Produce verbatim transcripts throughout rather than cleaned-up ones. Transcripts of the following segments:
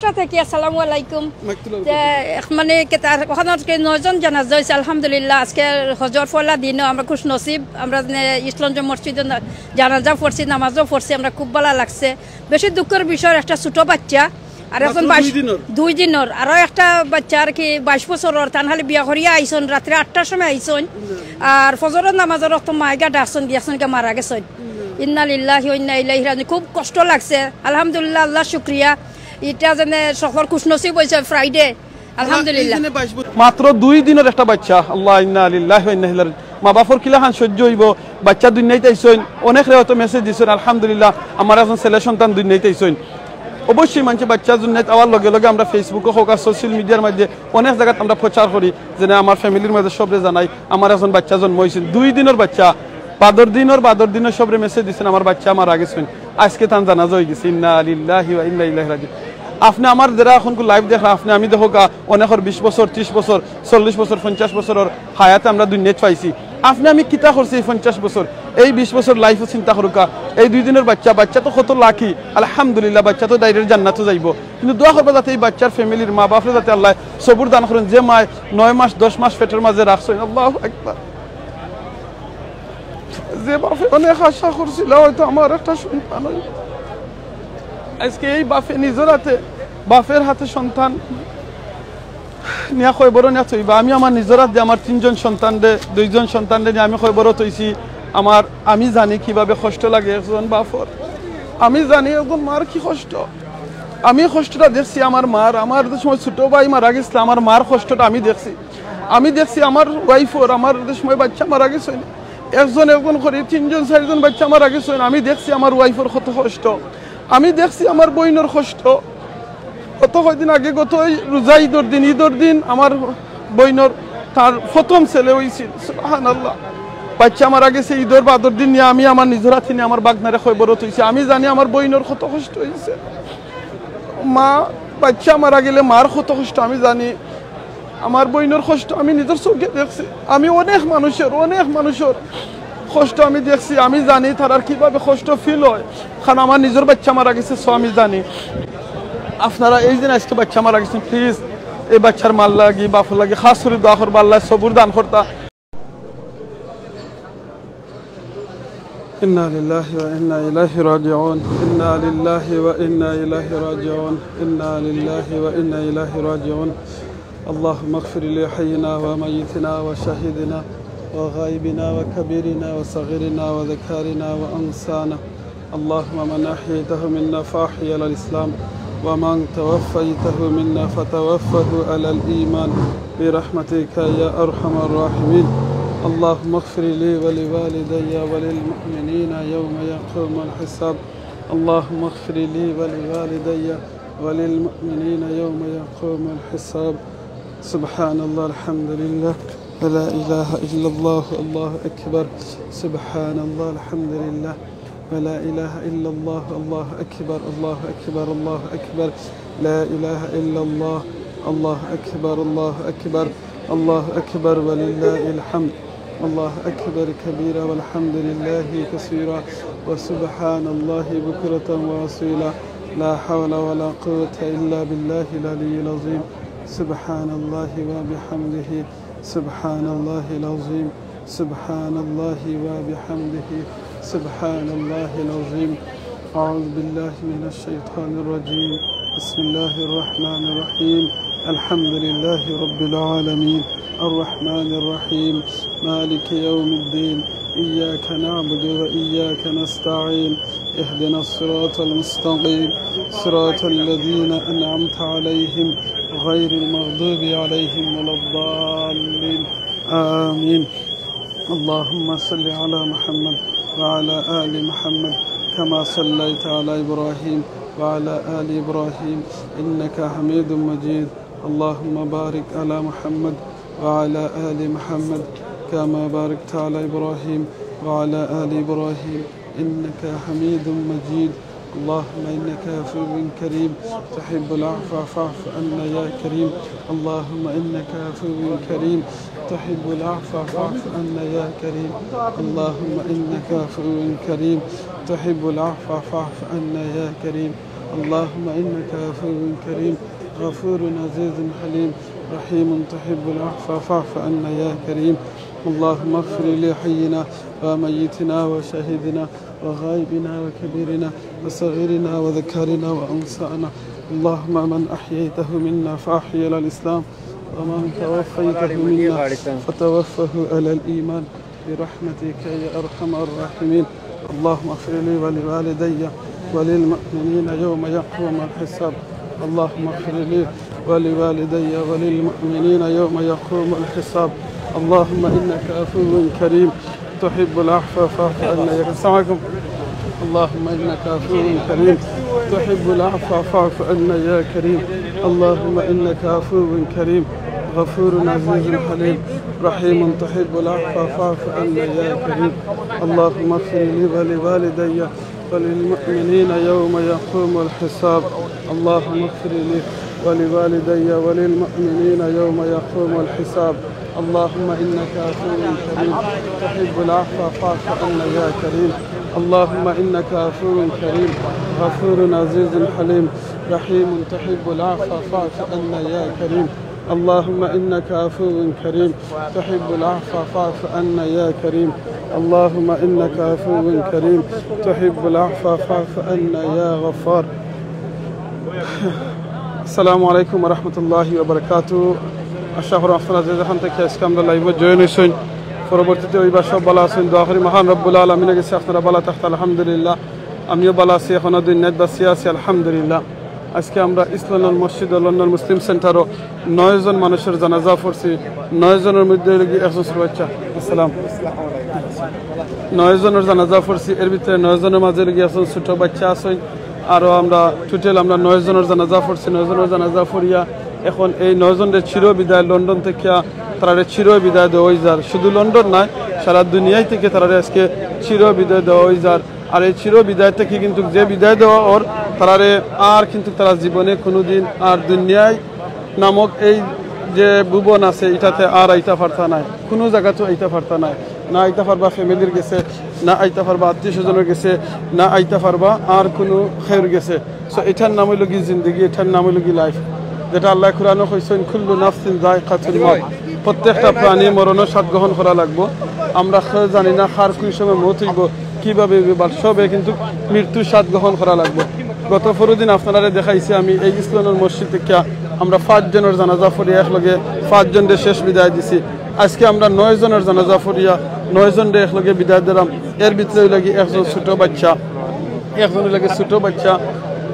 রাষ্ট্র থেকে আসসালামু আলাইকুম। তে, এক মানে, কে তার ওখানে আজকে নয়জন জানাজা হয়েছে, আলহামদুলিল্লাহ। আজকে হজর পয়লা দিনও আমরা খুশ নসিব, আমরা যে ইসলামগঞ্জ মসজিদে না-, জানাজা পড়ছি, নামাজও পড়ছি, আমরা খুব ভালো লাগছে। বেশি দুঃখের বিষয়, একটা ছোট বাচ্চা, আর এখন মাত্র বাইশ, দুই দিনর। দুই দিনর, আরো একটা বাচ্চা আর কি, বাইশ বছরর, তান খালি বিয়া করিয়া আইছন, রাত্রে আটটার সময় আইছন, আর ফজরের নামাজের রক্ত মায়েগা ডাকছন, গিয়াছন গিয়া মারা গেছন। ইন্না লিল্লাহি ওয়া ইন্না ইলাইহি রাজিউন। খুব কষ্ট লাগছে, আলহামদুলিল্লাহ, আল্লাহ শুক্রিয়া। এটা যেন সকল খুশনসিব হয়েছে ফ্রাইডে, আলহামদুলিল্লাহ। এই দিনে বাইশ বছর। মাত্র দুই দিনর একটা বাচ্চা, আল্লাহ, ইন্না লিল্লাহি ওয়া ইন্না ইলাইহি রাজিউন। মা বাপর কিলাখান সহ্য হইব, বাচ্চা দুনিয়াইত আইছইন, অনেকরে হয়তো মেসেজ দিছইন, আলহামদুলিল্লাহ, আমার একজন ছেলে সন্তান দুনিয়াইত আইছইন। অবশ্যই মানষে বাচ্চা দুনিয়াইত আওয়ার লগে লগে আমরা Facebook-ও হোক আর সোশ্যাল মিডিয়ার মাঝে অনেক জায়গাত আমরা প্রচার করি যে না, আমার ফ্যামিলির মাঝে সবরে জানাই, আমার একজন বাচ্চা জন্ম হয়েছিল, দুই দিনর বাচ্চা, বাদর দিনর, বাদর দিনর সবরে মেসেজ দিছইন, আমার বাচ্চা মারা গেছইন, আজকে তান জানাজা হয়ে গেছে। ইন্না লিল্লাহি ওয়া ইন্না ইলাইহি রাজিউন। আপনি আমার যারা এখন লাইভ দেখরা, আপনি আমি দেখো গা, অনেকর বিশ বছর, ত্রিশ বছর, চল্লিশ বছর, পঞ্চাশ বছরর হায়াতে আমরা দুনিয়াত পাইছি। আপনি আমি কিতা করছি এই পঞ্চাশ বছর, এই বিশ বছর লাইফও চিন্তা করুকা। এই দুই দিনর বাচ্চা, বাচ্চা তো কত লাকি, আলহামদুলিল্লাহ, বাচ্চা তো ডাইরেক্ট জান্নাতও যাইব। কিন্তু দোয়া করবা যাতে এই বাচ্চার ফ্যামিলির মা বাপরে যাতে আল্লাহ সবুর দান করেন, যে মায় নয় মাস, দশ মাস পেটের মাঝে রাখছইন। আল্লাহু আকবার। যে বাপে অনেক আশা করছিল হয়তো আমার একটা সন্তান হইব, আজকে এই বাপে নিজের হাতে বাপের হাতে সন্তান নিয়া কয়বরো নিয়া থইবা। আমি আমার নিজের হাত দিয়া আমার তিনজন সন্তানরে, দুইজন সন্তানরে নিয়া আমি কয়বরো থইছি। আমার, আমি জানি কিভাবে কষ্ট লাগে একজন বাপর, আমি জানি একজন মার কি কষ্ট। আমি কষ্টটা দেখছি আমার মার, আমার যে সময় ছোট ভাই মারা গেছিল, আমার মার কষ্টটা আমি দেখছি। আমি দেখছি আমার ওয়াইফর, আমার যে সময় বাচ্চা মারা গেছে, একজন একজন করি তিনজন চাইরজন বাচ্চা মারা গেছে, আমি দেখছি আমার ওয়াইফর কত কষ্ট, আমি দেখছি আমার বইনর কষ্ট। গত কয়দিন আগে, গত এই রোজা ঈদর দিন, ঈদর দিন আমার বইনর তার প্রথম ছেলে হইছিল, সুবহানাল্লাহ। বাচ্চা মারা গেছে, ঈদর বাদর দিন নিয়া আমি আমার নিজের হাতে নিয়া আমার বাগনারে কয়বরো থইছি। আমি জানি আমার বইনর কত কষ্ট হইছে। মা, বাচ্চা মারা গেলে মার কত কষ্ট আমি জানি। আমার বইনর কষ্ট আমি নিজের চোখে দেখছি। আমি অনেক মানুষর, অনেক মানুষর কষ্ট আমি দেখছি। আমি জানি তারার কিভাবে কষ্ট ফিল হয়, কারণ আমার নিজের বাচ্চা মারা গেছে, so আমি জানি। আপনারা এই যে আজকে বাচ্চা মারা গেছেন, প্লিজ এই বাচ্চার মার লাগি, বাপর লাগি খাস করি দোয়া করবা, আল্লাহ সবুর দান করতা। إنا لله وإنا إليه راجعون. إنا لله وإنا إليه راجعون. إنا لله وإنا إليه راجعون. اللهم اغفر لحينا وميتنا وشهيدنا وغائبنا وكبيرنا وصغيرنا وذكرنا وأنثانا. اللهم من أحييته منا فأحيه على الإسلام، ومن توفيته منا فتوفه على الإيمان برحمتك يا أرحم الراحمين. اللهم اغفر لي ولوالدي وللمؤمنين يوم يقوم الحساب. اللهم اغفر لي ولوالدي وللمؤمنين يوم يقوم الحساب. سبحان الله، الحمد لله، ولا إله إلا الله، الله أكبر. سبحان الله، الحمد لله، ولا إله إلا الله، الله أكبر، الله أكبر، الله أكبر. لا إله إلا الله، الله أكبر، الله أكبر، الله أكبر، ولله الحمد. الله أكبر كبيرا، والحمد لله كثيرا، وسبحان الله بكرة وأصيلا. لا حول ولا قوة إلا بالله العلي العظيم. سبحان الله وبحمده. سبحان الله العظيم. سبحان الله وبحمده. سبحان الله العظيم. أعوذ بالله من الشيطان الرجيم. بسم الله الرحمن الرحيم. الحمد لله رب العالمين. الرحمن الرحيم. مالك يوم الدين. إياك نعبد وإياك نستعين. اهدنا الصراط المستقيم. صراط الذين أنعمت عليهم غير المغضوب عليهم ولا الضالين. آمين. اللهم صل على محمد وعلى آل محمد كما صليت على إبراهيم وعلى آل إبراهيم إنك حميد مجيد. اللهم بارك على محمد وعلى آل محمد كما باركت على إبراهيم وعلى آل إبراهيم إنك حميد مجيد. اللهم إنك عفو كريم تحب العفو فاعف عنا يا كريم. اللهم إنك عفو كريم تحب العفو فاعف عنا يا كريم. اللهم إنك عفو كريم تحب العفو فاعف عنا يا كريم. اللهم إنك عفو كريم، غفور عزيز حليم، رحيم تحب العفو فاعف عنا يا كريم. اللهم اغفر لحينا وميتنا وشهيدنا وغائبنا وكبيرنا وصغيرنا وذكرنا وأنثانا. اللهم من أحييته منا فأحيه على الإسلام، ومن توفيته منا فتوفه على الإيمان برحمتك يا أرحم الراحمين. اللهم اغفر لي ولوالدي وللمؤمنين يوم يقوم الحساب. اللهم اغفر لي ولوالدي وللمؤمنين يوم يقوم الحساب. اللهم إنك عفو كريم تحب العفو فاعف عنا يا، السلام عليكم. اللهم إنك عفو كريم تحب العفو فاعف عنا يا كريم. اللهم إنك عفو كريم غفور عزيز حليم رحيم تحب العفو فاعف عنا يا كريم. اللهم اغفر لي ولوالدي وللمؤمنين يوم يقوم الحساب. اللهم اغفر لي ولوالدي وللمؤمنين يوم يقوم الحساب. اللهم إنك عفو كريم تحب العفو فاعف عنا يا كريم. اللهم إنك عفو كريم غفور عزيز حليم رحيم تحب العفو فاعف عنا يا كريم. اللهم إنك عفو كريم تحب العفو فاعف عنا يا كريم. اللهم إنك عفو كريم تحب العفو فاعف عنا يا غفار. আসসালামু আলাইকুম ওয়া রাহমাতুল্লাহি ওয়া বারাকাতুহু। আশা করি আপনারা যে যেখান থাকি আজকে আমরার live-ও join অইছইন, পরবর্তীতে অইবা সব ভালা আছইন। দোয়া করি মহান রব্বুল আলামিনর গেছে আপনারা ভালা থাকতা, আলহামদুলিল্লাহ। আমিও ভালা আছি, এখনো দুনিয়াত বাঁচিয়া আছি, আলহামদুলিল্লাহ। আজকে আমরা ইস্ট লন্ডন মসজিদ ও লন্ডন মুসলিম সেন্টারো নয় জন মানুষর জানাজা পড়ছি। নয় জনর মধ্যে অইলো গি একজন ছোট বাচ্চা। আসসালাম। নয় জনর জানাজা পড়ছি, এর ভিতরে নয় জনর মাঝে অইলো গি একজন ছোট বাচ্চা আছইন। আরো আমরা total আমরা নয় জনর জানাজা পড়ছি। নয় জনর জানাজা পড়িয়া এখন এই নয় জনরে চির বিদায়, লন্ডন থাকিয়া তারারে চির বিদায় দেওয়া অইযার। শুধু লন্ডন নায়, সারা দুনিয়াই থাকি তারারে আজকে চির বিদায় দেওয়া অইযার। আর এই চির বিদায় থাকি কিন্তু যে বিদায় দেওয়া অর, তারারে আর কিন্তু তারা জীবনে কুনুদিন আর দুনিয়ায় নামক এই যে ভুবন আছে, ইটাতে আর আইতা পারতা নায়, কুনু জাগাত আইতা পারতা নায়। না আইতা পারবা family-র গেছে, না আইতা পারবা আত্মীয় স্বজনর গেছে, না আইতা পারবা আর কুনু কেউর গেছে। So, ইটার নাম অইলো গি জিন্দেগি, ইটার নাম অইলো গি life। যেটা আল্লায় কুরআনো কইছইন, "কুল্লু নাফসিন যায়কাতুল মাউত।" প্রত্যেকটা প্রাণী মরণর স্বাদ গ্রহণ করা লাগবো। আমরা কেউ জানি না কার কুন সময় মউত অইবো, কিভাবে অইবো, but সবে কিন্তু মৃত্যুর স্বাদ গ্রহণ করা লাগবো। গত পরদিন আপনারারে দেখাইছি আমি এই ইস্ট লন্ডন মসজিদ থাকিয়া আমরা পাঁচ জনর জানাজা পড়িয়া একলগে পাঁচ জনরে শেষ বিদায় দিছি। আজকে আমরা নয় জনর জানাজা পড়িয়া নয় জনরে একলগে বিদায় দিলাম। এর ভিতরে অইলো গি একজন ছোট বাচ্চা, একজন অইলো গি ছোট বাচ্চা,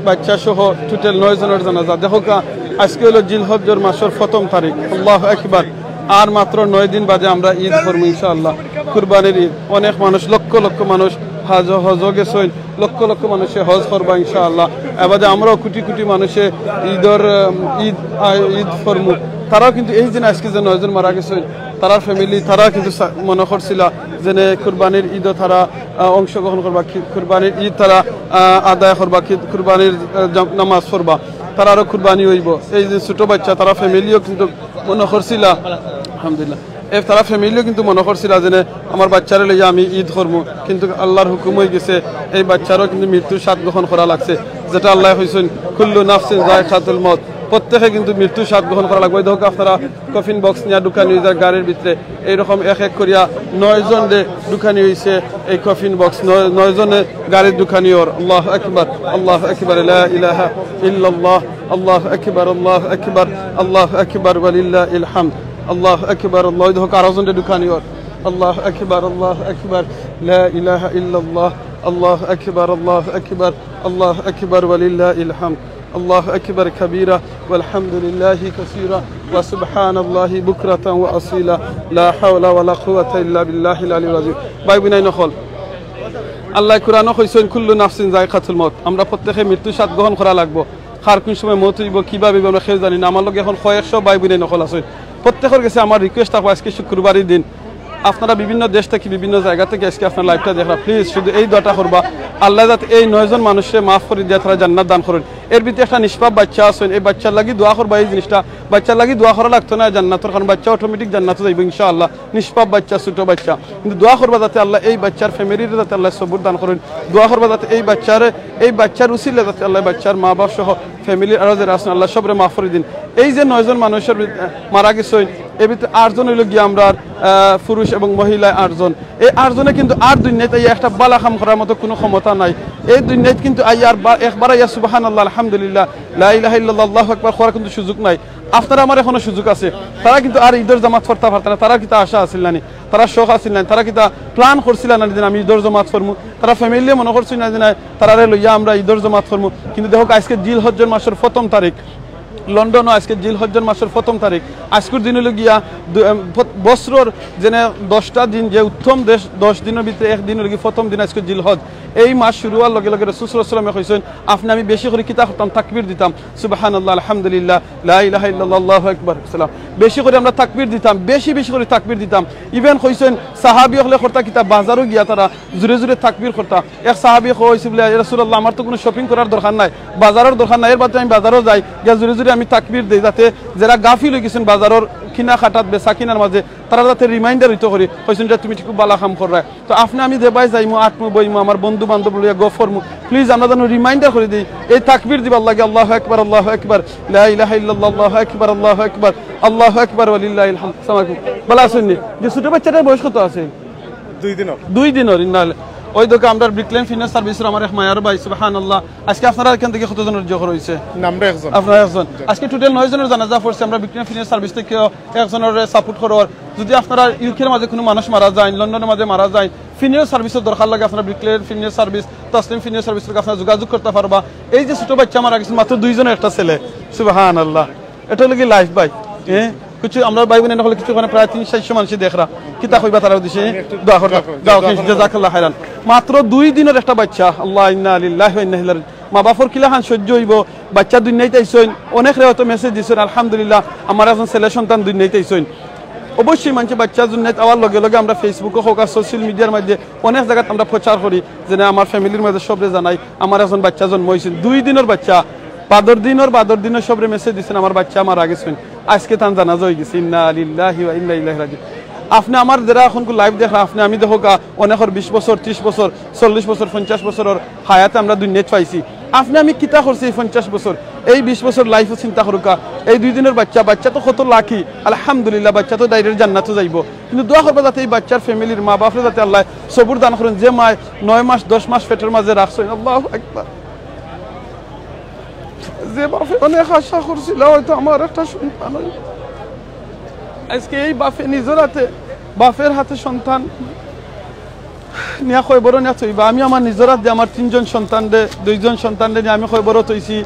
বাচ্চা সহ total নয় জনর জানাজা। দেখউক্কা, আজকে অইলো জিলহজ্জর মাসর প্রথম তারিখ। আল্লাহু আকবার। আর মাত্র নয় দিন বাদে আমরা ঈদ করমু ইনশাআল্লাহ, কুরবানির ঈদ। অনেক মানুষ, লক্ষ লক্ষ মানুষ হজ, হজো গেছইন, লক্ষ লক্ষ মানুষে হজ করবা ইনশাআল্লাহ। এবাদে আমরাও কোটি কোটি মানুষে ঈদর, উম, ঈদ, আ, ঈদ করমু। তারাও কিন্তু এই যে আজকে যে নয়জন মারা গেছইন, তারার family, তারা কিন্তু সা-, মনো করছিলা যেনে কুরবানির ঈদো তারা, আ, অংশগ্রহণ করবা, কি-, কুরবানির ঈদ তারা, আ, আদায় করবা, কি-, কুরবানির, আ, জাম-, নামাজ পড়বা, তারারও কুরবানি অইবো। এই যে ছোট বাচ্চা, তারা family-ও কিন্তু মনো করছিলা, আলহামদুলিল্লাহ, এ, তারা family-ও কিন্তু মনো করছিলা যেনে আমার বাচ্চারে লইয়া আমি ঈদ করমু, কিন্তু আল্লাহর হুকুম অইগেছে, এই বাচ্চারও কিন্তু মৃত্যুর স্বাদ গ্রহণ করা লাগছে। যেটা আল্লায় কইছইন, "কুল্লু নাফসিন যায়কাতুল মাউত", প্রত্যেকে কিন্তু মৃত্যুর স্বাদ গ্রহণ করা লাগবো। এই দেখউক্কা, আপনারা coffin box নিয়া ঢুকানি অইযার গাড়ির ভিতরে, এইরকম এক এক করিয়া নয় জনরে ঢুকানি অইছে এই coffin box, নয়, নয় জনে গাড়িত ঢুকানি অর। আল্লাহু আকবার, আল্লাহু আকবার, লা ইলাহা ইল্লাল্লাহ, আল্লাহু আকবার, আল্লাহু আকবার, আল্লাহু আকবার, ওয়ালিল্লাহিল হামদ। আল্লাহু আকবার, আল্লাহ, ওই দেখউক্কা আরো জনরে ঢুকানি অর। আল্লাহু আকবার, আল্লাহু আকবার, লা ইলাহা ইল্লাল্লাহ, আল্লাহু আকবার, আল্লাহু আকবার, আল্লাহু আকবার, ওয়ালিল্লাহিল হামদ। আল্লাহু আকবার কাবীরা, ওয়ালহামদুলিল্লাহি কাসীরা, ওয়া সুবহানাল্লাহি বুকরাতান ওয়া আসীলা, লা হাওলা ওয়ালা কুওয়াতা ইল্লা বিল্লাহিল আলিয়্যিল আযীম। ভাই বইনাইন অকল, আল্লায় কুরআনো কইছইন, "কুল্লু নাফসিন যায়কাতুল মাউত", আমরা প্রত্যেকে মৃত্যুর স্বাদ গ্রহণ করা লাগবো। কার কুন সময় মউত অইবো, কিভাবে অইবো, আমরা কেউ জানি না। আমার লগে এখন কয়েকশো ভাই বইনাইন অকল আছইন। প্রত্যেকর গেছে আমার request থাকবো, আজকে শুক্রবারর দিন, আপনারা বিভিন্ন দেশ থাকি, বিভিন্ন জাগা থাকি আইজকে আপনারা live-টা দেখরা, please শুধু এই দোয়াটা করবা, আল্লায় যাতে এই নয়জন মানুষরে মাফ করি দিয়া তারারে জান্নাত দান করইন। এর ভিতরে একটা নিষ্পাপ বাইচ্চা আছইন, এই বাইচ্চার লাগি দোয়া করবা। এই জিনিসটা, বাইচ্চার লাগি দোয়া করা লাগতো না জান্নাতর, কারণ বাইচ্চা automatic জান্নাতো যাইবো ইনশাআল্লাহ। নিষ্পাপ বাইচ্চা, ছোট বাইচ্চা, কিন্তু দোয়া করবা যাতে আল্লায় এই বাইচ্চার family-রে যাতে আল্লায় সবুর দান করইন। দোয়া করবা যাতে এই বাইচ্চারে, এই বাইচ্চার উসিলে যাতে আল্লায় বাইচ্চার মা বাপ সহ family-র আরো যারা আছইন আল্লায় সবরে মাফ করি দিন। এই যে নয়জন মানুষর ভিত-, মারা গেছইন, এর ভিতরে আটজন অইলো গিয়া আমরার, আহ, পুরুষ এবং মহিলা আটজন। এই আটজনে কিন্তু আর দুনিয়াত আইয়া একটা বালা কাম করার মতো কুনু ক্ষমতা নাই। এই দুনিয়াত কিন্তু আইয়া আর বা-, একবার আইয়া সুবহানাল্লাহ, আলহামদুলিল্লাহ, লা ইলাহা ইল্লাল্লাহ, আল্লাহু আকবার করার কিন্তু সুযোগ নাই। আপনারা আমার এখনো সুযোগ আছে। তারা কিন্তু আর ঈদর জামাত পড়তা পারতা না। তারা কিতা আশা আছিল নানি? তারা শখ আছিল নানি? তারা কিতা plan করছিল নানি যে আমি ঈদর জামাত পড়মু? তারা family মনে করছিল না যে না, তারারে লইয়া আমরা ঈদর জামাত পড়মু। কিন্তু দেখো, আইজকে জিলহজ্জর মাসর প্রথম তারিখ, লন্ডনও আইজকে জিলহজ্জর মাসর প্রথম তারিখ। আইজকুর দিন অইলো গিয়া দু-, এম, প-, বছরর যেনে দশটা দিন, যে উত্তম দেশ, দশ দিনর ভিতরে এক দিন অইলো গিয়া প্রথম দিন আইজকে জিলহজ। এই মাস শুরু অওয়ার লগে লগে রাসূল সাল্লাল্লাহু আলাইহি ওয়াসাল্লামে কইছইন, আপনে আমি বেশি করি কিতা করতাম? তাকবীর দিতাম, সুবহানাল্লাহ, আলহামদুলিল্লাহ, লা ইলাহা ইল্লাল্লাহ, আল্লাহু আকবার, সালাম। বেশি করি আমরা তাকবীর দিতাম, বেশি বেশি করি তাকবীর দিতাম। Even কইছইন সাহাবী অকলে করতা কিতা, বাজারো গিয়া তারা জোরে জোরে তাকবীর করতা। এক সাহাবী কইছে বলে, "ইয়া রাসূলুল্লাহ, আমার তো কুনু shopping করার দরকার নাই, বাজারর দরকার নাই, এর বাদে আমি বাজারো যাই, গিয়া জোরে জোরে আমি তাকবীর দেই, যাতে যেরা গাফিল অই গেছইন বাজারর কিনা কাটাত, বেচা কিনার মাঝে, তারার যাতে reminder অইতো করি।" কইছইন যে, "তুমি ঠিক খুব বালা কাম কররায়।" তো আপনে আমি যেবায় যাইমু, আটমু, বইমু, আমার বন্ধু বান্ধব লইয়া গফ করমু, please আমরা যেন reminder করি দেই, এই তাকবীর দিবার লাগি, আল্লাহু আকবার, আল্লাহু আকবার, লা ইলাহা ইল্লাল্লাহ, আল্লাহু আকবার, আল্লাহু আকবার, আল্লাহু আকবার, ওয়ালিল্লাহিল হামদ। আসসালামু আলাইকুম। ভালা আছইন নি? যে ছোট বাইচ্চাটার বয়স কত আছে? দুই দিনর। দুই দিনর, ইন্না লিল্লাহ। ওই দেখো, আমরা Bricklane Fitness Service-র আমার এক মায়ার ভাই, সুবহানাল্লাহ। আইজকে আপনারা এখান থাকি কতজনর জোগাড় অইছে? আমরা একজন। আপনারা একজন। জি। আইজকে total নয় জনর জানাজা পড়ছে। আমরা Bricklane Fitness Service থাকিও একজনরে support কররায়। যদি আপনারা UK-র মাঝে কুনু মানুষ মারা যাইন, লন্ডনর মাঝে মারা যাইন, funeral service-র দরকার লাগে, আপনারা Bricklane Fitness Service, তাসলিম Fitness Service-র লগে আপনারা যোগাযোগ করতা পারবা। এই যে ছোট বাইচ্চা মারা গেছে, মাত্র দুইজনর একটা ছেলে, সুবহানাল্লাহ। এটা অইলো গি life ভাই। হ্যাঁ, কিছু আমরা ভাই বোন অকলে কিছু, ওখানে প্রায় তিন চাইরশো মানুষ দেখরা, কিতা কইবা তারার উদ্দেশ্যে? আমি একটু দোয়া করবা। দোয়া করবা। দোয়া করবা। জাযাকাল্লাহ খাইরান। মাত্র দুই দিনর একটা বাইচ্চা, আল্লাহ, ইন্না লিল্লাহি ওয়া ইন্না ইলাইহি রাজিউন। মা বাপর কিলাখান সহ্য অইবো? বাইচ্চা দুনিয়াত আইছইন, অনেকরে হয়তো message দিছইন, আলহামদুলিল্লাহ, আমার একজন ছেলে সন্তান দুনিয়াত আইছইন। অবশ্যই মানষে বাইচ্চা দুনিয়াত আওয়ার লগে লগে আমরা Facebook-ও হোক আর social media-র মাঝে অনেক জাগাত আমরা প্রচার করি, যেনে আমার family-র মাঝে সবরে জানাই, আমার একজন বাইচ্চা জন্ম অইছে, দুই দিনর বাইচ্চা, বাদর দিনর, বাদর দিনর সবরে message দিছইন, আমার বাইচ্চা মারা গেছইন, আইজকে তান জানাজা অই গেছে, ইন্না লিল্লাহি ওয়া ইন্না ইলাইহি রাজিউন। আপনে আমার যেরা অখন live দেখরা, আপনে আমি দেখো গা, অনেকর বিশ বছর, ত্রিশ বছর, চল্লিশ বছর, পঞ্চাশ বছরর হায়াতে আমরা দুনিয়াত পাইছি। আপনে আমি কিতা করছি এই পঞ্চাশ বছর, এই বিশ বছর life-ও চিন্তা করুক্কা। এই দুই দিনর বাইচ্চা, বাইচ্চা তো কত lucky, আলহামদুলিল্লাহ, বাইচ্চা তো direct জান্নাতো যাইবো। কিন্তু দোয়া করবা যাতে এই বাইচ্চার family-র মা বাপরে যাতে আল্লায় সবুর দান করইন, যে মায় নয় মাস, দশ মাস পেটর মাঝে রাখছইন। আল্লাহু আকবার। যে বাপে অনেক আশা করছিল হয়তো আমার একটা সন্তান অইবো, আইজকে এই বাপে নিজর হাতে, বাপর হাতে সন্তান নিয়া কয়বরো নিয়া থইবা। আমি আমার নিজর হাত দিয়া আমার তিনজন সন্তানরে, দুইজন সন্তানরে নিয়া আমি কয়বরো থইছি।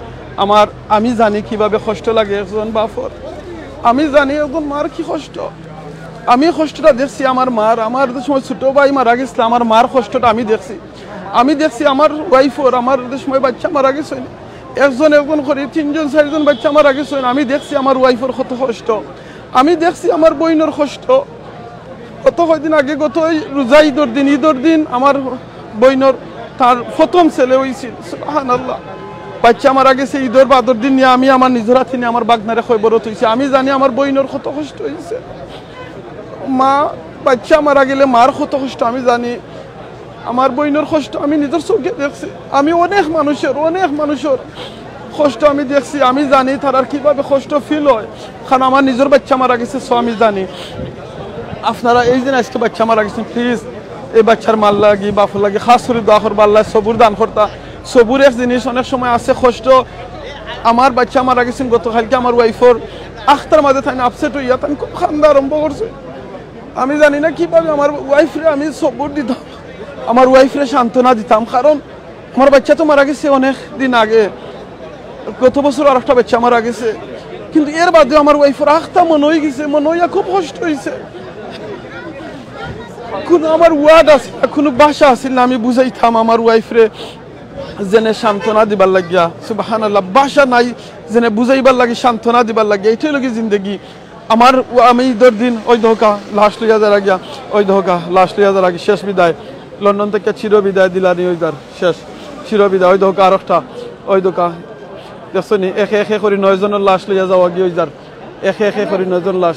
আমার, আমি জানি কিভাবে কষ্ট লাগে একজন বাপর। আমি জানি একজন মার কি কষ্ট। আমি কষ্টটা দেখছি আমার মার, আমার যে সময় ছোট ভাই মারা গেছিল, আমার মার কষ্টটা আমি দেখছি। আমি দেখছি আমার wife-র, আমার যে সময় বাইচ্চা মারা গেছইন, একজন একজন করি তিনজন চাইরজন বাইচ্চা মারা গেছইন, আমি দেখছি আমার wife-র কত কষ্ট। আমি দেখছি আমার বইনর কষ্ট। গত কয়দিন আগে, গত ওই রোজা ঈদর দিন, ঈদর দিন আমার বইনর তার প্রথম ছেলে অইছিল, সুবহানাল্লাহ। বাইচ্চা মারা গেছে, ঈদর বাদর দিন নিয়া আমি আমার নিজর হাতে নিয়া আমার বাগনারে কয়বরো থইছি। আমি জানি আমার বইনর কত কষ্ট অইছে। মা, বাইচ্চা মারা গেলে মার কত কষ্ট আমি জানি। আমার বইনর কষ্ট আমি নিজর চউখে দেখছি। আমি অনেক মানুষর, অনেক মানুষর কষ্ট আমি দেখছি। আমি জানি তারার কিভাবে কষ্ট feel অয়, কারণ আমার নিজর বাইচ্চা মারা গেছে, so আমি জানি। আপনারা এই যে আইজকে বাইচ্চা মারা গেছইন, please এই বাইচ্চার মার লাগি, বাপর লাগি খাছ করি দোয়া করবা, আল্লায় সবুর দান করতা। সবুর এক জিনিস, অনেক সময় আছে কষ্ট। আমার বাইচ্চা মারা গেছইন গতকালকে, আমার wife-র আখতার মাঝে তাইন upset অইয়া তাইন খুব কান্দা আরম্ভ করছে। আমি জানি না কিভাবে আমার wife-রে আমি সবুর দিতাম, আমার wife-রে সান্ত্বনা দিতাম, কারণ আমার বাইচ্চা তো মারা গেছে অনেক দিন আগে, গত বছর আরেকটা বাইচ্চা মারা গেছে, কিন্তু এর বাদেও আমার wife-র আখতা মনো অই গেছে, মনো অইয়া খুব কষ্ট অইছে। কুনু আমার word আছে না, কুনু ভাষা আছিল না আমি বুঝাইতাম আমার wife-রে যেনে সান্ত্বনা দিবার লাগিয়া। সুবহানাল্লাহ, ভাষা নাই যেনে বুঝাইবার লাগি, সান্ত্বনা দিবার লাগিয়া। এইটাই অইলো গি জিন্দেগি। আমার ও-, আমি ইদর দিন ওই দেখউক্কা লাশ লইয়া যারা গিয়া, ওই দেখউক্কা লাশ লইয়া যারা গিয়া, শেষ বিদায়। লন্ডন থাকি চির বিদায় দিলানি ওই যার শেষ চির বিদায়। ওই দেখউক্কা আরোকটা, ওই দেখউক্কা দেখছো নি, একে একে করি নয় জনর লাশ লইয়া যাওয়া গিয়া ওই যার, একে একে করি নয় জন লাশ,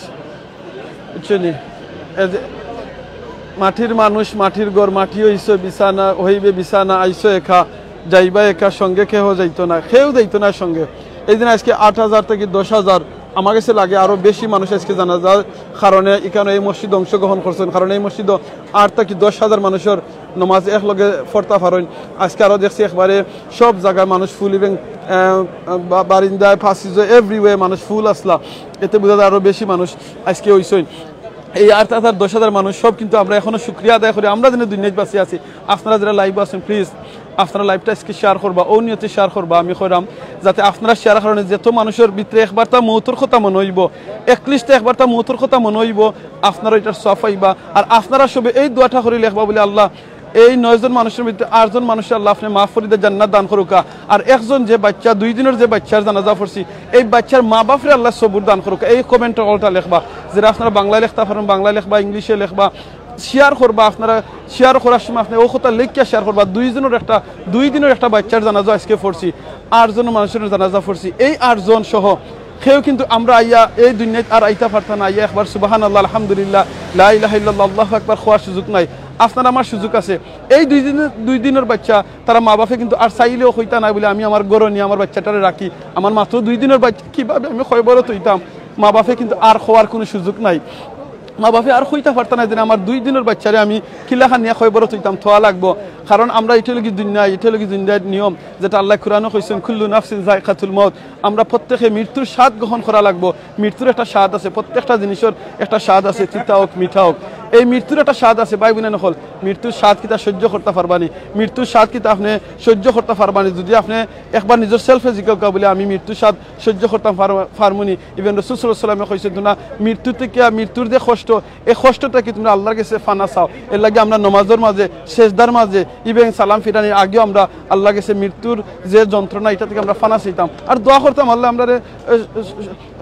বুঝছো নি? এই যে মাটির মানুষ, মাটির ঘর, মাটি হইছে বিছানা, হইবে বিছানা, আইছো একা, যাইবা একা, সঙ্গে কেহ যাইতো না, কেউ যাইতো না সঙ্গে। এই দিন আজকে আট হাজার থাকি দশ হাজার, আমার কাছে লাগে আরো বেশি মানুষ আজকে জানাজার কারণে এখানে এই মসজিদে অংশগ্রহণ করছেন, কারণ এই মসজিদে আট থাকি দশ হাজার মানুষের নমাজ একলগে পড়তা পারইন। আজকে আরো দেখছি একবারে সব জায়গায় মানুষ ফুল, এবং, আহ, বা-, বারিন্দায়, পাসেজে, everywhere মানুষ ফুল আসলা। এতে বুঝা যায় আরো বেশি মানুষ আজকে হইছইন। এই আট হাজার, দশ হাজার মানুষ সব কিন্তু আমরা এখনো শুকরিয়া আদায় করি, আমরা যেন দুনিয়াত বাঁচি আছি। আপনারা যারা live আছেন, please আপনারা liveটা আজকে share করবা, ও নিয়তে share করবা। আমি কইরাম যাতে আপনারা share কারণে যত মানুষের ভিতরে একবার তা মৌতর কথা মনে হইব, at least একবার তা মৌতর কথা মনে হইব, আপনারা এটার সওয়াব পাইবা। আর আপনারা সবে এই দোয়াটা করি লেখবা বলে, "আল্লাহ, এই নয়জন মানুষের ভিতরে আটজন মানুষের আল্লাহ আপনি মাফ করি দে, জান্নাত দান করুকা।" আর একজন যে বাচ্চা, দুই দিনের যে বাচ্চার জানাজা পড়ছি, এই বাচ্চার মা বাপরে আল্লাহ সবুর দান করুকা। এই comment অকলটা লেখবা, যেটা আপনারা বাংলায় লেখতা পারেন, বাংলায় লেখবা, ইংলিশে লেখবা, share করবা। আপনারা share করার সময় আপনি ও কথা লেখিয়া share করবা। দুই দিনের একটা, দুই দিনের একটা বাচ্চার জানাজা আজকে পড়ছি, আটজন মানুষের জানাজা পড়ছি। এই আটজন সহ কেউ কিন্তু আমরা আইয়া এই দুনিয়াত আর আইতা পারতা না, আইয়া একবার সুবহানাল্লাহ, আলহামদুলিল্লাহ, লা ইলাহা ইল্লাল্লাহ, আল্লাহু আকবার কওয়ার সুযোগ নাই। আপনার আমার সুযোগ আছে। এই দুই দিনের, দুই দিনের বাচ্চা, তারা মা বাপে কিন্তু আর চাইলেও কইতা নাই বলে আমি আমার ঘরো নিয়া আমার বাচ্চাটারে রাখি। আমার মাত্র দুই দিনের বাচ্চা, কিভাবে আমি কয়বরত হইতাম? মা বাপে কিন্তু আর কওয়ার কোনো সুযোগ নাই। মা বাপে আর কইতা পারতা না যে আমার দুই দিনের বাচ্চারে আমি কিলাখান নিয়া কয়বরত হইতাম, থওয়া লাগবো। কারণ আমরা এটা লগি দুনিয়া, এটা লগি দুনিয়ার নিয়ম, যেটা আল্লাহ কোরআনে কইছেন, "কুল্লু নাফসিন যায়কাতুল মউত।" আমরা প্রত্যেকে মৃত্যুর স্বাদ গ্রহণ করা লাগবো। মৃত্যুর একটা স্বাদ আছে, প্রত্যেকটা জিনিসের একটা স্বাদ আছে, তিতা হোক, মিঠা হোক। এই মৃত্যুর একটা স্বাদ আছে, ভাই বোন অকল। মৃত্যুর স্বাদ কিতা সহ্য করতা পারবানি? মৃত্যুর স্বাদ কিতা আপনি সহ্য করতা পারবানি? যদি আপনি একবার নিজের self-এ জিজ্ঞাসা বলে, "আমি মৃত্যুর স্বাদ সহ্য করতাম পার-, পারমুনি?" Even রসুল সাল্লাল্লাহু আলাইহি ওয়াসাল্লামে কইছেন, "তোমরা মৃত্যু থেকে, মৃত্যুর যে কষ্ট, এই কষ্টটা কি তোমরা আল্লাহর কাছে ফানা চাও?" এর লাগি আমরা নমাজের মাঝে, সেজদার মাঝে, even সালাম ফিরানির আগেও আমরা আল্লাহর কাছে মৃত্যুর যে যন্ত্রণা, এটা থেকে আমরা ফানা চাইতাম। আর দোয়া করতাম, "আল্লাহ, আমরারে, এ,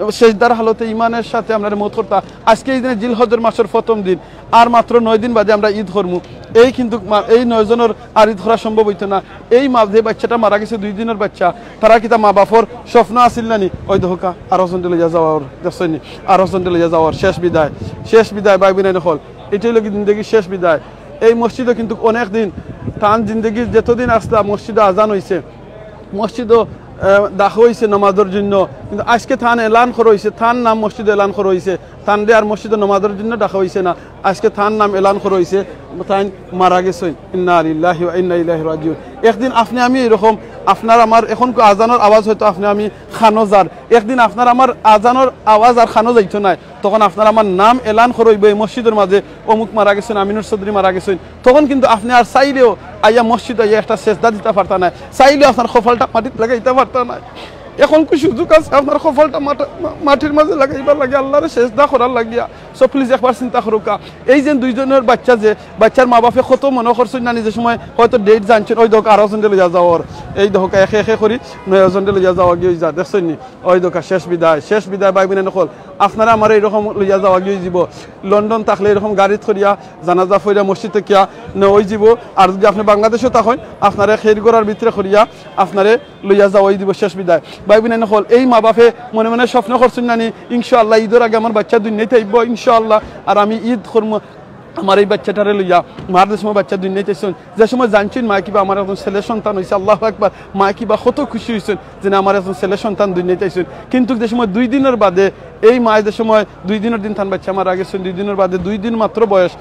এ, সেজদার হালতে ইমানের সাথে আমরারে মউত করতা।" আজকে এই দিনে জিলহজের মাসের প্রথম দিন, আর মাত্র নয় দিন বাদে আমরা ঈদ করমু। এই কিন্তু মা-, এই নয় জনের আর ঈদ করা সম্ভব হইতো না। এই মা, যে বাচ্চাটা মারা গেছে, দুই দিনের বাচ্চা, তারা কিতা মা বাপর স্বপ্ন আছিল না নি? ওই দেখউক্কা, আরো জনরে লইয়া যাওয়ার, দেখছইন নি? আরো জনরে লইয়া যাওয়ার, শেষ বিদায়, শেষ বিদায়, ভাই বোন অকল। এটাই লগি জিন্দেগির শেষ বিদায়। এই মসজিদে কিন্তু অনেক দিন, তান জিন্দেগির যতদিন আসলা, মসজিদে আজান হইছে, মসজিদও, আহ, ডাকা হইছে নামাজের জন্য, কিন্তু আজকে তান এলান করা হইছে, তান নাম মসজিদে এলান করা হইছে, তানরে আর মসজিদে নামাজের জন্য ডাকা হইছে না। আজকে তান নাম এলান করা হইছে, তাইন মারা গেছইন। ইন্না লিল্লাহি ওয়া ইন্না ইলাইহি রাজিউন। একদিন আপনি আমি এরকম, আপনার আমার এখন আজানের আওয়াজ হয়তো আপনি আমি কানো যার, একদিন আপনার আমার আজানের আওয়াজ আর কানো যাইতো নায়, তখন আপনার আমার নাম এলান করা হইবো এই মসজিদের মাঝে, "অমুক মারা গেছইন, আমিনুর চৌধুরী মারা গেছইন।" তখন কিন্তু আপনি আর চাইলেও আইয়া মসজিদ আইয়া একটা সেজদা দিতা পারতা নায়, চাইলেও আপনার কপালটা মাটিত লাগাইতা পারতা নায়। এখন কি সুযোগ আছে আপনার কপালটা মাটা-, মা-, মাটির মাঝে লাগাইবার লাগি, আল্লাহরে সেজদা করার লাগিয়া? So please একবার চিন্তা করউক্কা। এই যে দুইজনের বাচ্চা, যে বাচ্চার মা বাপে কত মনে করছইন না নি, যে সময় হয়তো date জানছইন, ওই দেখউক্কা আরো জনরে লইয়া যাওয়ার, এই দেখউক্কা একে একে করি নয় জনরে লইয়া যাওয়া গিয়া যা, দেখছইন নি? ওই দেখউক্কা শেষ বিদায়, শেষ বিদায়, ভাই বোন অকল। আপনারা আমারে এরকম লইয়া যাওয়া গিয়া যিবো, লন্ডন থাকলে এরকম গাড়িত করিয়া জানাজা পড়িয়া মসজিদ থাকিয়া নেওয়া যিবো। আর যদি আপনি বাংলাদেশও থাকইন, আপনারে খের ঘরর ভিতরে করিয়া আপনারে লইয়া যাওয়া যিবো শেষ বিদায়। ভাই বোন অকল, এই মা বাপে মনে মনে স্বপ্ন করছইন না নি, ইনশাআল্লাহ ঈদর আগে আমার বাচ্চা দুনিয়াত আইবো ইনশাআল্লাহ, আর আমি ঈদ করমু আমার এই বাচ্চাটারে লইয়া। মার যে সময় বাচ্চা দুনিয়াত আইছইন, যে সময় জানছইন মা কিবা আমার একজন ছেলে সন্তান হইছে, আল্লাহু আকবার, মা কিবা কত খুশি হইছইন যে না, আমার একজন ছেলে সন্তান দুনিয়াত আইছইন। কিন্তু যে সময় দুই দিনের বাদে, এই মা যে সময় দুই দিনের দিন তান বাচ্চা মারা গেছইন, দুই দিনের বাদে, দুই দিন মাত্র বয়স,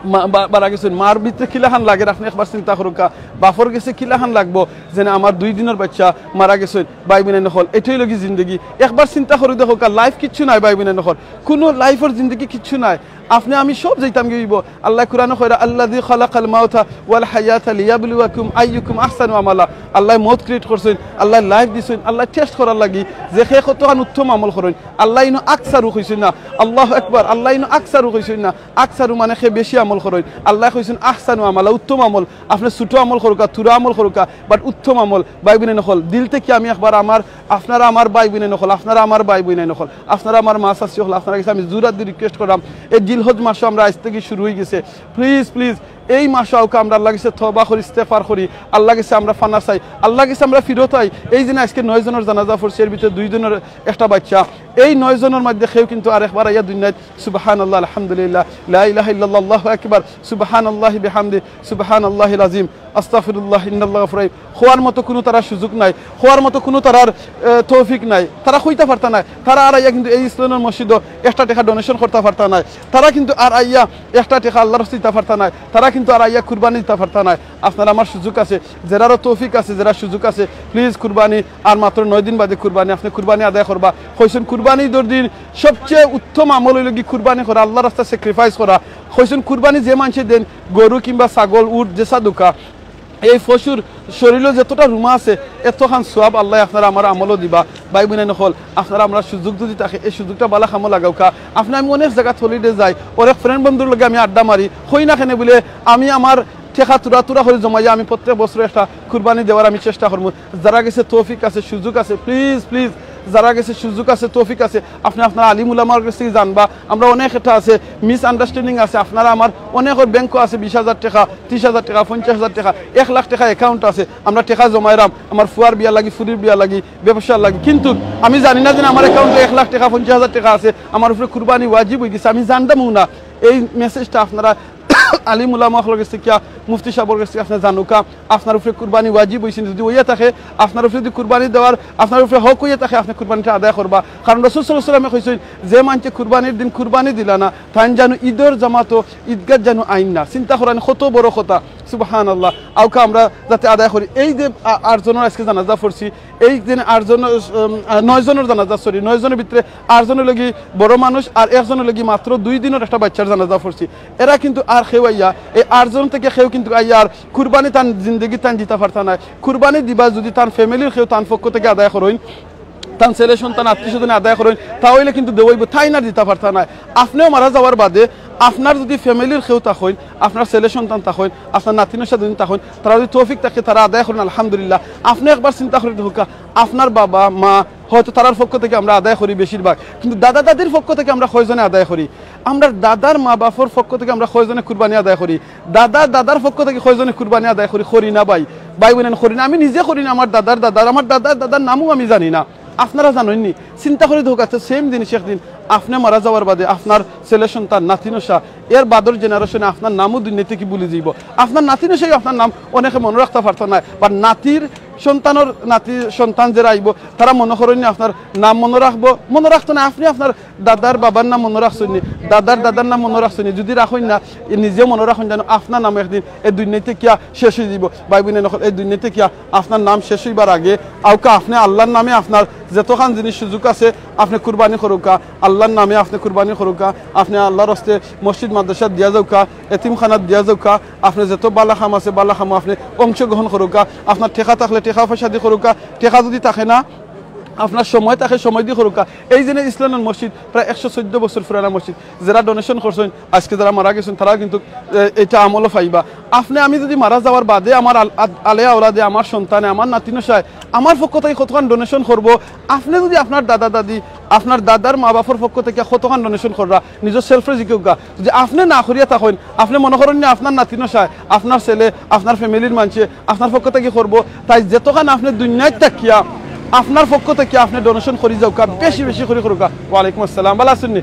মা-, বা-, মারা গেছইন, মার ভিতরে কিলাখান লাগের আপনি একবার চিন্তা করউক্কা, বাপর গেছে কিলাখান লাগবো যে না, আমার দুই দিনের বাচ্চা মারা গেছইন। ভাই বোন অকল, এটাই লগি জিন্দেগি। একবার চিন্তা করি দেখউক্কা, life কিচ্ছু নাই ভাই বোন অকল, কোনো lifeর জিন্দেগি কিচ্ছু নাই। আপনে আমি সব যাইতাম গি অইবো। আল্লায় কুরআনো কইরা, "আল্লাযী খালাকাল মাউতা ওয়াল হায়াতা লিয়াবলুয়াকুম আইয়ুকুম আহসানু আমালা।" আল্লায় মউত create করছইন, আল্লায় life দিছইন, আল্লায় test করার লাগি যে কে কতখান উত্তম আমল করইন। আল্লায় ইনো আকসারু কইছইন না, আল্লাহু আকবার, আল্লায় ইনো আকসারু কইছইন না। আকসারু মানে কে বেশি আমল করইন। আল্লায় কইছইন আহসানু আমালা, উত্তম আমল। আপনে ছোট আমল করউক্কা, থুড়া আমল করউক্কা, but উত্তম আমল। ভাই বইনাইন অকল, দিল থাকি আমি একবার আমার, আপনারা আমার ভাই বইনাইন অকল, আপনারা আমার ভাই বইনাইন অকল, আপনারা আমার মা চাচি অকল, আপনারার গেছে আমি জোর আত দি request কররাম, এই জিলহজ মাসো আমরা আইজ থাকি শুরু অইগেছে, please, please, এই মাসো আউক্কা আমরা আল্লার গেছে তওবা করি, ইস্তেগফার করি, আল্লার গেছে আমরা ফানা চাই, আল্লার গেছে আমরা ফিরত আই। এই যে আইজকে নয় জনর জানাজা পড়ছে, এর ভিতরে দুই জনর একটা বাইচ্চা, এই নয় জনর মধ্যে কেউ কিন্তু আরেকবার আইয়া দুনিয়াত সুবহানাল্লাহ, আলহামদুলিল্লাহ, লা ইলাহা ইল্লাল্লাহ, আল্লাহু আকবার, সুবহানাল্লাহি বিহামদি, সুবহানাল্লাহিল আযীম, আস্তাগফিরুল্লাহ, ইন্নাল্লাহু গাফুরুর রাহিম কওয়ার মতো কুনু তারার সুযোগ নাই, কওয়ার মতো কুনু তারার, এ, তৌফিক নাই। তারা কইতা পারতা নায়, তারা আর আইয়া কিন্তু এই ইসলামর মসজিদো একটা টেকা donation করতা পারতা নায়, তারা কিন্তু আর আইয়া একটা টেকা আল্লার রাস্তায় দিতা পারতা নায়, তারা কিন্তু আর আইয়া কুরবানি দিতা পারতা নায়। আপনার আমার সুযোগ আছে, যেরারও তৌফিক আছে, যেরার সুযোগ আছে, please কুরবানি, আর মাত্র নয় দিন বাদে কুরবানি, আপনে কুরবানি আদায় করবা। কইছইন কুরবানি ইদর দিন সবচেয়ে উত্তম আমল অইলো গি কুরবানি করা, আল্লার রাস্তায় sacrifice করা। কইছইন কুরবানি যে মানষে দেইন, গরু কিংবা ছাগল, উট, যেছা দেউক্কা, এই পশুর শরীলো যতটা রুমা আছে, এতখান সওয়াব আল্লায় আপনার আমার আমলো দিবা। ভাই বইনাইন অকল, আপনারা আমরার সুযোগ যদি থাকে, এই সুযোগটা ভালা কামো লাগাউক্কা। আপনে আমি অনেক জাগাত holiday যাই, অনেক friend বন্ধুর লগে আমি আড্ডা মারি, কই না কেনে বুলে আমি আমার টেকা থুড়া থুড়া করি জমাইয়া আমি প্রত্যেক বছর একটা কুরবানি দেওয়ার আমি চেষ্টা করমু। যারার গেছে তৌফিক আছে, সুযোগ আছে, please, please, যারার গেছে সুযোগ আছে, তৌফিক আছে, আপনে আপনার আলিম উলামার গেছ থাকি জানবা। আমরা অনেক একটা আছে, misunderstanding আছে, আপনারা আমার অনেকর ব্যাংকো আছে বিশ হাজার টেকা, ত্রিশ হাজার টেকা, পঞ্চাশ হাজার টেকা, এক লাখ টেকা account আছে, আমরা টেকা জমাইরাম আমার ফুয়ার বিয়ার লাগি, ফুরির বিয়ার লাগি, ব্যবসার লাগি, কিন্তু আমি জানি না যে আমার account-ও এক লাখ টেকা, পঞ্চাশ হাজার টেকা আছে, আমার উপরে কুরবানি ওয়াজিব অইগেছে, আমি জানতামও না। এই message-টা আপনারা আলিম উলামা অকলর গেছ থাকি, মুফতি সাবর গেছ থাকি আপনে জানউক্কা, আপনার উপরে কুরবানি ওয়াজিব অইছে নি? যদি অইয়া থাকে, আপনার উপরে যদি কুরবানি দেওয়ার, আপনার উপরে হক অইয়া থাকে, আপনে কুরবানিটা আদায় করবা। কারণ রাসুল সাল্লাল্লাহু আলাইহি ওয়াসাল্লামে কইছইন, যে মানষে কুরবানির দিন কুরবানি দিলা না, তাইন যেন ইদর জামাতো ইদগাত যেন আইন না। চিন্তা করইন কত বড় কথা, সুবহানাল্লাহ। আউক্কা আমরা যাতে আদায় করি। এই যে আ-, আটজনর আইজকে জানাজা পড়ছি, এই দিন আটজন, উম, আ, নয়জনর জানাজা, sorry, নয়জনর ভিতরে আটজন অইলো গি বড় মানুষ আর একজন অইলো গি মাত্র দুই দিনর একটা বাইচ্চার জানাজা পড়ছি। এরা কিন্তু আর কেউ আইয়া, এই আটজন থাকি কেউ কিন্তু আইয়া আর কুরবানি তান জিন্দেগিত তান দিতা পারতা নায়। কুরবানি দিবা যদি তান family-র কেউ তান পক্ষ থাকি আদায় করইন, তান ছেলে সন্তান আত্মীয় স্বজনে আদায় করইন, তা অইলে কিন্তু দেওয়া অইবো, তাইন আর দিতা পারতা নায়। আপনেও মারা যাওয়ার বাদে আপনার যদি family-র কেউ থাকইন, আপনার ছেলে সন্তান থাকইন, আপনার নাতি নশা যদি থাকইন, তারা যদি তৌফিক থাকে তারা আদায় করইন, আলহামদুলিল্লাহ। আপনে একবার চিন্তা করি দেখউক্কা, আপনার বাবা মা হয়তো তারার পক্ষ থাকি আমরা আদায় করি বেশিরভাগ, কিন্তু দাদা দাদির পক্ষ থাকি আমরা কয়জনে আদায় করি? আমরার দাদার মা বাপর পক্ষ থাকি আমরা কয়জনে কুরবানি আদায় করি? দাদার দাদার পক্ষ থাকি কয়জনে কুরবানি আদায় করি? করি না ভাই, ভাই বইনাইন, করি না। আমি নিজে করি না, আমার দাদার দাদার, আমার দাদার দাদার নামও আমি জানি না, আপনারা জানইন নি? চিন্তা করি দেখউক্কা, তো same জিনিস একদিন আপনে মারা যাওয়ার বাদে আপনার ছেলে সন্তান, নাতি নশা, এর বাদর generation-এ আপনার নামও দুনিয়া থাকি ভুলি যাইবো। আপনার নাতি নশাইও আপনার নাম অনেকে মনো রাখতা পারতা নায়, বা নাতির সন্তানর নাতি সন্তান যেরা আইবো, তারা মনো করইন নি আপনার নাম মনো রাখবো? মনো রাখতো নায়। আপনে আপনার দাদার বাবার নাম মনো রাখছইন নি, দাদার দাদার নাম মনো রাখছইন নি, যদি রাখইন না, এ নিজেও মনো রাখইন যেন আপনার নাম একদিন এই দুনিয়া থাকি শেষ অই যাইবো। ভাই বইনাইন অকল, এই দুনিয়া থাকি আপনার নাম শেষ অইবার আগে আউক্কা আপনে আল্লার নামে আপনার যতখান জিনিস সুযোগ আছে আপনে কুরবানি করউক্কা, আল্লার নামে আপনে কুরবানি করউক্কা, আপনে আল্লার রাস্তায় মসজিদ মাদ্রাসাত দিয়া যাউক্কা, এতিমখানাত দিয়া যাউক্কা, আপনে যত ভালা কাম আছে ভালা কামো আপনে অংশগ্রহণ করউক্কা, আপনার টেকা থাকলে টেকা পয়সা দি করউক্কা, টেকা যদি থাকে না, আপনার সময় থাকে সময় দি করউক্কা। এই যে ইসলামর মসজিদ, প্রায় একশো চৌদ্দ বছর পুরানা মসজিদ, যেরা donation করছইন, আইজকে যেরা মারা গেছইন, তারাও কিন্তু, এ, ইটা আমলো পাইবা। আপনে আমি যদি মারা যাওয়ার বাদে আমার আল-, আদ-, আলে আওলাদে, আমার সন্তানে, আমার নাতি নশায় আমার পক্ষ থাকি কতখান donation করবো, আপনে যদি আপনার দাদা দাদি, আপনার দাদার মা বাপর পক্ষ থাকি কতখান donation কররা, নিজর self-রে জিকাউক্কা। যদি আপনে না করিয়া থাকইন, আপনে মনো করইন নি আপনার নাতি নশায়, আপনার ছেলে, আপনার family-র মানষে আপনার পক্ষ থাকি করবো, তাই যতখান আপনে দুনিয়াত থাকিয়া আপনার পক্ষ থাকি আপনে donation করি যাউক্কা, বেশি বেশি করি করউক্কা। ওয়ালাইকুম আসসালাম, ভালা আছইন নি?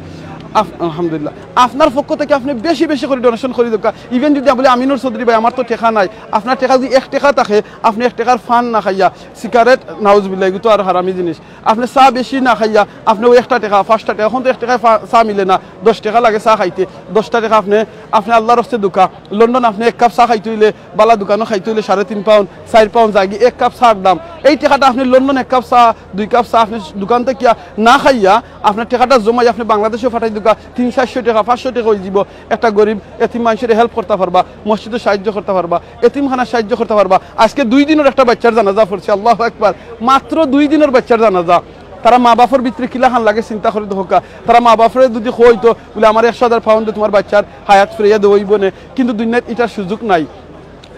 আফ-, আলহামদুলিল্লাহ। আপনার পক্ষ থাকি আপনে বেশি বেশি করি donation করি যাউক্কা। Even যদি বুলে, "আমিনুর চৌধুরী ভাই, আমার তো টেকা নাই", আপনার টেকা যদি এক টেকা থাকে, আপনে এক টেকার পান না খাইয়া, সিগারেট, নাউজুবিল্লাহ, ইগু তো আর হারামি জিনিস। আপনে চা বেশি না খাইয়া, আপনে ওই একটা টেকা, পাঁচটা টেকা, অখন তো এক টেকায় পা-, চা মিলে না, দশ টেকা লাগে চা খাইতে, দশটা টেকা আপনে আপনে আল্লার ওয়াস্তে দুকা, লন্ডন আপনে এক কাপ চা খাইতে অইলে, বালা দুকানো খাইতে অইলে সাড়ে তিন পাউন্ড, চাইর পাউন্ড যায়গি এক কাপ চার দাম। এই টেকাটা আপনে লন্ডন এক কাপ চা, দুই কাপ চা আপনে দোকান থাকিয়া না খাইয়া, আপনার টেকাটা জমাই আপনে বাংলাদেশো ফাটাই দুকা, তিন চাইরশো টেকা, পাঁচশো টেকা অইযিবো। একটা গরিব এতিম মানষরে help করতা পারবা, মসজিদো সাহায্য করতা পারবা, এতিমখানার সাহায্য করতা পারবা। আজকে দুই দিনর একটা বাইচ্চার জানাজা পড়ছে, আল্লাহু আকবার, মাত্র দুই দিনর বাইচ্চার জানাজা। তারা মা বাফর ভিতরে কিলাখান লাগে চিন্তা করি দেখউক্কা। তারা মা বাফরে যুদি কইতো বুলে, "আমার একশো হাজার পাউন্ডে তুমার বাইচ্চার হায়াত ফিরাইয়া দেওয়া অইবো নে", কিন্তু দুনিয়াত ইটার সুযোগ নাই,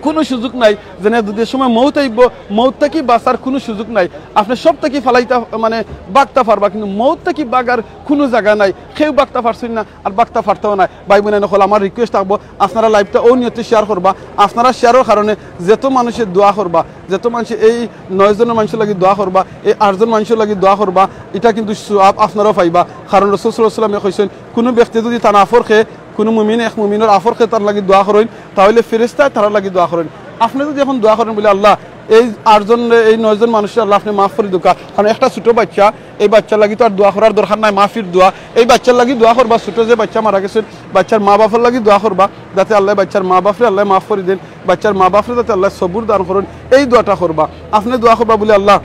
কুনু সুযোগ নাই। যেনে যুদি সময় মউত আইবো, মউত থাকি বাঁচার কুনু সুযোগ নাই। আপনে সব থাকি ফালাইতা, মানে, ভাগতা পারবা, কিন্তু মউত থাকি ভাগার কুনু জাগা নাই। কেউ ভাগতা পারছইন না, আর ভাগতা পারতাও নায়। ভাই বইনাইন অকল, আমার request থাকবো, আপনারা liveটা অউ নিয়তে share করবা। আপনারা shareর কারণে যত মানষে দোয়া করবা, যত মানষে এই নয়জন মানষর লাগি দোয়া করবা, এই আটজন মানষর লাগি দোয়া করবা, ইটা কিন্তু সওয়াব আপনারাও পাইবা। কারণ রাসুল সাল্লাল্লাহু আলাইহি ওয়াসাল্লামে কইছইন, কুনু ব্যক্তি যুদি তান আফর খে, কুনু মুমিন এক মুমিনর আফর খে তার লাগি দোয়া করইন, তা অইলে ফিরিস্তায় তারার লাগি দোয়া করইন। আপনে যুদি অখন দোয়া করইন বুলে, "আল্লাহ, এই আটজনরে, এই নয়জন মানষরে আল্লাহ আপনে মাফ করি দেউক্কা", কারণ একটা ছোট বাইচ্চা, এই বাইচ্চার লাগি তো আর দোয়া করার দরকার নাই, মাফির দোয়া। এই বাইচ্চার লাগি দোয়া করবা, ছোট যে বাইচ্চা মারা গেছইন, বাইচ্চার মা বাফর লাগি দোয়া করবা, যাতে আল্লায় বাইচ্চার মা বাফরে আল্লায় মাফ করি দেইন, বাইচ্চার মা বাফরে যাতে আল্লায় সবুর দান করইন, এই দোয়াটা করবা। আপনে দোয়া করবা বুলে, "আল্লাহ,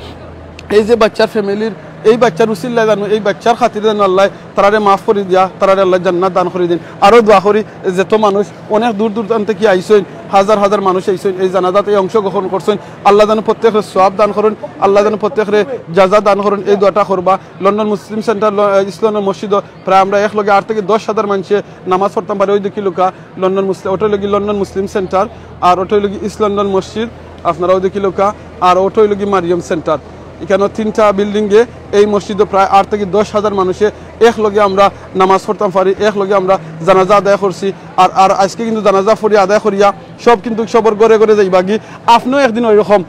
এই যে বাইচ্চার familyর, এই বাইচ্চার উসিলায় জানু, এই বাইচ্চার খাতিরে জানু আল্লায় তারারে মাফ করি দিয়া, তারারে আল্লায় জান্নাত দান করি দেইন।" আরও দোয়া করি, যত মানুষ অনেক দূর দূরান্ত থাকি আইছইন, হাজার হাজার মানুষ আইছইন, এই জানাজাত এই অংশগ্রহণ করছইন, আল্লাহ জানু প্রত্যেকরে সওয়াব দান করইন, আল্লাহ জানু প্রত্যেকরে জাযা দান করইন, এই দোয়াটা করবা। লন্ডন মুসলিম সেন্টার, ল-, ইস্ট লন্ডন মসজিদো প্রায় আমরা একলগে আট থাকি দশ হাজার মানষে নামাজ পড়তাম পারি। অউ দেখিলাউক্কা লন্ডন মুসলিম, ওটা অইলো গি লন্ডন মুসলিম সেন্টার, আর ওটা অইলো গি ইস্ট লন্ডন মসজিদ। আপনারা অউ দেখিলাউক্কা, আর ওটা অইলো গি মারিয়ম সেন্টার। ইখানো তিনটা buildingএ এই মসজিদো প্রায় আট থাকি দশ হাজার মানষে একলগে আমরা নামাজ পড়তাম পারি, একলগে আমরা জানাজা আদায় করছি। আর, আর আইজকে কিন্তু জানাজা পড়িয়া আদায় করিয়া সব কিন্তু সবর ঘরে ঘরে যাইবাগি। আপনেও একদিন ওইরকম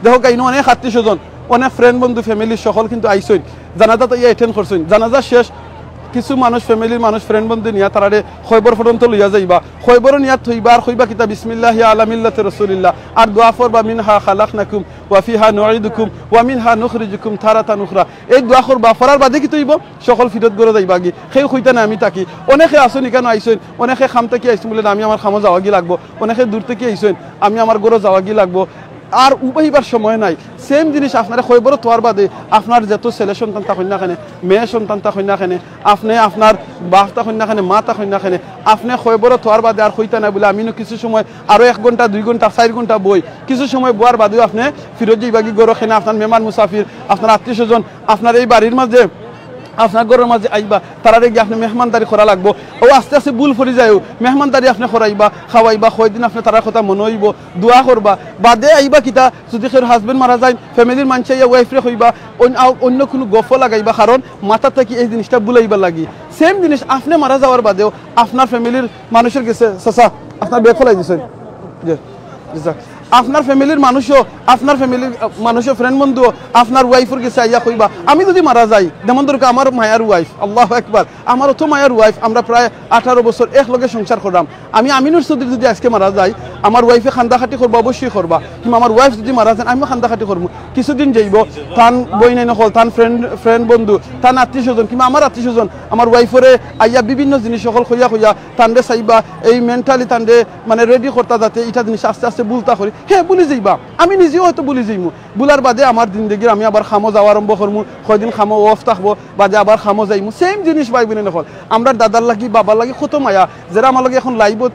দেখউক্কা, ইনো অনেক আত্মীয় স্বজন, অনেক friend বন্ধু, family সকল কিন্তু আইছইন, জানাজাত আইয়া attend করছইন। জানাজা শেষ, কিছু মানুষ, familyর মানুষ, friend বন্ধু নিয়া তারারে কয়বর পর্যন্ত লইয়া যাইবা। কয়বরো নিয়া থইবা আর কইবা কিতা, "বিসমিল্লাহি আলা মিল্লাতি রাসূলিল্লাহ", আর দোয়া পড়বা, "মিনহা খালাকনাকুম ওয়া ফিহা নুঈদুকুম ওয়া মিনহা নুখরিজুকুম তারাতান উখরা।" এই দোয়া করবা, পড়ার বাদে কিতা অইবো? সকল ফিরত ঘরো যাইবাগি। কেউ কইতা নায় আমি থাকি। অনেকে আছইন ইখানো আইছইন, অনেকে কাম থাকি আইছইন বুলে, "না, আমি আমার কামো যাওয়াগি লাগবো।" অনেকে দূর থাকি আইছইন, "আমি আমার ঘরো যাওয়াগি লাগবো।" আর উবাইবার সময় নাই। Same জিনিস আপনারে কয়বরো থওয়ার বাদে আপনার যত ছেলে সন্তান থাকইন না কেনে, মেয়ে সন্তান থাকইন না কেনে, আপনে আপনার বাপ থাকইন না কেনে, মা থাকইন না কেনে, আপনে কয়বরো থওয়ার বাদে আর কইতা নায় বুলে, "আমি নু কিছু সময় আরো এক ঘন্টা, দুই ঘন্টা, চাইর ঘন্টা বই।" কিছু সময় বওয়ার বাদেও আপনে ফিরত যাইবাগি ঘরো, কেনে আপনার মেহমান মুসাফির, আপনার আত্মীয় স্বজন, আপনার এই বাড়ির মাঝে, আপনার ঘরর মাঝে আইবা, তারারে গিয়া আপনে মেহমানদারি করা লাগবো। অউ আস্তে আস্তে ভুল পড়ি যায়ও, মেহমানদারি আপনে করাইবা, খাওয়াইবা, কয়দিন আপনে তারার কথা মনো অইবো, দোয়া করবা, বাদে আইবা কিতা, যুদি কেউর husband মারা যাইন, familyর মানষে আইয়া wifeরে কইবা, অইন-, আ-, অইন্য কুনু গফ লাগাইবা, কারণ মাথা থাকি এই জিনিসটা ভুলাইবার লাগি। Same জিনিস আপনে মারা যাওয়ার বাদেও আপনার familyর মানুষর গেছে, চাচা, আপনার bag ফালাই দিছইন। জি, জি, স্যার। আপনার familyর মানুষও, আপনার familyর, আহ, মানুষও, friend বন্ধুও আপনার wifeর গেছে আইয়া কইবা, আমি যুদি মারা যাই, যেমন ধরুক্কা আমার মায়ার wife, আল্লাহু আকবার, আমার অত মায়ার wife, আমরা প্রায় আঠারো বছর একলগে সংসার করলাম। আমি আমিনুর চৌধুরী যুদি আইজকে মারা যাই, আমার wifeএ কান্দাকাটি করবা, অবশ্যই করবা, কিন্তু আমার wife যুদি মারা যাইন, আমিও কান্দাকাটি করমু। কিছুদিন যাইবো, তান বইনাইন অকল, তান friend, friend বন্ধু, তান আত্মীয় স্বজন, কিংবা আমার আত্মীয় স্বজন, আমার wifeরে আইয়া বিভিন্ন জিনিস অকল কইয়া কইয়া তানরে চাইবা, এই mentally তানরে মানে ready করতা, যাতে ইটা জিনিস আস্তে আস্তে ভুলতা করি। হে, ভুলি যাইবা, আমি নিজেও হয়তো ভুলি যাইমু। ভুলার বাদে আমার জিন্দেগির আমি আবার কামো যাওয়া আরম্ভ করমু, কয়দিন কামো off থাকবো, বাদে আবার কামো যাইমু। Same জিনিস ভাই বইনাইন অকল, আমরার দাদার লাগি, বাবার লাগি কত মায়া, যেরা আমার লগে এখন liveও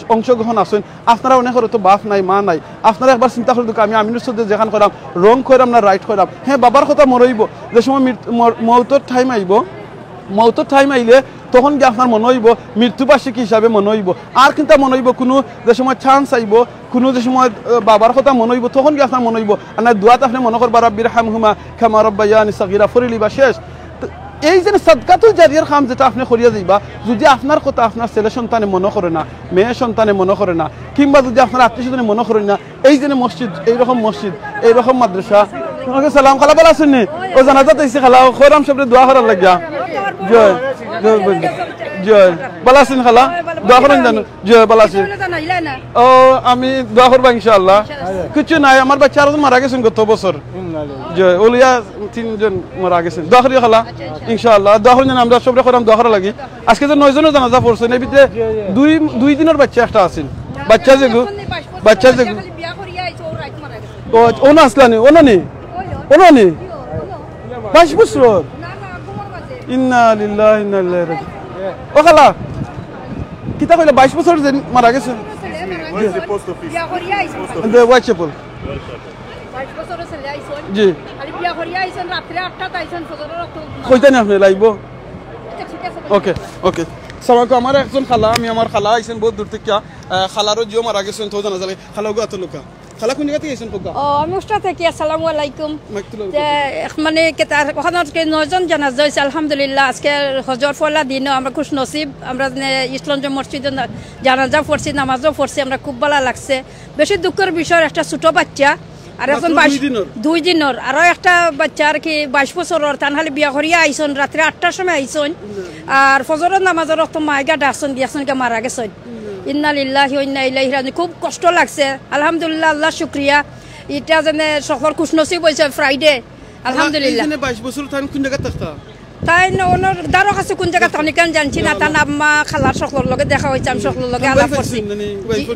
অংশগ্রহণ আছইন, আপনারা অনেকর তো বাপ নাই, মা নাই, আপনারা একবার চিন্তা করি দেখউক্কা, আমি আমিনুর চৌধুরী যেখান কইরাম, wrong কইরাম না right কইরাম? হে, বাবার কথা মনো অইবো, যে সময় মৃত্যু, মর-, মউতর time আইবো, মউতর time আইলে তখন গিয়া আপনার মনো অইবো, মৃত্যুবার্ষিকী হিসাবে মনো অইবো। আর কিন্তা মনো অইবো, কুনু যে সময় chance আইবো, কুনু যে সময়, আহ, বাবার কথা মনো অইবো, তখন গিয়া আপনার মনো অইবো। আর না, দোয়াত আপনে মনো করবা, "রাব্বির হামহুমা কামা রাব্বায়ানি সগীরা", পড়িলিবা, শেষ। তো এই যে সাদকাতুল জারিয়ার কাম যেটা আপনে করিয়া যাইবা, যুদি আপনার কথা আপনার ছেলে সন্তানে মনো করে না, মেয়ে সন্তানে মনো করে না, কিংবা যুদি আপনার আত্মীয় স্বজনে মনো করে না, এই যে মসজিদ, এইরকম মসজিদ, এইরকম মাদ্রাসা। ওয়ালাইকুম সালাম, খালা ভালা আছইন নি? ও জানাজাত আইছি খালা, ও কইরাম সবরে দোয়া করার লাগিয়া। জয়, জয়, জয়। ভালা আছইন খালা? দোয়া করইন জানো? জয়, ভালা আছি। ও, আমি দোয়া করবা ইনশাআল্লাহ। কিচ্ছু নাই, আমার বাইচ্চা আরো মারা গেছইন গত বছর। জয়, অলিয়া তিনজন মারা গেছইন। দোয়া করিও খালা, ইনশাআল্লাহ। দোয়া করিও যেন আমরা সবরে কইরাম দোয়া করার লাগি। আজকে যে নয়জনর জানাজা পড়ছইন, এর ভিতরে দুই, দুই দিনর বাচ্চা একটা আছিল। বাচ্চা যেগু, বাচ্চা যেগু। ও, অনো আছলা নি? অনো নি? অনো নি? বাইশ বছর? ইন্না লিল্লাহি ইন্না ইলাইহি রাজিউন। ও খালা, কিতা কইলা? বাইশ বছর যে মারা গেছে? The Whitechapel। বাইশ বছরর ছেলে আইছইন। জি। খালি বিয়া করিয়া আইছইন, রাত্রে আটটাত আইছইন, ফজরর ওয়াক্ত। কইতা নি আপনে লাইবো? আচ্ছা, ঠিক আছে। ওকে, ওকে। সালাম আলাইকুম, আমার একজন খালা, আমি আমার খালা আইছইন বহুত দূর থাকি। আহ, খালারও জিও মারা গেছইন, তো জানা যাবে। খালা ওগো আতো লোকা। খালা কোন জাগা থাকি আইছইন কউক্কা? ও, আমি উস্তা থাকি, আসসালামু আলাইকুম। মাইক তুলো। তে, এক মানে, কে তার, ওখানে আজকে নয়জন জানাজা অইছে, আলহামদুলিল্লাহ। আজকে হজর পয়লা দিনও আমরা খুশ নসিব। আমরা যে ইসলামগঞ্জ মসজিদো না-, জানাজা পড়ছি, নামাজও পড়ছি, আমরা খুব ভালা লাগছে। বেশি দুঃখর বিষয় একটা ছোট বাচ্চা, আর এখন মাত্র বাইশ দুই দিনর? দুই দিনর, আরো একটা বাচ্চা আর কি বাইশ বছরর, তান খালি বিয়া করিয়া আইছইন, রাত্রে আটটার সময় আইছইন, আর ফজরর নামাজর ওয়াক্ত মাইগা ডাকছইন, দেখছইন গিয়া মারা গেছইন। ইন্না লিল্লাহি ওয়া ইন্না ইলাইহি রাজিউন। খুব কষ্ট লাগছে, আলহামদুলিল্লাহ, আল্লাহর শুকরিয়া। ইটা যেন সকল খুশনসিব অইছে ফ্রাইডে, আলহামদুলিল্লাহ। এই যে বাইশ বছর তাইন কোন জাগা থাকতা? তাইন অনর দারো কাছে কোন জাগা থাকইন জানছি না, তান আম্মা খালার সকলর লগে দেখা অইছে, আমি সকলর লগে আলাপ করছি।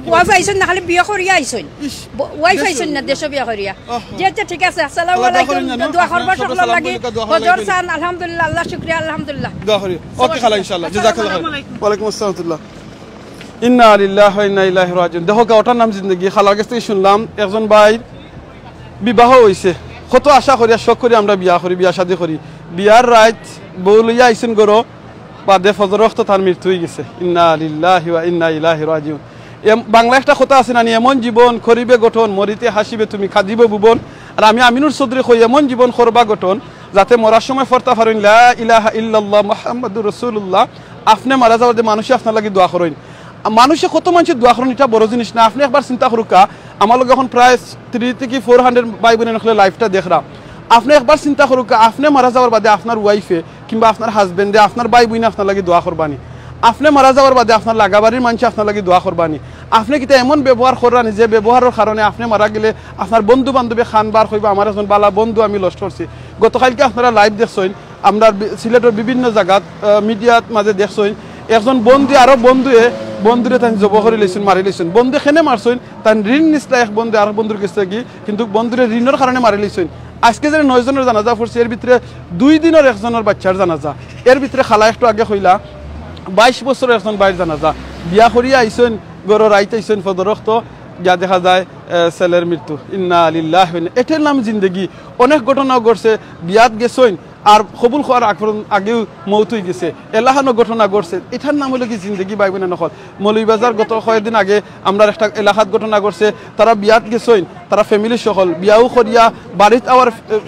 ওয়াইফ আইছইন না, খালি বিয়া করিয়া আইছইন। ইস, ব-, ওয়াইফ দেশো? আইছইন না, দেশো বিয়া করিয়া। আহা। জি, আচ্ছা, ঠিক আছে, আসসালামু আলাইকুম। দোয়া করবা সকলর লাগি। হজর চান, আলহামদুলিল্লাহ, আল্লাহ শুকরিয়া, আলহামদুলিল্লাহ। দোয়া করি। ওকে খালা, ইনশাআল্লাহ। জাযাকাল্লাহ খাইর। ওয়ালাইকুম আসসালাম। ইন্না লিল্লাহি ওয়া ইন্না ইলাইহি রাজিউন। দেখো কা, ওটার নাম জিন্দেগি। খালার গেছ থাকি শুনলাম, একজন ভাইর বিবাহ অইছে, কত আশা করিয়া শখ করি আমরা বিয়া করি, বিয়া শাদি করি। বিয়ার রাইত বউ লইয়া আইছইন ঘরো, বাদে ফজর ওয়াক্ত তার মৃত্যু অইগেছে। ইন্না লিল্লাহি ওয়া ইন্না ইলাইহি রাজিউন। এম-, বাংলা একটা কথা আছে না নি, "এমন জীবন করিবে গঠন, মরিতে হাসিবে তুমি, কাঁদিব ভুবন।" আর আমি আমিনুর চৌধুরী কই, "এমন জীবন করবা গঠন, যাতে মরার সময় পড়তা পারইন, লা ইলাহা ইল্লাল্লাহ মুহাম্মাদুর রাসূলুল্লাহ।" আপনে মারা যাওয়ার যে মানুষে আপনার লাগি দোয়া করইন, মানষে কত মানষে দোয়া করইন, ইটা বড় জিনিস না। আপনে একবার চিন্তা করউক্কা, আমার লগে এখন প্রায় three থাকি four hundred ভাই বইন অকলে live টা দেখরা। আপনে একবার চিন্তা করউক্কা, আপনে মারা যাওয়ার বাদে আপনার ওয়াইফে কিংবা আপনার হাজবেন্ডে, আপনার ভাই বইনে আপনার লাগি দোয়া করবা নি? আপনে মারা যাওয়ার বাদে আপনার লাগাবাড়ির মানষে আপনার লাগি দোয়া করবা নি? আপনে কিতা এমন ব্যবহার কররা নি যে ব্যবহারর কারণে আপনে মারা গেলে আপনার বন্ধু বান্ধবে কান বার কইবা, "আমার একজন বালা বন্ধু আমি lost করছি।" গতকালকে আপনারা live দেখছইন, আমরা বি-, সিলেটর বিভিন্ন জাগাত, আহ, মিডিয়াত মাঝে দেখছইন, একজন বন্ধু আরো বন্ধুয়ে বন্ধুরে তাইন জব করি লইছইন, মারি লইছইন। বন্ধু কেনে মারছইন, তাইন ঋণ নিছলা এক বন্ধু আরো বন্ধুর গেছ থাকি, কিন্তু বন্ধুরে ঋণর কারণে মারি লইছইন। আজকে যে নয় জনর জানাজা পড়ছে, এর ভিতরে দুই দিনর একজনর বাচ্চার জানাজা। এর ভিতরে খালা একটু আগে কইলা, বাইশ বছর একজন ভাইর জানাজা, বিয়া করিয়া আইছইন, ঘরো রাইত আইছইন, ফজর ওয়াক্ত গিয়া দেখা যায়, আহ, ছেলের মৃত্যু। ইন্না লিল্লাহি ওয়া ইন্না, এটার নাম জিন্দেগি। অনেক ঘটনা ঘটছে, বিয়াত গেছইন, আর কবুল করার আগ পর্যন্ত আগেউ মউত অইগেছে। এলাখানও ঘটনা ঘটছে, ইটার নাম অইলো কি জিন্দেগি, ভাই বইন অকল। মৌলভীবাজার গত কয়েকদিন আগে আমরার একটা এলাকাত ঘটনা ঘটছে, তারা বিয়াত গেছইন, তারা family সকল বিয়াও করিয়া বাড়িত আওয়ার, এ,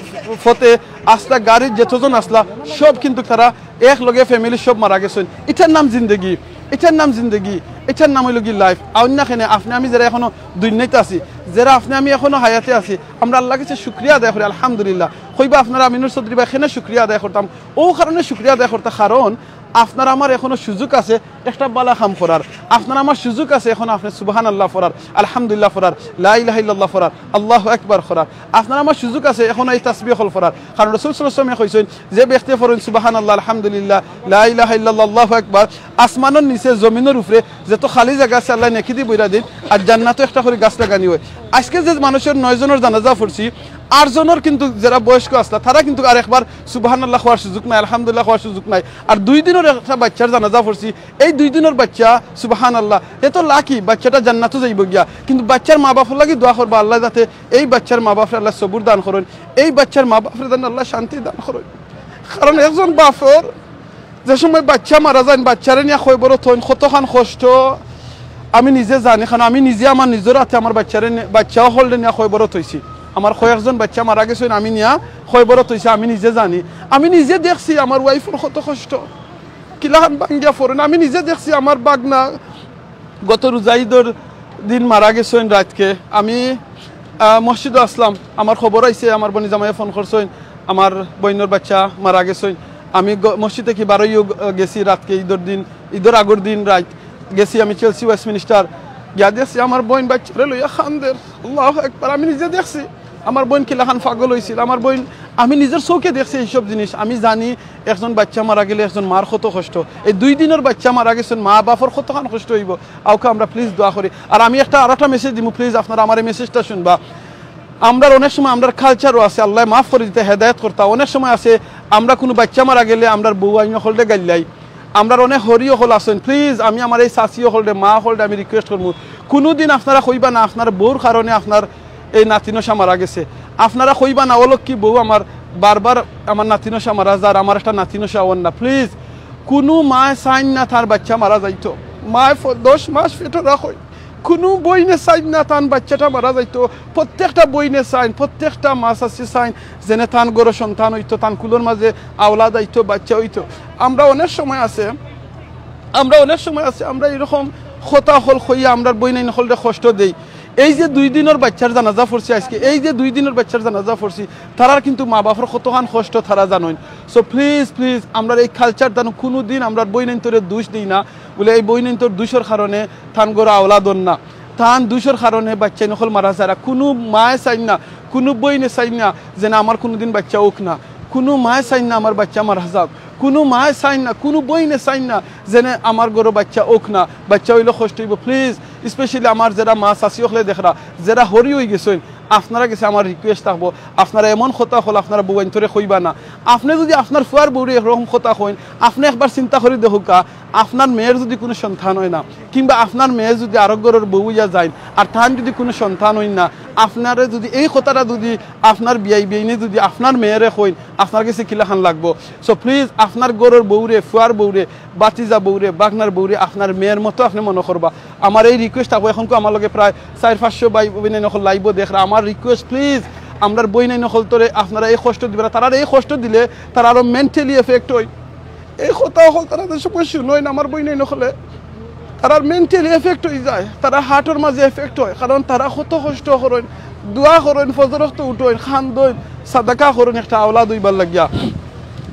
পথে আস্তা গাড়িত যতজন আছলা সব কিন্তু তারা এক লগে family সব মারা গেছইন। ইটার নাম জিন্দেগি, ইটার নাম জিন্দেগি, ইটার নাম অইলো কি life। আউন না কেনে আপনে আমি যেরা এখনো দুনিয়াত আছি, যেরা আপনে আমি এখনো হায়াতে আছি, আমরা আল্লাহর গেছে শুকরিয়া আদায় করি, আলহামদুলিল্লাহ। কইবা আপনারা আমিনুর চৌধুরী ভাই কেনে শুকরিয়া আদায় করতাম? অউ কারণে শুকরিয়া আদায় করতা, কারণ আপনার আমার এখনো সুযোগ আছে একটা বালা কাম করার, আপনার আমার সুযোগ আছে এখন আপনে সুবহানাল্লাহ পড়ার, আলহামদুলিল্লাহ পড়ার, লা ইলাহা ইল্লাল্লাহ পড়ার, আল্লাহু আকবার পড়ার। আপনার আমার সুযোগ আছে এখন এই তাসবিহ অকল পড়ার, কারণ রাসূল সাল্লাল্লাহু আলাইহি ওয়াসাল্লামে কইছইন, যে ব্যক্তি পড়ইন সুবহানাল্লাহ, আলহামদুলিল্লাহ, লা ইলাহা ইল্লাল্লাহ, আল্লাহু আকবার, আসমানর নিচে জমিনর উপরে যত খালি জাগা আছে আল্লায় নেকি দি ভইরা দিন, আর জান্নাতো একটা করি গাছ লাগানি অয়। আজকে যে মানুষর নয় জনর জানাজা পড়ছি, আট জনর কিন্তু যেরা বয়স্ক আছলা, তারা কিন্তু আর একবার সুবহানাল্লাহ কওয়ার সুযোগ নাই, আলহামদুলিল্লাহ কওয়ার সুযোগ নাই। আর দুই দিনর একটা বাচ্চার জানাজা পড়ছি, এই দুই দিনর বাচ্চা, সুবহানাল্লাহ, এ তো lucky, বাচ্চাটা জান্নাতো যাইবো গিয়া। কিন্তু বাচ্চার মা বাপর লাগি দোয়া করবা, আল্লায় যাতে এই বাচ্চার মা বাপরে আল্লায় সবুর দান করইন, এই বাচ্চার মা বাপরে যেন আল্লায় শান্তি দান করইন। কারণ একজন বাপর যে সময় বাচ্চা মারা যাইন, বাচ্চারে নিয়া কয়বরো থইন, কতখান কষ্ট আমি নিজে জানি, কারণ আমি নিজে আমার নিজর আতে আমার বাচ্চারে নি-, বাচ্চাও হকলরে নিয়া কয়বরো থইছি। আমার কয়েকজন বাচ্চা মারা গেছইন, আমি নিয়া কয়বরো থইছি, আমি নিজে জানি, আমি নিজে দেখছি আমার wife-র কত কষ্ট, কিলাখান ভাঙ্গিয়া পড়ইন। আমি নিজে দেখছি আমার ভাগনা গত রোজা ঈদর দিন মারা গেছইন রাইতকে। আমি, আহ, মসজিদো আছলাম, আমার খবর আইছে, আমার বইন জামাইয়ে phone করছইন, আমার বইনর বাচ্চা মারা গেছইন। আমি গ-, মসজিদ থাকি বারইয়া গ-, গেছি রাইতকে, ঈদর দিন, ঈদর আগর দিন রাইত গেছি আমি Chelsea Westminster, গিয়া দেখছি আমার বইন বাচ্চারে লইয়া কান্দের। আল্লাহু আকবার, আমি নিজে দেখছি আমার বইন কিলাখান পাগল অইছিল, আমার বইন আমি নিজর চউখে দেখছি এইসব জিনিস। আমি জানি একজন বাইচ্চা মারা গেলে একজন মার কত কষ্ট। এই দুই দিনর বাইচ্চা মারা গেছইন, মা বাপর কতখান কষ্ট অইবো। আউক্কা আমরা please দোয়া করি। আর আমি একটা, আরোটা message দিমু, please আপনারা আমার এই message টা শুনবা। আমরার অনেক সময় আমরার culture ও আছে, আল্লায় মাফ করি দিতা, হেদায়েত করতা। অনেক সময় আছে আমরা কুনু বাইচ্চা মারা গেলে আমরার বউ আইন অকলরে গাইল্লাই। আমরার অনেক হরি অকল আছইন, please আমি আমার এই চাচি অকলরে, মা অকলরে আমি request করমু, কুনুদিন আপনারা কইবা না আপনার বউর কারণে আপনার এই নাতিনশা মারা গেছে। আপনারা কইবা না, "অলক্ষী বউ আমার, বারবার আমার নাতিনশা মারা যার, আমার একটা নাতিনশা অর না।" Please, কুনু মায় চাইন না তার বাইচ্চা মারা যাইতো। মায় ফ-, দশ মাস পেটো রাখইন, কুনু বইনে চাইন না তান বাইচ্চাটা মারা যাইতো। প্রত্যেকটা বইনে চাইন, প্রত্যেকটা মা চাচি চাইন, যেনে তান ঘরো সন্তান অইতো, তান কুলর মাঝে আওলাদ আইতো, বাইচ্চা অইতো। আমরা অনেক সময় আছে, আমরা অনেক সময় আছে, আমরা এরকম কথা অকল কইয়া আমরার বইনাইন অকলরে কষ্ট দেই। এই যে দুই দিনর বাইচ্চার জানাজা পড়ছি আইজকে, এই যে দুই দিনর বাইচ্চার জানাজা পড়ছি, তারার কিন্তু মা বাপর কতখান কষ্ট তারা জানইন। So please, please, আমরার এই culture তানু কুনুদিন আমরার বইনাইন্তরে দুষ দেই না, বুলে এই বইনাইন্তর দুষর কারণে তান ঘরো আওলাদ অর না। তান দুষর কারণে বাইচ্চাইন অকল মারা যার। কুনু মায় চাইন না, কুনু বইনে চাইন না যেনে আমার কুনুদিন বাইচ্চা অউক না। কুনু মায় চাইন না আমার বাইচ্চা মারা যাউক। কুনু মায় চাইন না, কুনু বইনে চাইন না যেনে আমার ঘরো বাইচ্চা অউক না। বাইচ্চা অইলে কষ্ট অইবো। Please, specially আমার যেরা মা চাচি অকলে দেখরা, যেরা হরি অইগেছইন, আপনারার গেছে আমার request থাকবো, আপনারা এমন কথা অকল আপনারা বউয়াইন্তরে কইবা না। আপনে যুদি আপনার ফুয়ার বউরে এরকম কথা কইন, আপনে একবার চিন্তা করি দেখউক্কা, আপনার মেয়ের যুদি কুনু সন্তান অয় না, কিংবা আপনার মেয়ে যুদি আরক ঘরর বউ অইয়া যাইন, আর তান যুদি কুনু সন্তান অইন না, আপনারে যুদি এই কথাটা যুদি আপনার বিয়াই বিয়াইনে যুদি আপনার মেয়েরে কইন, আপনার গেছে কিলাখান লাগবো? So please, আপনার ঘরর বউরে, ফুয়ার বউরে, বাতিজা বউরে, বাগনার বউরে আপনার মেয়ের মতো আপনে মনো করবা। আমার এই request থাকবো, এখনকু আমার লগে প্রায় চাইর পাঁচশো ভাই বইনাইন অকল live ও দেখরা, আমার request please, আমরার বইনাইন অকলতরে আপনারা এই কষ্ট দিবা না, তারার এই কষ্ট দিলে তারা আরো mentally effect অয়। এই কথা অকল তারা যে সময় শুনইন আমার বইনাইন অকলে, তারার mentally effect অই যায়, তারা heart অর মাঝে effect অয়, কারণ তারা কত কষ্ট করইন, দোয়া করইন, ফজর অক্ত উঠইন, কান্দইন, সাদাকা করইন একটা আওলাদ অইবার লাগিয়া।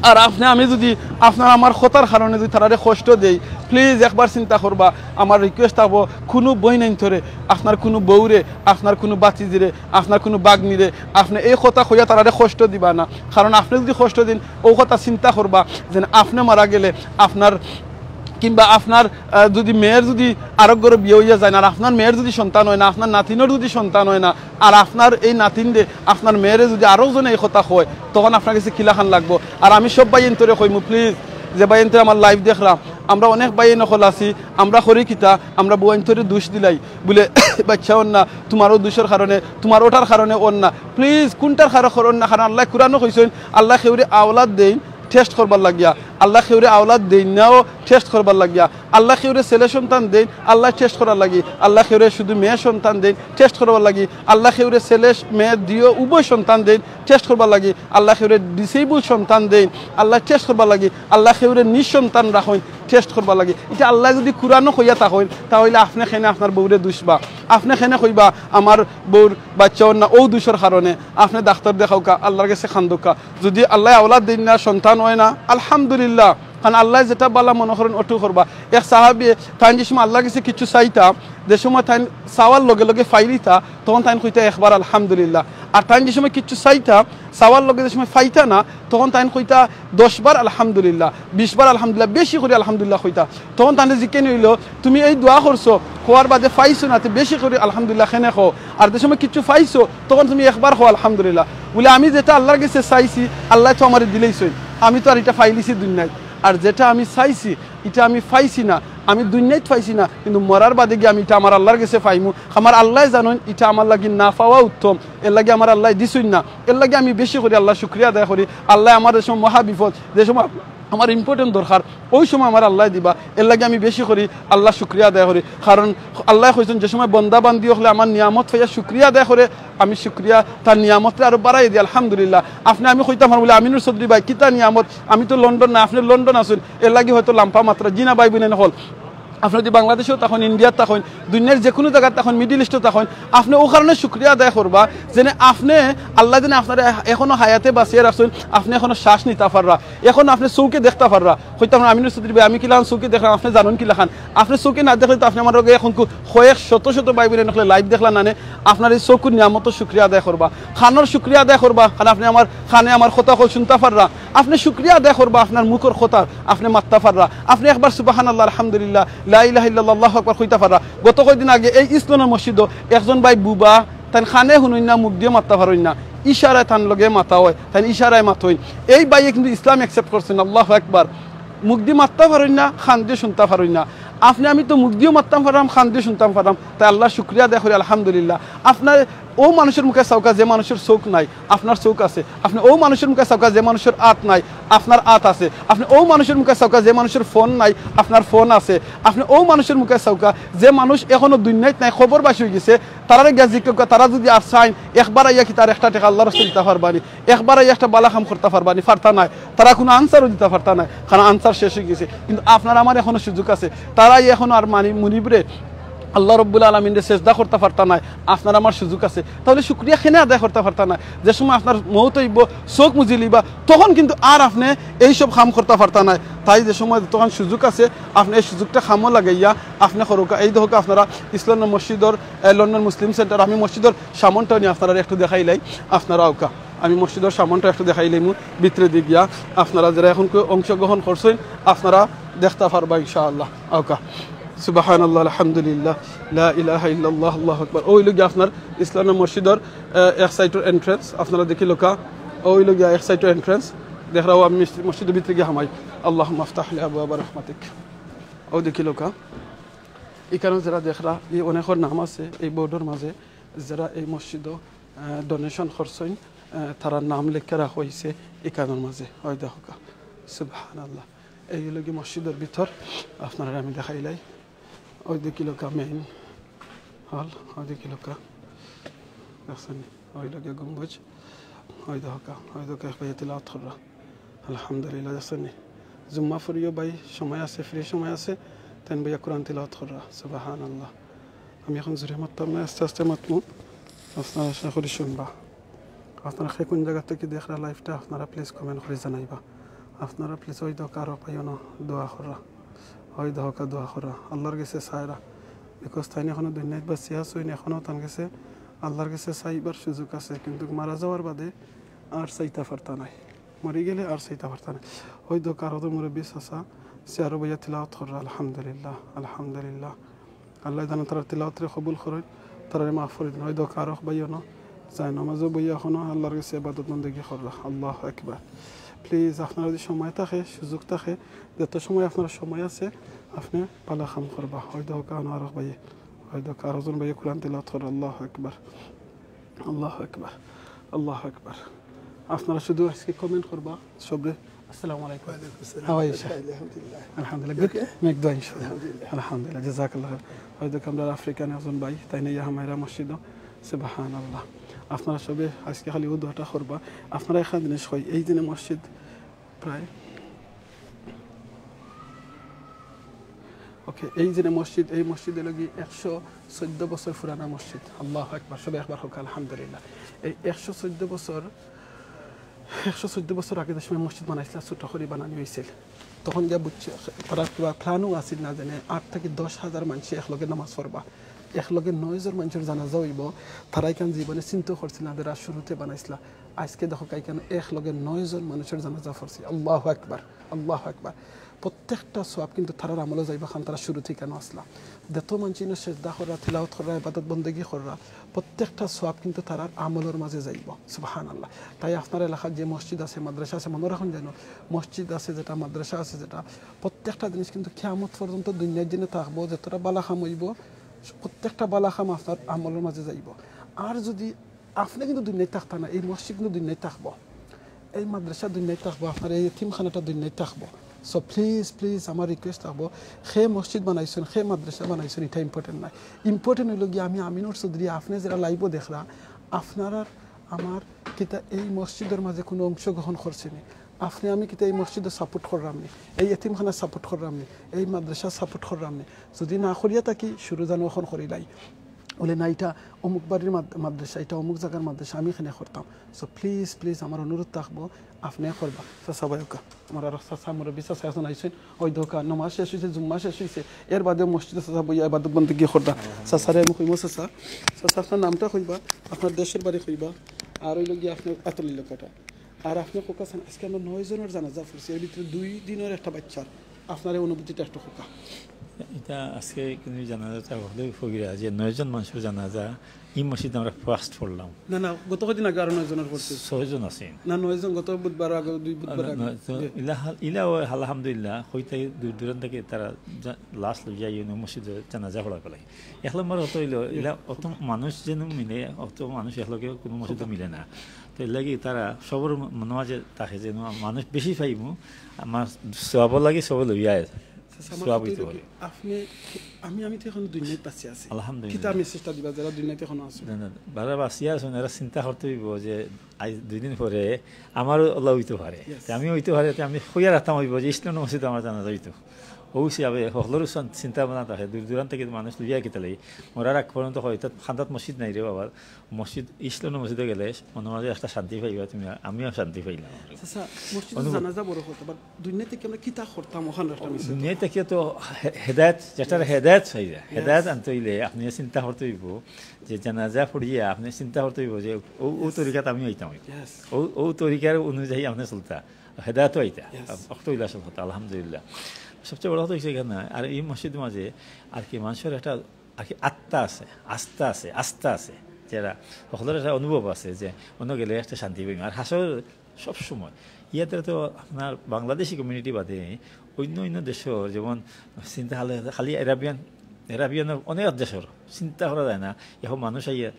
আর আপনে আমি যুদি আপনার আমার কথার কারণে যুদি তারারে কষ্ট দেই, please একবার চিন্তা করবা। আমার request থাকবো, কুনু বইনাইন্তরে, আপনার কুনু বউরে, আপনার কুনু বাতিজিরে, আপনার কুনু বাগনিরে, আপনে এই কথা কইয়া তারারে কষ্ট দিবা না। কারণ আপনে যুদি কষ্ট দেইন, অউ কথা চিন্তা করবা যেন আপনে মারা গেলে আপনার কিংবা আপনার, আহ, যুদি মেয়ের যুদি আরক ঘরো বিয়া অইয়া যাইন, আর আপনার মেয়ের যুদি সন্তান অয় না, আপনার নাতিনর যুদি সন্তান অয় না, আর আপনার এই নাতিনরে, আপনার মেয়েরে যুদি আরক জনে এই কথা কয়, তখন আপনার গেছে কিলাখান লাগবো? আর আমি সব ভাইয়াইন্তরে কইমু, please, যে ভাইয়াইন্তরে আমার live দেখরা, আমরা অনেক ভাইয়াইন অকল আছি, আমরা করি কিতা, আমরা বউয়াইন্তরে দুষ দিলাই, বুলে, "বাইচ্চা অর না, তুমার অউ দুষর কারণে, তুমার অটার কারণে অর না।" Please, কুনটার কারণে অর না? কারণ আল্লায় কুরআনো কইছইন, আল্লায় কেউরে আওলাদ দেইন test করবার লাগিয়া, আল্লায় কেউরে আওলাদ দেইন নাও test করবার লাগিয়া, আল্লায় কেউরে ছেলে সন্তান দেইন, আল্লায় test করার লাগি, আল্লায় কেউরে শুধু মেয়ে সন্তান দেইন test করবার লাগি, আল্লায় কেউরে ছেলে মেয়ে দিও উভয় সন্তান দেইন test করবার লাগি, আল্লায় কেউরে disable সন্তান দেইন, আল্লায় test করবার লাগি, আল্লায় কেউরে নিঃসন্তান রাখইন test করবার লাগি। ইটা আল্লায় যুদি কুরআনো কইয়া থাকইন, তা অইলে আপনে কেনে আপনার বউরে দুষবা? আপনে কেনে কইবা আমার বউর বাইচ্চা অর না অউ দুষর কারণে? আপনে ডাক্তর দেখাউক্কা, আল্লার গেছে কান্দউক্কা। যুদি আল্লায় আওলাদ দেইন না, সন্তান অয় না, আলহামদুলিল্লাহ, কারণ আল্লায় যেটা ভালা মনো করইন অটু করবা। এক সাহাবিয়ে তাইন যে সময় আল্লার গেছে কিচ্ছু চাইতা, যে সময় তাইন চাওয়ার লগে লগে পাইলিতা, তখন তাইন কইতা একবার আলহামদুলিল্লাহ। আর তাইন যে সময় কিচ্ছু চাইতা, চাওয়ার লগে যে সময় পাইতা না, তখন তাইন কইতা দশ বার আলহামদুলিল্লাহ, বিশ বার আলহামদুলিল্লাহ, বেশি করি আলহামদুলিল্লাহ কইতা। তখন তাইনরে জিকানি অইলো, "তুমি এই দোয়া করছো, কওয়ার বাদে পাইছো না, তে বেশি করি আলহামদুলিল্লাহ কেনে কও? আর যে সময় কিচ্ছু পাইছো, তখন তুমি একবার কও আলহামদুলিল্লাহ।" বুলে, "আমি যেটা আল্লার গেছে চাইছি, আল্লায় তো আমারে দিলাইছইন, আমি তো আর ইটা পাইলিছি দুনিয়াত। আর যেটা আমি চাইছি, ইটা আমি পাইছি না, আমি দুনিয়াত পাইছি না, কিন্তু মরার বাদে গিয়া আমি ইটা আমার আল্লার গেছে পাইমু। আমার আল্লায় জানইন ইটা আমার লাগি না পাওয়া উত্তম, এরলাগি আমার আল্লায় দিছইন না, এরলাগি আমি বেশি করি আল্লার শুকরিয়া আদায় করি। আল্লায় আমার যে সময় মহা বিপদ, যে সময় আমার important দরকার, অউ সময় আমার আল্লায় দিবা, এরলাগি আমি বেশি করি আল্লার শুকরিয়া আদায় করি।" কারণ আল্লায় কইছইন, "যে সময় বন্দা বান্দি অকলে আমার নিয়ামত পাইয়া শুকরিয়া আদায় করে, আমি শুকরিয়া তার নিয়ামতরে আরো বাড়াই দেই, আলহামদুলিল্লাহ।" আপনে আমি কইতাম পারমু বুলে, "আমিনুর চৌধুরী ভাই, কিতা নিয়ামত? আমি তো লন্ডন না, আপনে লন্ডন আছইন, এরলাগি হয়তো লাম্বা মাতরা।" জি না ভাই বইনাইন অকল, আপনে যদি বাংলাদেশো থাকইন, ইন্ডিয়াত থাকইন, দুনিয়ার যেকুনু জাগাত থাকইন, মিডল ইস্টো থাকইন, আপনে অউ কারণে শুকরিয়া আদায় করবা যেন আপনে, আল্লায় যেন আপনারে এখনো হায়াতে বাঁচাইয়া রাখছইন, আপনে এখনো শ্বাস নিতা পাররা, এখনো আপনে চউখে দেখতা পাররা। কইতাম না, আমিনুর চৌধুরী ভাই, আমি কিলাখান চউখে দেখরাম, আপনে জানইন কিলাখান? আপনে চউখে না দেখলে তো আপনে আমার লগে এখন কু-, কয়েক শত শত ভাই বইন অকলে live দেখলা না নে, আপনার এই চউখর নিয়ামতর শুকরিয়া আদায় করবা, কানর শুকরিয়া আদায় করবা, কারণ আপনে আমার কানে আমার কথা অকল হুনতা পাররা। আপনে শুকরিয়া আদায় করবা আপনার মুখর কথার, আপনে মাততা পাররা। আপনে একবার সুবহানাল্লাহ, আলহামদুলিল্লাহ, লা ইলাহা ইল্লাল্লাহ, আল্লাহু আকবার কইতা পাররা। গত কয়দিন আগে এই ইসলামর মসজিদো একজন ভাই বুবা, তাইন কানে হুনইন না, মুখদিও মাততা পারইন না, ইশারায় তান লগে মাতা অয়, তাইন ইশারায় মাতইন। এই ভাইয়ে কিন্তু ইসলাম accept করছইন, আল্লাহু আকবার। মুখদি মাততা পারইন না, কানদিও হুনতা পারইন না। আপনে আমি তো মুখদিও মাততাম পাররাম, কানদিও হুনতাম পাররাম, তাই আল্লাহর শুকরিয়া আদায় করি, আলহামদুলিল্লাহ। আপনার অউ মানুষর মুখে চাউক্কা যে মানুষর চউখ নাই, আপনার চউখ আছে। আপনে অউ মানুষর মুখে চাউক্কা যে মানুষর আত নাই, আপনার আত আছে। আপনে অউ মানুষর মুখে চাউক্কা যে মানুষর ফোন নাই, আপনার ফোন আছে। আপনে অউ মানুষর মুখে চাউক্কা যে মানুষ এখনো দুনিয়াত নাই, কবরবাসী অইগেছে, তারারে গিয়া জিকাউক্কা, তারা যদি আর চাইন, একবার আইয়া কিতা তারা একটা টেকা আল্লাহর রাস্তায় দিতা পারবা নি? একবার আইয়া একটা বালা কাম করতা পারবা নি? পারতা নায়। তারা কুনু answer-ও দিতা পারতা নায়, কারণ answer শেষ অইগেছে। কিন্তু আপনার আমার এখনো সুযোগ আছে। তারা এখনো আর মানি মুনিবরে, আল্লাহ রব্বুল আলামিনরে সেজদা করতা পারতা নায়, আপনার আমার সুযোগ আছে। তাইলে শুকরিয়া কেনে আদায় করতা পারতা নায়? যে সময় আপনার মউত অইবো, চউখ মুজিলিবা, তখন কিন্তু আর আপনে এইসব কাম করতা পারতা নায়। তাই যে সময় যতখান সুযোগ আছে, আপনে এই সুযোগটা কামো লাগাইয়া আপনে করউক্কা। এই দেখউক্কা আপনারা ইসলাম মসজিদর, এ, লন্ডন মুসলিম সেন্টার, আমি মসজিদর সামনটা নি আপনারারে একটু দেখাইলাই, আপনারা আউক্কা। আমি মসজিদর সামনটা একটু দেখাইলাইমু, ভিতরে দি গিয়া আপনারা যেরা এখন কেউ অংশগ্রহণ করছইন, আপনারা দেখতা পারবা ইনশাআল্লাহ। আউক্কা। সুবহানাল্লাহ, আলহামদুলিল্লাহ, লা ইলাহা ইল্লাল্লাহ, আল্লাহু আকবার। অউ অইলো গিয়া আপনার ইসলাম মসজিদর, এ, এক সাইডর entrance, আপনারা দেখিলাউক্কা। অউ অইলো গিয়া এক সাইডর entrance। দেখরাও আমি মসজিদ, মসজিদর ভিতরে গিয়া হামাই। আল্লাহুম্মা আফতাহ লি আবওয়াবা রাহমাতিক। অউ দেখিলাউক্কা। ইখানো যেরা দেখরা, ই অনেকর নাম আছে এই বোর্ডর মাঝে, যেরা এই মসজিদো, আহ, donation করছইন, আহ, তারার নাম লেখিয়া রাখা অইছে ইখানোর মাঝে। অউ দেখউক্কা, সুবহানাল্লাহ। এই অইলো গি মসজিদর ভিতর, আপনারারে আমি দেখাইলাই। অউ দেখিলাউক্কা main hall, অউ দেখিলাউক্কা। দেখছইন নি? অউ অইলো গি গম্বুজ। অউ দেখউক্কা, অউ দেখউক্কা, এক ভাইয়ে তিলাওয়াত কররা। আলহামদুলিল্লাহ, দেখছইন নি? জুম্মা পড়িও ভাই, সময় আছে, free সময় আছে, তাইন ভাইয়া কোরআন তিলাওয়াত কররা। সুবহানাল্লাহ। আমি এখন জোরে মাততাম না, আস্তে আস্তে মাতমু। আপনারা আশা করি হুনবা। আপনারা কে কুন জাগা থাকি দেখরা live-টা, আপনারা please comment করি জানাইবা। আপনারা please অউ দেখউক্কা আরো ভাইয়াইন দোয়া কররা। অউ দেখউক্কা দোয়া কররা। আল্লাহর গেছে চাইরা। Because তাইন এখনো দুনিয়াত বাঁচিয়া আছইন, এখনো তান গেছে, আল্লাহর গেছে চাইবার সুযোগ আছে। কিন্তু মারা যাওয়ার বাদে আর চাইতা পারতা নায়। মরি গেলে আর চাইতা পারতা নায়। অউ দেখউক্কা আরো তো মুরব্বি চাচা, সে আরো ভাইয়া তিলাওয়াত কররা, আলহামদুলিল্লাহ, আলহামদুলিল্লাহ। আল্লায় যেন তারার তিলাওয়াতরে কবুল করইন, তারারে মাফ করি দেইন। অউ দেখউক্কা আরো ভাইয়াইন জায়নামাজো বইয়া এখনো আল্লাহর গেছে ইবাদত বন্দেগি কররা। আল্লাহু আকবার। Please, আপনারা যদি সময় থাকে, সুযোগ থাকে, যত সময় আপনার সময় আছে, আপনে ভালা কাম করবা। অউ দেখউক্কা আরো ভাইয়ে, অউ দেখউক্কা আরো জন ভাইয়ে কোরআন তিলাওয়াত কররা। আল্লাহু আকবার, আল্লাহু আকবার, আল্লাহু আকবার। আপনারা শুধু আজকে comment করবা সবরে। আসসালামু আলাইকুম। ওয়ালাইকুম আসসালাম। How are you, sir? আলহামদুলিল্লাহ। আলহামদুলিল্লাহ। You okay? Make dua, ইনশাআল্লাহ। আলহামদুলিল্লাহ। আলহামদুলিল্লাহ, জাযাকাল্লাহ খাইর। অউ দেখউক্কা আমরার আফ্রিকান একজন ভাই, তাইন আইয়া হামাইরা মসজিদো। সুবহানাল্লাহ। আপনারা সবে আজকে খালি অউ দোয়াটা করবা। আপনারা একটা জিনিস কই, এই দিনে মসজিদ প্রায়, okay, এই যে মসজিদ, এই মসজিদ অইলো গি একশো চৌদ্দ বছর পুরানা মসজিদ। আল্লাহু আকবার, সবে একবার কউক্কা আলহামদুলিল্লাহ। এই একশো চৌদ্দ বছর, একশো চৌদ্দ বছর আগে যে সময় মসজিদ বানাইছিলা, ছোট করি বানানি অইছিল, তখন গিয়া বুঝছে, তারার কিবা plan-ও আছিল না, যেন আট থাকি দশ হাজার মানষে একলগে নামাজ পড়বা, একলগে নয় জন মানষর জানাজা অইবো। তারা ইখান জীবনে চিন্তাও করছিল না, যেরা শুরুতে বানাইছিলা। আজকে দেখউক্কা, ইখান একলগে নয় জন মানষর জানাজা পড়ছে। আল্লাহু আকবার, আল্লাহু আকবার। প্রত্যেকটা সওয়াব কিন্তু তারার আমলো যাইবো, কারণ তারা শুরু থাকি ইখানো আছলা। যত মানষে ইনো সেজদা কররা, তিলাওয়াত কররা, ইবাদত বন্দেগি কররা, প্রত্যেকটা সওয়াব কিন্তু তারার আমলর মাঝে যাইবো। সুবহানাল্লাহ। তাই আপনার এলাকার যে মসজিদ আছে, মাদ্রাসা আছে, মনো রাখইন যেন, মসজিদ আছে যেটা, মাদ্রাসা আছে যেটা, প্রত্যেকটা জিনিস কিন্তু কিয়ামত পর্যন্ত দুনিয়ার জন্য থাকবো। যতটা ভালা কাম অইবো, প্রত্যেকটা ভালা কাম আপনার আমলর মাঝে যাইবো। আর যদি আপনে কিন্তু দুনিয়াত থাকতা না, এই মসজিদ কিন্তু দুনিয়াত থাকবো, এই মাদ্রাসা দুনিয়াত থাকবো, আপনার এই এতিমখানাটা দুনিয়াত থাকবো। So please, please, আমার request থাকবো, কে মসজিদ বানাইছইন, কে মাদ্রাসা বানাইছইন, ইটা important নায়। Important অইলো গি আমি আমিনুর চৌধুরী, আপনে যেরা live-ও দেখরা, আপনারার আমার কিতা এই মসজিদর মাঝে কুনু অংশগ্রহণ করছে নি? আপনে আমি কিতা এই মসজিদরে সাপোর্ট কররাম নি, এই এতিমখানারে সাপোর্ট কররাম নি, এই মাদ্রাসারে সাপোর্ট কররাম নি? যুদি না করিয়া থাকি, শুরু জানু অখন করিলাই। বলে না, ইটা অমুক বাড়ির মাদ-, মাদ্রাসা, ইটা অমুক জাগার মাদ্রাসা, আমি কেনে করতাম। So প্লিজ, প্লিজ আমার অনুরোধ থাকবো, আপনে করবা। চাচা ভাই ওকা, আমার আরো চাচা, মুরব্বি চাচা একজন আইছইন, ওই দেখউক্কা, নমাজ শেষ অইছে, জুম্মা শেষ অইছে, এর বাদেও মসজিদো চাচা বইয়া ইবাদত বন্দেগি কররা। চাচারে আমি কইমু, চাচা, চাচা আপনার নামটা কইবা, আপনার দেশর বাড়ি কইবা, আর অইলো গিয়া আপনার আতর ইলাকাটা। আর আপনে কউক্কা চাইন, আজকে আমরা নয় জনর জানাজা পড়ছি, এর ভিতরে দুই দিনর একটা বাইচ্চার, আপনার এই অনুভূতিটা একটু কউক্কা। ইটা আজকে কিন্তু জানাজাটা হকলে ফকিরা যে নয় জন মানষর জানাজা ই মসজিদো আমরা ফার্স্ট পড়লাম। না, না, গত কয়দিন আগে আরো নয় জনর পড়ছে। ছয় জন আছে। না, নয় জন গত বুধবার আগে, দুই বুধবার আগে। নয়, তো জি। ইলা হাল-, ইলা ওই আলহামদুলিল্লাহ, কইতে দূর দূরান্ত থাকি তারা জা-, লাশ লইয়া ইনো মসজিদো জানাজা পড়া ফেলাই। এক নম্বর অত অইলো, ইলা অত মানুষ যেন মিলে, অত মানুষ একলগে কুনু মসজিদো মিলে না। তো এর লাগি তারা সবর মনো মাঝে থাকে যে মানুষ বেশি পাইমু, আমার সওয়াবর লাগি সবে লইয়া আয়। আচ্ছা, আমার সওয়াব কথা অইতো হইলো পারে। কি, আপনে, আমি, আমি তো এখন দুনিয়াত বাঁচি আছি। আলহামদুলিল্লাহ। কিতা মেসেজটা দিবা যারা দুনিয়াত এখনো আছে? না, না, যারা বাঁচিয়া আছইন, এরা চিন্তা করতে অইবো যে আইজ দুই দিন পরে আমারও আল্লাহ অইতো পারে। Yes। তে আমি অইতো পারে, তে আমি কইয়া রাখতাম অইবো যে ইসলাম মসজিদো আমার জানাজা অইতো। অউ হিসাবে হকলরও সন-, চিন্তা ভাবনা থাকে, দূর দূরান্ত থাকি মানুষ লইয়া কিতা লাগি? মরার আগ পর্যন্ত কয়, "ইতা কান্দাত মসজিদ নাই রে বাবা।" মসজিদ, ইসলাম মসজিদো গেলে মনো মাঝে একটা শান্তি পাইবা তুমি, আমিও শান্তি পাইলাম। আচ্ছা, মসজিদো অনুভব- জানাজা বড় কথা, but দুনিয়া থাকি আমরা কিতা করতাম ওখান একটা মিছিল। দুনিয়া থাকি তো হে-, হেদায়েত, যেটার হেদায়েত পাইবা, Yes। হেদায়েত আনতে অইলে আপনে চিন্তা করতে অইবো যে জানাজা পড়িয়া আপনে চিন্তা করতে অইবো যে অউ, অউ Yes। তরিকাত আমি আইতাম অইবো। Yes। অউ, অউ তরিকার অনুযায়ী আপনে চলতা, হেদায়েতও আইতা। Yes। অক্ত অইলা আসল কথা, আলহামদুলিল্লাহ। সবচেয়ে বড় কথা অইছে এখানে, আর ই মসজিদ মাঝে আর কি মানষর একটা আর কি আত্মা আছে, আস্থা আছে, আস্থা আছে, যেটা হকলর একটা অনুভব আছে যে অনো গেলে একটা শান্তি পাইমু। আর হাছাউ সব সময় ইয়াতে তো আপনার বাংলাদেশি কমিউনিটি বাদে অইন্য অইন্য দেশর যেমন চিন্তা খালি, খালি এরাবিয়ান, এরাবিয়ানর অনেক দেশর চিন্তা করা যায় না। এখন মানুষ আইয়া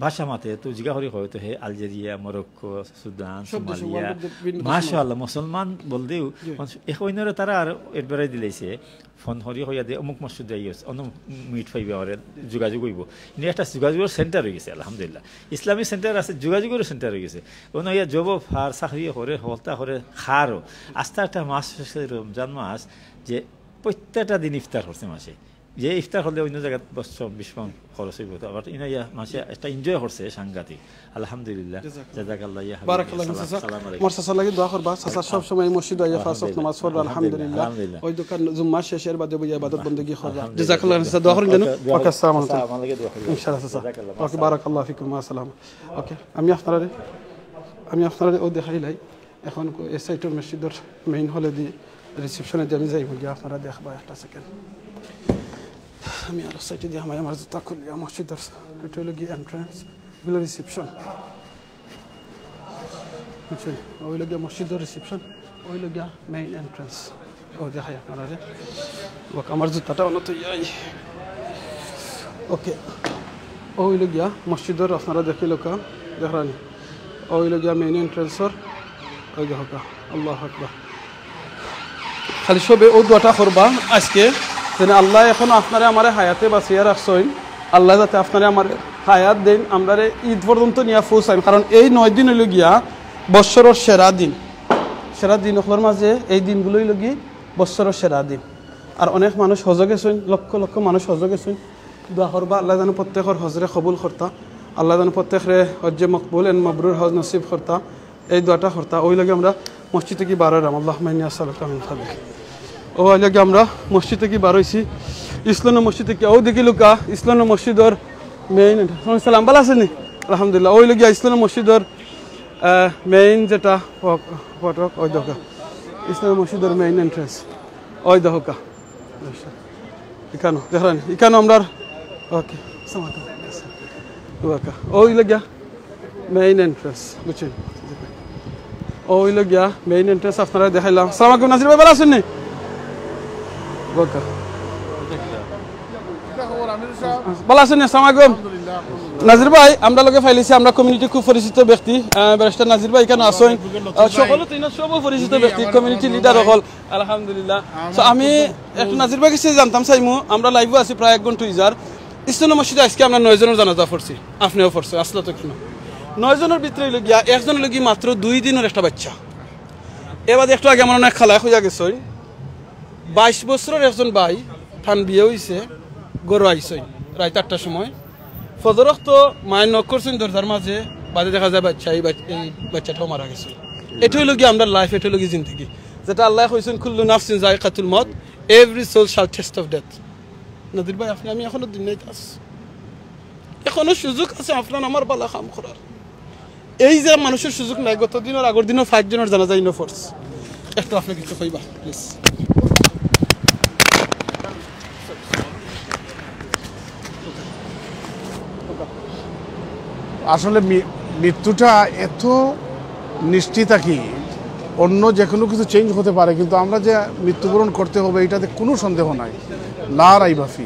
ভাষা মাতে তো জিগা করি কয় তো হে আলজেরিয়া, মরক্কো, সুদান, সব দেশর, সোমালিয়া। World of the বিভিন্ন দেশর মাশাআল্লাহ, মুসলমান বলতেও জি। মানুষ এখন অইন্যরে তারা আর এডভাইস দিলাইছে। ফোন করি কইয়া দে, অমুক মসজিদো আইস, অনো মিট পাইবা, ওরে যোগাযোগ অইবো। কিন্তু একটা যোগাযোগর সেন্টার অই গেছে, আলহামদুলিল্লাহ। ইসলামী সেন্টার আছে, যোগাযোগর সেন্টার অই গেছে। অনো ইয়া জব ফার, চাকরি করে, হলতা করে, খারও। আস্তা একটা মাস অইছে রমজান মাস, যে প্রত্যেকটা দিন ইফতার করছে মাসে। যে ইফতার করলে অইন্য জাগাত দশ বিশ পাউন্ড খরচ অইবো, তো আবার ইনো ইয়া মাসে একটা এনজয় করছে সাংঘাতিক। আলহামদুলিল্লাহ। জাযাকাল্লাহ। জাযাকাল্লাহ ইয়া হাবিবি। বারাকাল্লাহু ফিক। সালাম, চাচা। সালাম আলাইকুম। আমার চাচার লাগি দোয়া করবা। চাচা সব সময় মসজিদো আইয়া পাঁচ ওয়াক্ত নামাজ পড়রা, আলহামদুলিল্লাহ। আলহামদুলিল্লাহ। ওই দোকান জুম্মার শেষের বাদে বইয়া ইবাদত বন্দেগি কররা। আলহামদুলিল্লাহ। জাযাকাল্লাহ চাচা, দোয়া করইন যেন। ওকে, দোয়া করইন। ওকে, আসসালামু আলাইকুম। আসসালামু আলাইকুম। ইনশাআল্লাহ চাচা। জাযাকাল্লাহ। ওকে, বারাকাল্লাহু ফিকুম। আসসালাম। ওকে, আমি আপনারে, আমি আপনারে অউ দেখাইলাই। এখন কো-, এই সাইডর মসজিদর মেইন হলেদি রিসেপশনেদি আমি যাইমু গিয়া, আপনারা দেখবা একটা সেকেন্ড। আমি আরো সাইডেদি আমার, আমার জুতা খুলিয়া মসজিদর, ইটা অইলো গিয়া এন্ট্রান্স, অইলো রিসেপশন। বুঝছইন? অউ অইলো গিয়া মসজিদর রিসেপশন, অউ অইলো গিয়া মেইন এন্ট্রান্স। অউ দেখাই আপনারারে। ওকে, আমার জুতাটা অনো থইয়া আই। ওকে। অউ অইলো গিয়া মসজিদর, আপনারা দেখিলাউক্কা, দেখরানি। অউ অইলো গিয়া মেইন এন্ট্রান্সর, অউ দেখউক্কা, আল্লাহু আকবার। খালি সবে অউ দোয়াটা করবা আজকে, যেন আল্লায় এখন আপনারে আমারে হায়াতে বাঁচাইয়া রাখছইন, আল্লায় যাতে আপনারে আমারে হায়াত দেইন, আমরারে ঈদ পর্যন্ত নিয়া পৌঁছাইন। কারণ এই নয় দিন অইলো গিয়া বৎসরর সেরা দিন, সেরা দিন অকলর মাঝে এই দিনগুলো অইলো গি বৎসরর সেরা দিন। আর অনেক মানুষ হজো গেছইন, লক্ষ লক্ষ মানুষ হজো গেছইন। দোয়া করবা, আল্লায় যেন প্রত্যেকর হজরে কবুল করতা, আল্লায় যেন প্রত্যেকরে হজ্জে মকবুল and মবরুর হজ নসিব করতা। এই দোয়াটা করতা। অউ লাগি আমরা মসজিদ থাকি বার অইরাম, আল্লাহুম্মা ইন্নী আসআলুকা মিন ফাদলিক। অউ লাগি আমরা মসজিদ থাকি বার অইছি, ইসলাম মসজিদ থাকি। অউ দেখিলাউক্কা ইসলাম মসজিদর মেইন। সালাম, ভালা আছইন নি? আলহামদুলিল্লাহ। অউ লাগি ইসলাম মসজিদর, আহ, মেইন যেটা ফ-, ফটক, অউ দেখউক্কা ইসলাম মসজিদর মেইন এন্ট্রান্স, অউ দেখউক্কা। ইকানো, দেখরানি, ইকানো আমরার, ওকে, আসসালামু আলাইকুম। ওকে, অউ অইলো গিয়া মেইন এন্ট্রান্স, বুঝছইন? অউ অইলো গিয়া মেইন এন্ট্রান্স আপনারারে দেখাইলাম। আসসালামু আলাইকুম, নাজির ভাই, ভালা আছইন নি? ওকে। ভালা আছইন নি? আসসালামু আলাইকুম। নাজির ভাই, আমরার লগে পাইলিছি, আমরার কমিউনিটির খুব পরিচিত ব্যক্তি, আহ, ব্যারিস্টার নাজির ভাই ইকানো আছইন। আহ, সকলে তো ইনো সব পরিচিত ব্যক্তি, কমিউনিটি লিডার অকল। আলহামদুলিল্লাহ। So, আমি একটু নাজির ভাইর কাছে জানতাম চাইমু, আমরা লাইভো আছি প্রায় এক ঘন্টা অইযার। ইসলাম মসজিদো আজকে আমরা নয় জনর জানাজা পড়ছি, আপনেও পড়ছইন, আসলে তো কিনো। নয় জনর ভিতরে অইলো গিয়া, একজন অইলো গি মাত্র দুই দিনর একটা বাইচ্চা। এবার একটু আগে আমার অনেক খালায় কইয়া গেছইন, বাইশ বছরের একজন ভাই, তান বিয়া অইছে, ঘরো আইছইন রাইত আটটার সময়। ফজর অক্ত মায়ে নক করছইন দরজার মাঝে, বাদে দেখা যায় বাচ্চা, এই বাচ-, এই বাচ্চাটাও মারা গেছে। এটা হইল কি আমরা লাইফ, এটা হইল কি জিন্দেগি, যেটা আল্লাহ কইছেন, "কুল্লু নাফসিন যায়কাতুল মউত, every soul shall taste of death।" নাজির ভাই, আপনি, আমি এখনো দুনিয়াত আছি, এখনো সুযোগ আছে আপনার আমার বালা কাম করার। এই যে মানুষের সুযোগ নাই, গত দিন আর আগের দিনও পাঁচ জনের জানাজা ইনো ফোর্স। একটু আপনি কিছু কইবা, প্লিজ। আসলে মি- মৃত্যুটা এত নিশ্চিত আর কি। অন্য যে কোনো কিছু চেঞ্জ হতে পারে, কিন্তু আমরা যে মৃত্যুবরণ করতে হবে, এটাতে কোনো সন্দেহ নাই। লা রাইবা ফি।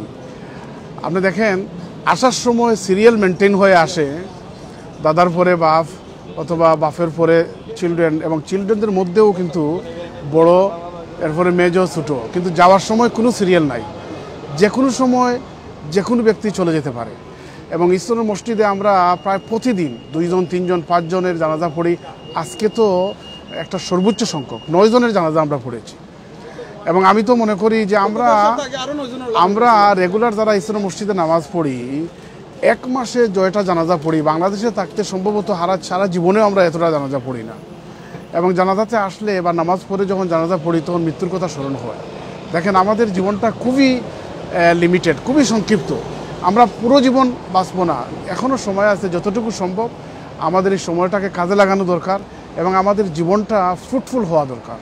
আপনি দেখেন, আসার সময় সিরিয়াল মেনটেন হয়ে আসে, দাদার পরে বাপ অথবা বাপের পরে চিলড্রেন, এবং চিলড্রেনদের মধ্যেও কিন্তু বড়, এরপরে মেজো, ছোটো, কিন্তু যাওয়ার সময় কোনো সিরিয়াল নাই। যে কোনো সময় যে কোনো ব্যক্তি চলে যেতে পারে। এবং ইসলামের মসজিদে আমরা প্রায় প্রতিদিন দুইজন, তিনজন, পাঁচজনের জানাজা পড়ি। আজকে তো একটা সর্বোচ্চ সংখ্যক নয় জনের জানাজা আমরা পড়েছি। এবং আমি তো মনে করি যে আমরা আমরা রেগুলার যারা ইসলামের মসজিদে নামাজ পড়ি, এক মাসে জয়টা জানাজা পড়ি, বাংলাদেশে থাকতে সম্ভবত হারা সারা জীবনেও আমরা এতটা জানাজা পড়ি না। এবং জানাজাতে আসলে বা নামাজ পড়ে যখন জানাজা পড়ি, তখন মৃত্যুর কথা স্মরণ হয়। দেখেন, আমাদের জীবনটা খুবই লিমিটেড, খুবই সংক্ষিপ্ত। আমরা পুরো জীবন বাঁচবো না, এখনও সময় আছে। যতটুকু সম্ভব আমাদের এই সময়টাকে কাজে লাগানো দরকার এবং আমাদের জীবনটা ফ্রুটফুল হওয়া দরকার।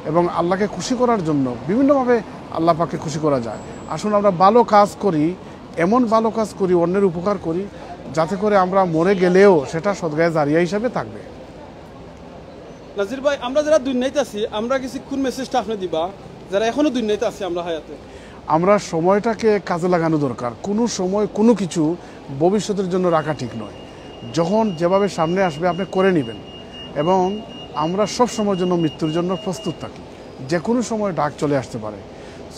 এবং আল্লাহকে খুশি করার জন্য বিভিন্নভাবে আল্লাহ পাককে খুশি করা যায়। আসুন, আমরা ভালো কাজ করি, এমন ভালো কাজ করি, অন্যের উপকার করি, যাতে করে আমরা মরে গেলেও সেটা সদগায়ে জারিয়া হিসাবে থাকবে। নাজির ভাই, আমরা যারা দুনিয়াতে আছি, আমরা কিছু কোন মেসেজটা আপনি দিবা, যারা এখনো দুনিয়াতে আছি আমরা হায়াতে? আমরা সময়টাকে কাজে লাগানো দরকার। কোনো সময় কোনো কিছু ভবিষ্যতের জন্য রাখা ঠিক নয়। যখন যেভাবে সামনে আসবে, আপনি করে নেবেন। এবং আমরা সব সময়ের জন্য মৃত্যুর জন্য প্রস্তুত থাকি। যে কোনো সময় ডাক চলে আসতে পারে।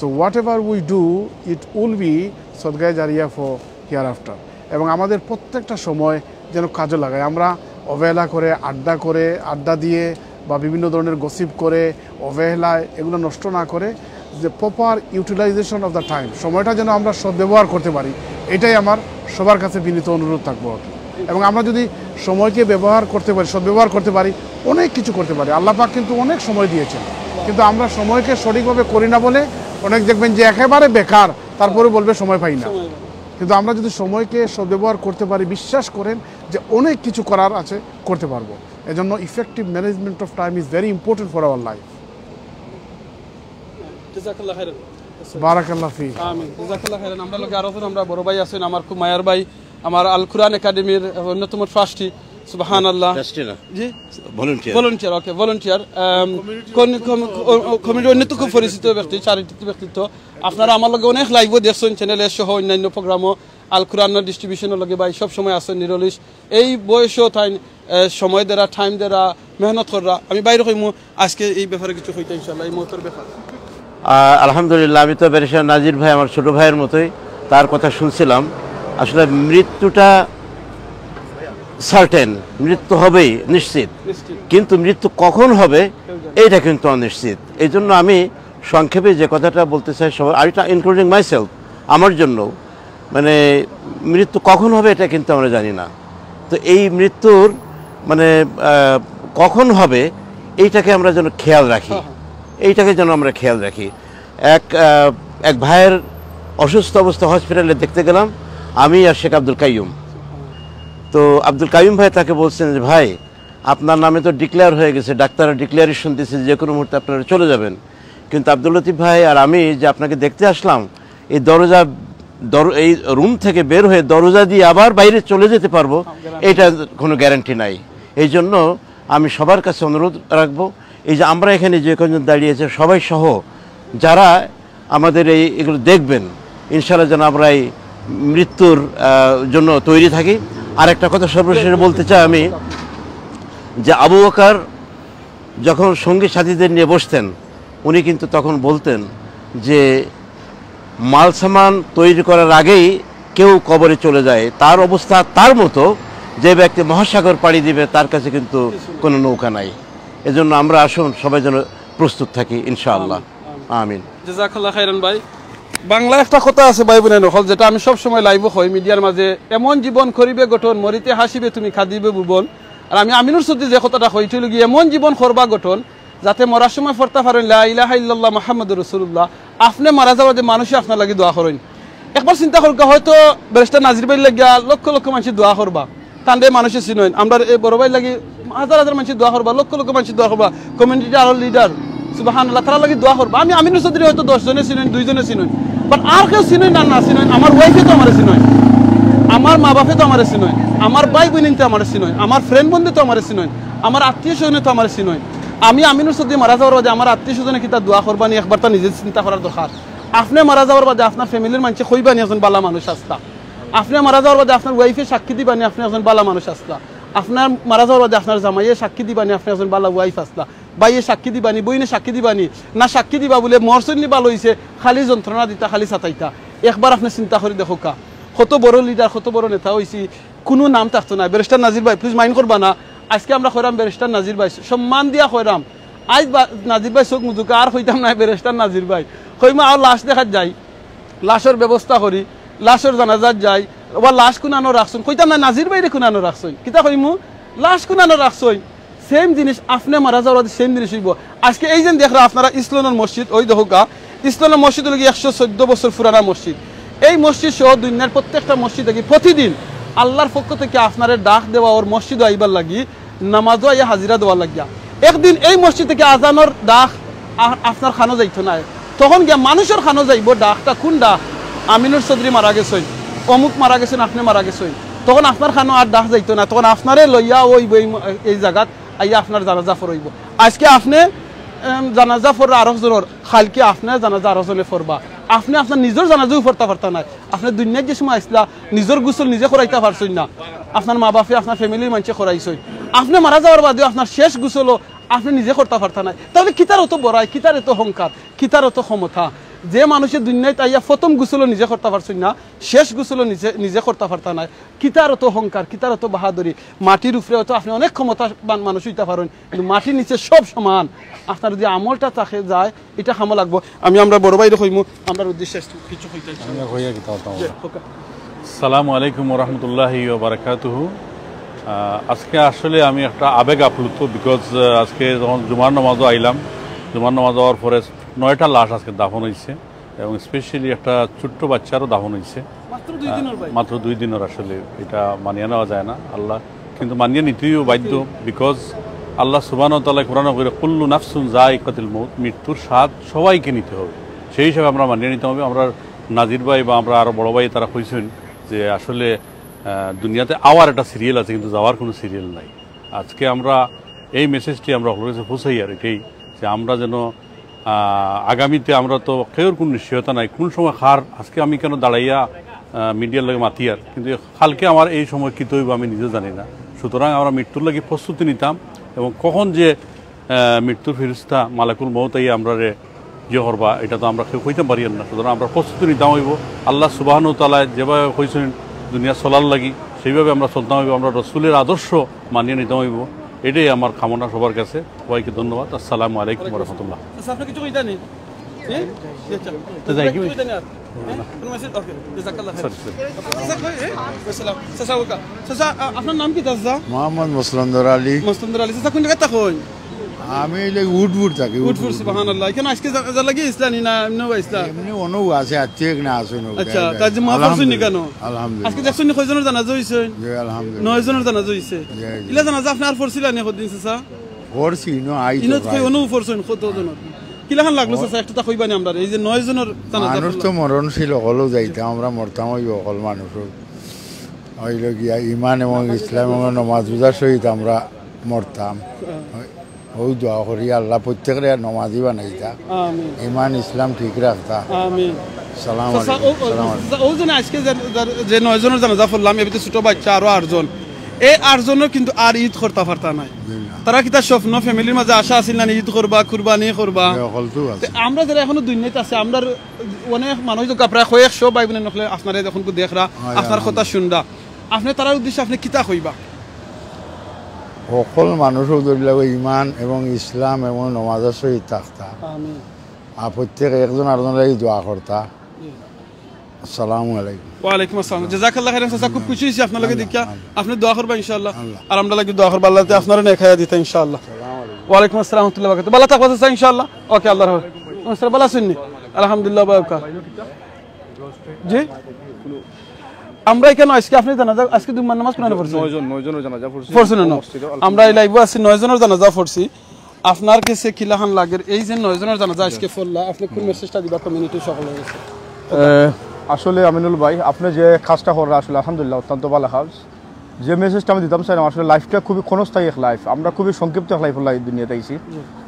So whatever we do, it will be সদগায়ে জারিয়া for hereafter। এবং আমাদের প্রত্যেকটা সময় যেন কাজে লাগাই। আমরা অবহেলা করে, আড্ডা করে, আড্ডা দিয়ে বা বিভিন্ন ধরনের গসিপ করে, অবহেলায় এগুলো নষ্ট না করে, যে proper utilisation of the time, সময়টা যেন আমরা সদ্ব্যবহার করতে পারি, এটাই আমার সবার কাছে বিনীত অনুরোধ থাকবো আর কি। এবং আমরা যদি সময়কে ব্যবহার করতে পারি, সদ্ব্যবহার করতে পারি, অনেক কিছু করতে পারি। আল্লাহ পাক কিন্তু অনেক সময় দিয়েছেন, কিন্তু আমরা সময়কে সঠিকভাবে করি না বলে অনেক দেখবেন যে একেবারে বেকার, তারপরে বলবে সময় পাই না। কিন্তু আমরা যদি সময়কে সদ্ব্যবহার করতে পারি, বিশ্বাস করেন যে অনেক কিছু করার আছে, করতে পারবো। এজন্য effective management of time is very important for our life। জাযাকাল্লাহ খাইরান। বারাকাল্লাহ ফি। আমিন। জাযাকাল্লাহ খাইরান। আমরা লগে আরো জন, আমরা বড় ভাই আছেন, আমার খুব মায়ার ভাই, আমার আল কোরআন একাডেমির অন্যতম ট্রাস্টি। সুবহানাল্লাহ। ট্রাস্টি না, জি, ভলেন্টিয়ার। ভলেন্টিয়ার। ওকে, ভলেন্টিয়ার। কমিটির অন্যতম খুব পরিচিত ব্যক্তি, চারিত্রিক ব্যক্তিত্ব। আপনারা আমার লগে অনেক লাইভও দেখছেন, চ্যানেলে সহ অন্যান্য প্রোগ্রামও। আল কোরআন ডিস্ট্রিবিউশনের লগে ভাই সব সময় আছেন নিরলিশ। এই বয়সও তাই সময় দেরা, টাইম দেরা, মেহনত কররা। আমি বাইরে কইমু আজকে এই ব্যাপারে কিছু কইতা ইনশাআল্লাহ, এই মউতর ব্যাপারে। আহ, আলহামদুলিল্লাহ, আমি তো ব্যারিস্টার নাজির ভাই আমার ছোট ভাইয়ের মতোই, তার কথা শুনছিলাম। আসলে মৃত্যুটা সার্টেন, মৃত্যু হবেই নিশ্চিত, নিশ্চিত। কিন্তু মৃত্যু কখন হবে এইটা কিন্তু অনিশ্চিত। এই জন্য আমি সংক্ষেপে যে কথাটা বলতে চাই, সবাই, আর এটা ইনক্লুডিং মাইসেলফ, আমার জন্য, মানে, মৃত্যু কখন হবে এটা কিন্তু আমরা জানি না। তো এই মৃত্যুর, মানে, আহ, কখন হবে এইটাকে আমরা যেন খেয়াল রাখি, এইটাকে যেন আমরা খেয়াল রাখি। এক আহ, এক ভাইয়ের অসুস্থ অবস্থা হসপিটালে দেখতে গেলাম আমি আর শেখ আব্দুল কাইয়ুম। তো আব্দুল কাইয়ুম ভাই তাকে বলছেন যে, "ভাই, আপনার নামে তো ডিক্লেয়ার হয়ে গেছে, ডাক্তাররা ডিক্লারেশন দিয়েছে যে কোনো মুহূর্তে আপনারা চলে যাবেন।" কিন্তু আব্দুল লতিফ ভাই আর আমি যে আপনাকে দেখতে আসলাম, এই দরজা, দর-, এই রুম থেকে বের হয়ে দরজা দিয়ে আবার বাইরে চলে যেতে পারবো, এটা কোনো গ্যারান্টি নাই। এই জন্য আমি সবার কাছে অনুরোধ রাখবো, এই যে আমরা এখানে যে কজন দাঁড়িয়ে আছে সবাই সহ যারা আমাদের এই, এগুলো দেখবেন, ইনশাআল্লাহ যেন আমরা এই মৃত্যুর, আহ, জন্য তৈরি থাকি। আর একটা কথা সর্বশেষে বলতে চাই আমি, যে আবু বকর যখন সঙ্গী সাথীদের নিয়ে বসতেন, উনি কিন্তু তখন বলতেন যে মালসামান তৈরি করার আগেই কেউ কবরে চলে যায়, তার অবস্থা তার মতো, যে ব্যক্তি মহাসাগর পাড়ি দিবে তার কাছে কিন্তু কোনো নৌকা নাই। এজন্য আমরা আসুন সবাই যেন প্রস্তুত থাকি ইনশাআল্লাহ। আমিন। জাযাকাল্লাহ খাইরান ভাই। বাংলা একটা কথা আছে ভাই বোনেরা অকল, যেটা আমি সব সময় লাইভও কই মিডিয়ার মাঝে, "এমন জীবন করিবে গঠন, মরিতে হাসিবে তুমি, কাঁদিবে ভুবন।" আর আমি আমিনুর চৌধুরী যে কথাটা কই, এটা অইলো গিয়া, এমন জীবন করবা গঠন যাতে মরার সময় পড়তা পারইন, "লা ইলাহা ইল্লাল্লাহ মুহাম্মাদুর রাসূলুল্লাহ।" আপনে মারা যাওয়ার বাদে মানুষে আপনার লাগি দোয়া করইন। একবার চিন্তা করউক্কা, হয়তো ব্যারিস্টার নাজির ভাইর লাগিয়া লক্ষ লক্ষ মানষে দোয়া করবা, তানরে মানষে চিনইন। আমরার এই বড় ভাইর লাগি হাজার হাজার মানষে দোয়া করবা, লক্ষ লক্ষ মানষে দোয়া করবা, কমিউনিটির আরো লিডার, সুবহানাল্লাহ, তারার লাগি দোয়া করবা। আমি আমিনুর চৌধুরীরে হয়তো দশ জনে চিনইন, দুই জনে চিনইন, but আর কেউ চিনইন আর না চিনইন, আমার ওয়াইফে তো আমারে চিনইন, আমার মা বাপে তো আমারে চিনইন, আমার ভাই বইনাইন্তে আমারে চিনইন, আমার ফ্রেন্ড বন্ধু তো আমারে চিনইন, আমার আত্মীয় স্বজনে তো আমারে চিনইন। আমি আমিনুর চৌধুরী মারা যাওয়ার বাদে আমার আত্মীয় স্বজনে কিতা দোয়া করবা নি, একবার তা নিজে চিন্তা করার দরকার। আপনে মারা যাওয়ার বাদে আপনার ফ্যামিলির মানষে কইবা নি একজন বালা মানুষ আছলা। আপনে মারা যাওয়ার বাদে আপনার ওয়াইফে সাক্ষী দিবা নি আপনে একজন বালা মানুষ আছলা। আপনার মারা যাওয়ার বাদে আপনার জামাইয়ে সাক্ষী দিবা নি আপনে একজন বালা ওয়াইফ আছলা। ভাইয়ে সাক্ষী দিবা নি, বইনে সাক্ষী দিবা নি, না সাক্ষী দিবা বুলে মরছইন নি বালা অইছে, খালি যন্ত্রণা দিতা, খালি সাতাইতা। একবার আপনে চিন্তা করি দেখউক্কা, কত বড় লিডার, কত বড় নেতা অইছি, কুনু নাম থাকতো নায়। ব্যারিস্টার নাজির ভাই, প্লিজ মাইন্ড করবা না, আইজকে আমরা কইরাম ব্যারিস্টার নাজির ভাই, সম্মান দিয়া কইরাম। আইজ বা-, নাজির ভাই চউখ মুজুক্কা, আর কইতাম নায় ব্যারিস্টার নাজির ভাই, কইমু আর লাশ দেখাত যাই, লাশর ব্যবস্থা করি, লাশর জানাজাত যাই, ওবা লাশ কুনানো রাখছইন, কইতাম নায় নাজির ভাইরে কুনানো রাখছইন, কিতা কইমু, লাশ কুনানো রাখছইন। সেম জিনিস, আপনে মারা যাওয়ার বাদে সেম জিনিস অইবো। আইজকে এই যে দেখরা আপনারা ইসলামর মসজিদ, ওই দেখউক্কা, ইসলামর মসজিদ অইলো গি একশো চৌদ্দ বছর পুরানা মসজিদ। এই মসজিদ সহ দুনিয়ার প্রত্যেকটা মসজিদ থাকি প্রতিদিন আল্লাহর পক্ষ থাকি আপনারে ডাক দেওয়া অর মসজিদো আইবার লাগি, নামাজো আইয়া হাজিরা দেওয়ার লাগিয়া। একদিন এই মসজিদ থাকি আজানর ডাক আ-, আপনার কানো যাইতো নায়, তখন গিয়া মানষর কানো যাইবো ডাকটা, কুন ডাক? আমিনুর চৌধুরী মারা গেছইন, অমুক মারা গেছইন, আপনে মারা গেছইন, তখন আপনার কানো আর ডাক যাইতো নায়, তখন আপনারে লইয়া অইবো এই ম-, এই জাগাত আইয়া আপনার জানাজা পড়া অইবো। আইজকে আপনে, এম, জানাজা পড়রা আরক জনর, কাইলকে আপনে জানাজা আরক জনে পড়বা। আপনে আপনার নিজর জানাজাও পড়তা পারতা নায়। আপনে দুনিয়াত যে সময় আইছলা, নিজর গোসল নিজে করাইতা পারছইন না, আপনার মা বাপে, আপনার ফ্যামিলির মানষে করাইছইন। আপনে মারা যাওয়ার বাদেও আপনার শেষ গোসলও আপনে নিজে করতা পারতা নায়, তাইলে কিতার অত বড়াই, কিতার অত অহংকার, কিতার অত ক্ষমতা? যে মানষে দুনিয়াত আইয়া প্রথম গোসলও নিজে করতা পারছইন না, শেষ গোসলও নিজে, নিজে করতা পারতা নায়, কিতার অত অহংকার, কিতার অত বাহাদুরি? মাটির উপরে হয়তো আপনে অনেক ক্ষমতাবান মানুষ অইতা পারইন, কিন্তু মাটির নিচে সব সমান। আপনার যদি আমলটা থাকে যায়, ইটা কামো লাগবো। আমি আমরার বড় ভাইরে কইমু, আমরার উদ্দেশ্যে কিছু কইতা চাই। আমি কইয়া কিতা কইতাম। জি, OK। আসসালামু আলাইকুম ওয়া রাহমাতুল্লাহি ওয়া বারাকাতুহু। আহ, আজকে আসলে আমি একটা আবেগ আপ্লুত, because, আহ, আজকে যখন জুমার নামাজও আইলাম, জুমার নামাজ হওয়ার পরে নয়টা লাশ আজকে দাফন হইছে, এবং specially একটা ছোট্ট বাচ্চারও দাফন হইছে। মাত্র দুই দিনর ভাই। মাত্র দুই দিনর, আসলে এটা মানিয়ে নেওয়া যায় না। আল্লাহ কিন্তু মানিয়ে নিতেই বাধ্য, because আল্লাহ সুবহানাহু ওয়া তাআলা কোরআনে কইরা, "কুল্লু নাফসুন যায়িকাতুল মউত", মৃত্যুর স্বাদ সবাইকে নিতে হবে। সেই হিসাবে আমরা মানিয়ে নিতে হবে। আমরার নাজির ভাই বা আমরার আরো বড় ভাই তারা কইছেন যে আসলে, আহ, দুনিয়াতে আওয়ার একটা সিরিয়াল আছে, কিন্তু যাওয়ার কোনো সিরিয়াল নাই। আজকে আমরা এই মেসেজটি আমরা হকলর কাছে পৌঁছাইয়ার এটাই, যে আমরা যেন আহ, আগামীতে আমরা তো কেউর কোনো নিশ্চয়তা নাই, কোন সময় কার, আজকে আমি কেন দাঁড়াইয়া, আহ, মিডিয়ার লগে মাতিয়ার, কিন্তু কালকে আমার এই সময় কিতা অইবো আমি নিজেও জানি না। সুতরাং আমরা মৃত্যুর লাগি প্রস্তুতি নিতাম, এবং কখন যে, আহ, মৃত্যুর ফিরিস্তা মালাকুল মউত আইয়া আমরারে ইয়ে করবা, এটা তো আমরা কেউ কইতাম পারিয়ার না। সুতরাং আমরা প্রস্তুতি নিতাম অইবো। আল্লাহ সুবহানাহু ওয়া তাআলা যেভাবে কইছেন দুনিয়া চলার লাগি, সেইভাবে আমরা চলতাম অইবো। আমরা রসুলের আদর্শ মানিয়ে নিতাম অইবো, এটাই আমার কামনা সবার কাছে। সবাইকে ধন্যবাদ। আসসালামু আলাইকুম ওয়া রাহমাতুল্লাহ। আচ্ছা, আপনি কিছু কইতা নি? হ্যাঁ? আচ্ছা। তো যাই কি? কিছু কইতা নি আর? হ্যাঁ? কোনো মেসেজ? OK, জাযাকাল্লাহ খাইর। Sorry, sorry। আচ্ছা, কই, হ্যাঁ? আসসালাম। চাচা, ওকা। চাচা, আ-, আপনার নাম কিতা, চাচা? মোহাম্মদ মুসলন্দর আলী। মুসলন্দর আলী। চাচা, কোন জাগাত থাকইন? আমি এই যে উডপুর থাকি, উডপুর, উডপুর। সুবহানাল্লাহ। এখানে আজকে যা-, যা লাগি ইসলানি না, এমনিও বা ইসলাম? এমনি অনও আছে, আর চেক না আছে, অনও। আচ্ছা, তা আজ মাফ করছেন নি কেন? আলহামদুলিল্লাহ। আজকে দেখছেন নি কয়জনের জানাজা হইছে? জি, আলহামদুলিল্লাহ। নয় জনের জানাজা হইছে। জি, জি। ইলা জানাজা আপনি আর পড়ছিলেন নি কদিন, চাচা? পড়ছি, ইনো আই তো ইনো তো ভাই। কই, অনও পড়ছেন কত জনের? কিলাখান লাগলো, চাচা? একটা তা কইবা নি আমরারে, এই যে নয় জনের জানাজা মানুষ তো পড়লাম। মরণশীল, হকলও যাইতাম, আমরা মরতাম, ওই হকল মানুষ। ওই লগিয়া ইমান এবং ইসলাম এবং নমাজ বুঝার সহিত আমরা মরতাম। হ্যাঁ। ওই দোয়া করি, আল্লাহ প্রত্যেকরে নমাজি বানাইতা। আমিন। ইমান ইসলাম ঠিক রাখতা। আমিন। সালাম চাচা, আলাইকুম। ও, ও, সালাম আলাইকুম। চাচা, ও যে না আজকে যে, যে, যে নয় জনের জানাজা পড়লাম, এর ভিতরে ছোট বাচ্চা আরো আটজন। এই আটজনের কিন্তু আর ঈদ করতা পারতা নাই। জি না। তারা কিতা স্বপ্ন, ফ্যামিলির মাঝে আশা আছিল না, ঈদ করবা, কুরবানি করবা? জি, হকলতো আছে। তে আমরা যারা এখনো দুনিয়াত আছে, আমরার অনেক মানুষ তো প্রায় কয়েকশো ভাই বোন হকলে আপনারে যখন দেখরা, হয়, আপনার কথা আলহামদুলিল্লাহ। শুনরা, আপনি তারার উদ্দেশ্যে আপনি কিতা কইবা? সকল মানুষ ধরিলাগো ইমান এবং ইসলাম এবং নমাজর সহিত থাকতা। আমিন। আর প্রত্যেক একজন আরজনর লাগি দোয়া করতা। জি। আসসালামু আলাইকুম। ওয়ালাইকুম আসসালাম। জাযাকাল্লাহ খাইরান চাচা, খুব খুশি অইছি আপনার লগে দেখিয়া। আমিন। আপনে দোয়া করবা ইনশাআল্লাহ। আর আমরার লাগি দোয়া করবা, আল্লাহ তাআলা আপনারে নেক হায়াত দিতা ইনশাআল্লাহ। ওয়ালাইকুম আসসালাম ওয়া রাহমাতুল্লাহি ওয়া বারাকাতুহু। ভালা থাকবা চাচা ইনশাআল্লাহ। ওকে, আল্লাহর হাফেজ। ওয়ালাইকুম আসসালাম, ভালা আছইন নি? আলহামদুলিল্লাহ ভাই, ওকে। জি? আমরা এখানে আজকে আপনে জানাজা, আজকে জুম্মার নামাজ কুনানো পড়ছে? নয়জন, নয়জনর জানাজা পড়ছে। পড়ছে না, না? মসজিদে। আমরা এই live-ও আছি, নয়জনর জানাজা পড়ছি। আপনার কাছে কিলাখান লাগের এই যে নয়জনর জানাজা আজকে পড়লা, আপনে কোন message-টা দিবা community সকলর কাছে? আহ, আসলে আমিনুল ভাই, আপনে যে কাজটা কররা আসলে আলহামদুলিল্লাহ অত্যন্ত ভালা কাজ। যে message-টা আমি দিতাম চাইরাম, আসলে life-টা খুবই ক্ষণস্থায়ী এক life, আমরা খুবই সংক্ষিপ্ত এক life-র লাগি দুনিয়াত আইছি।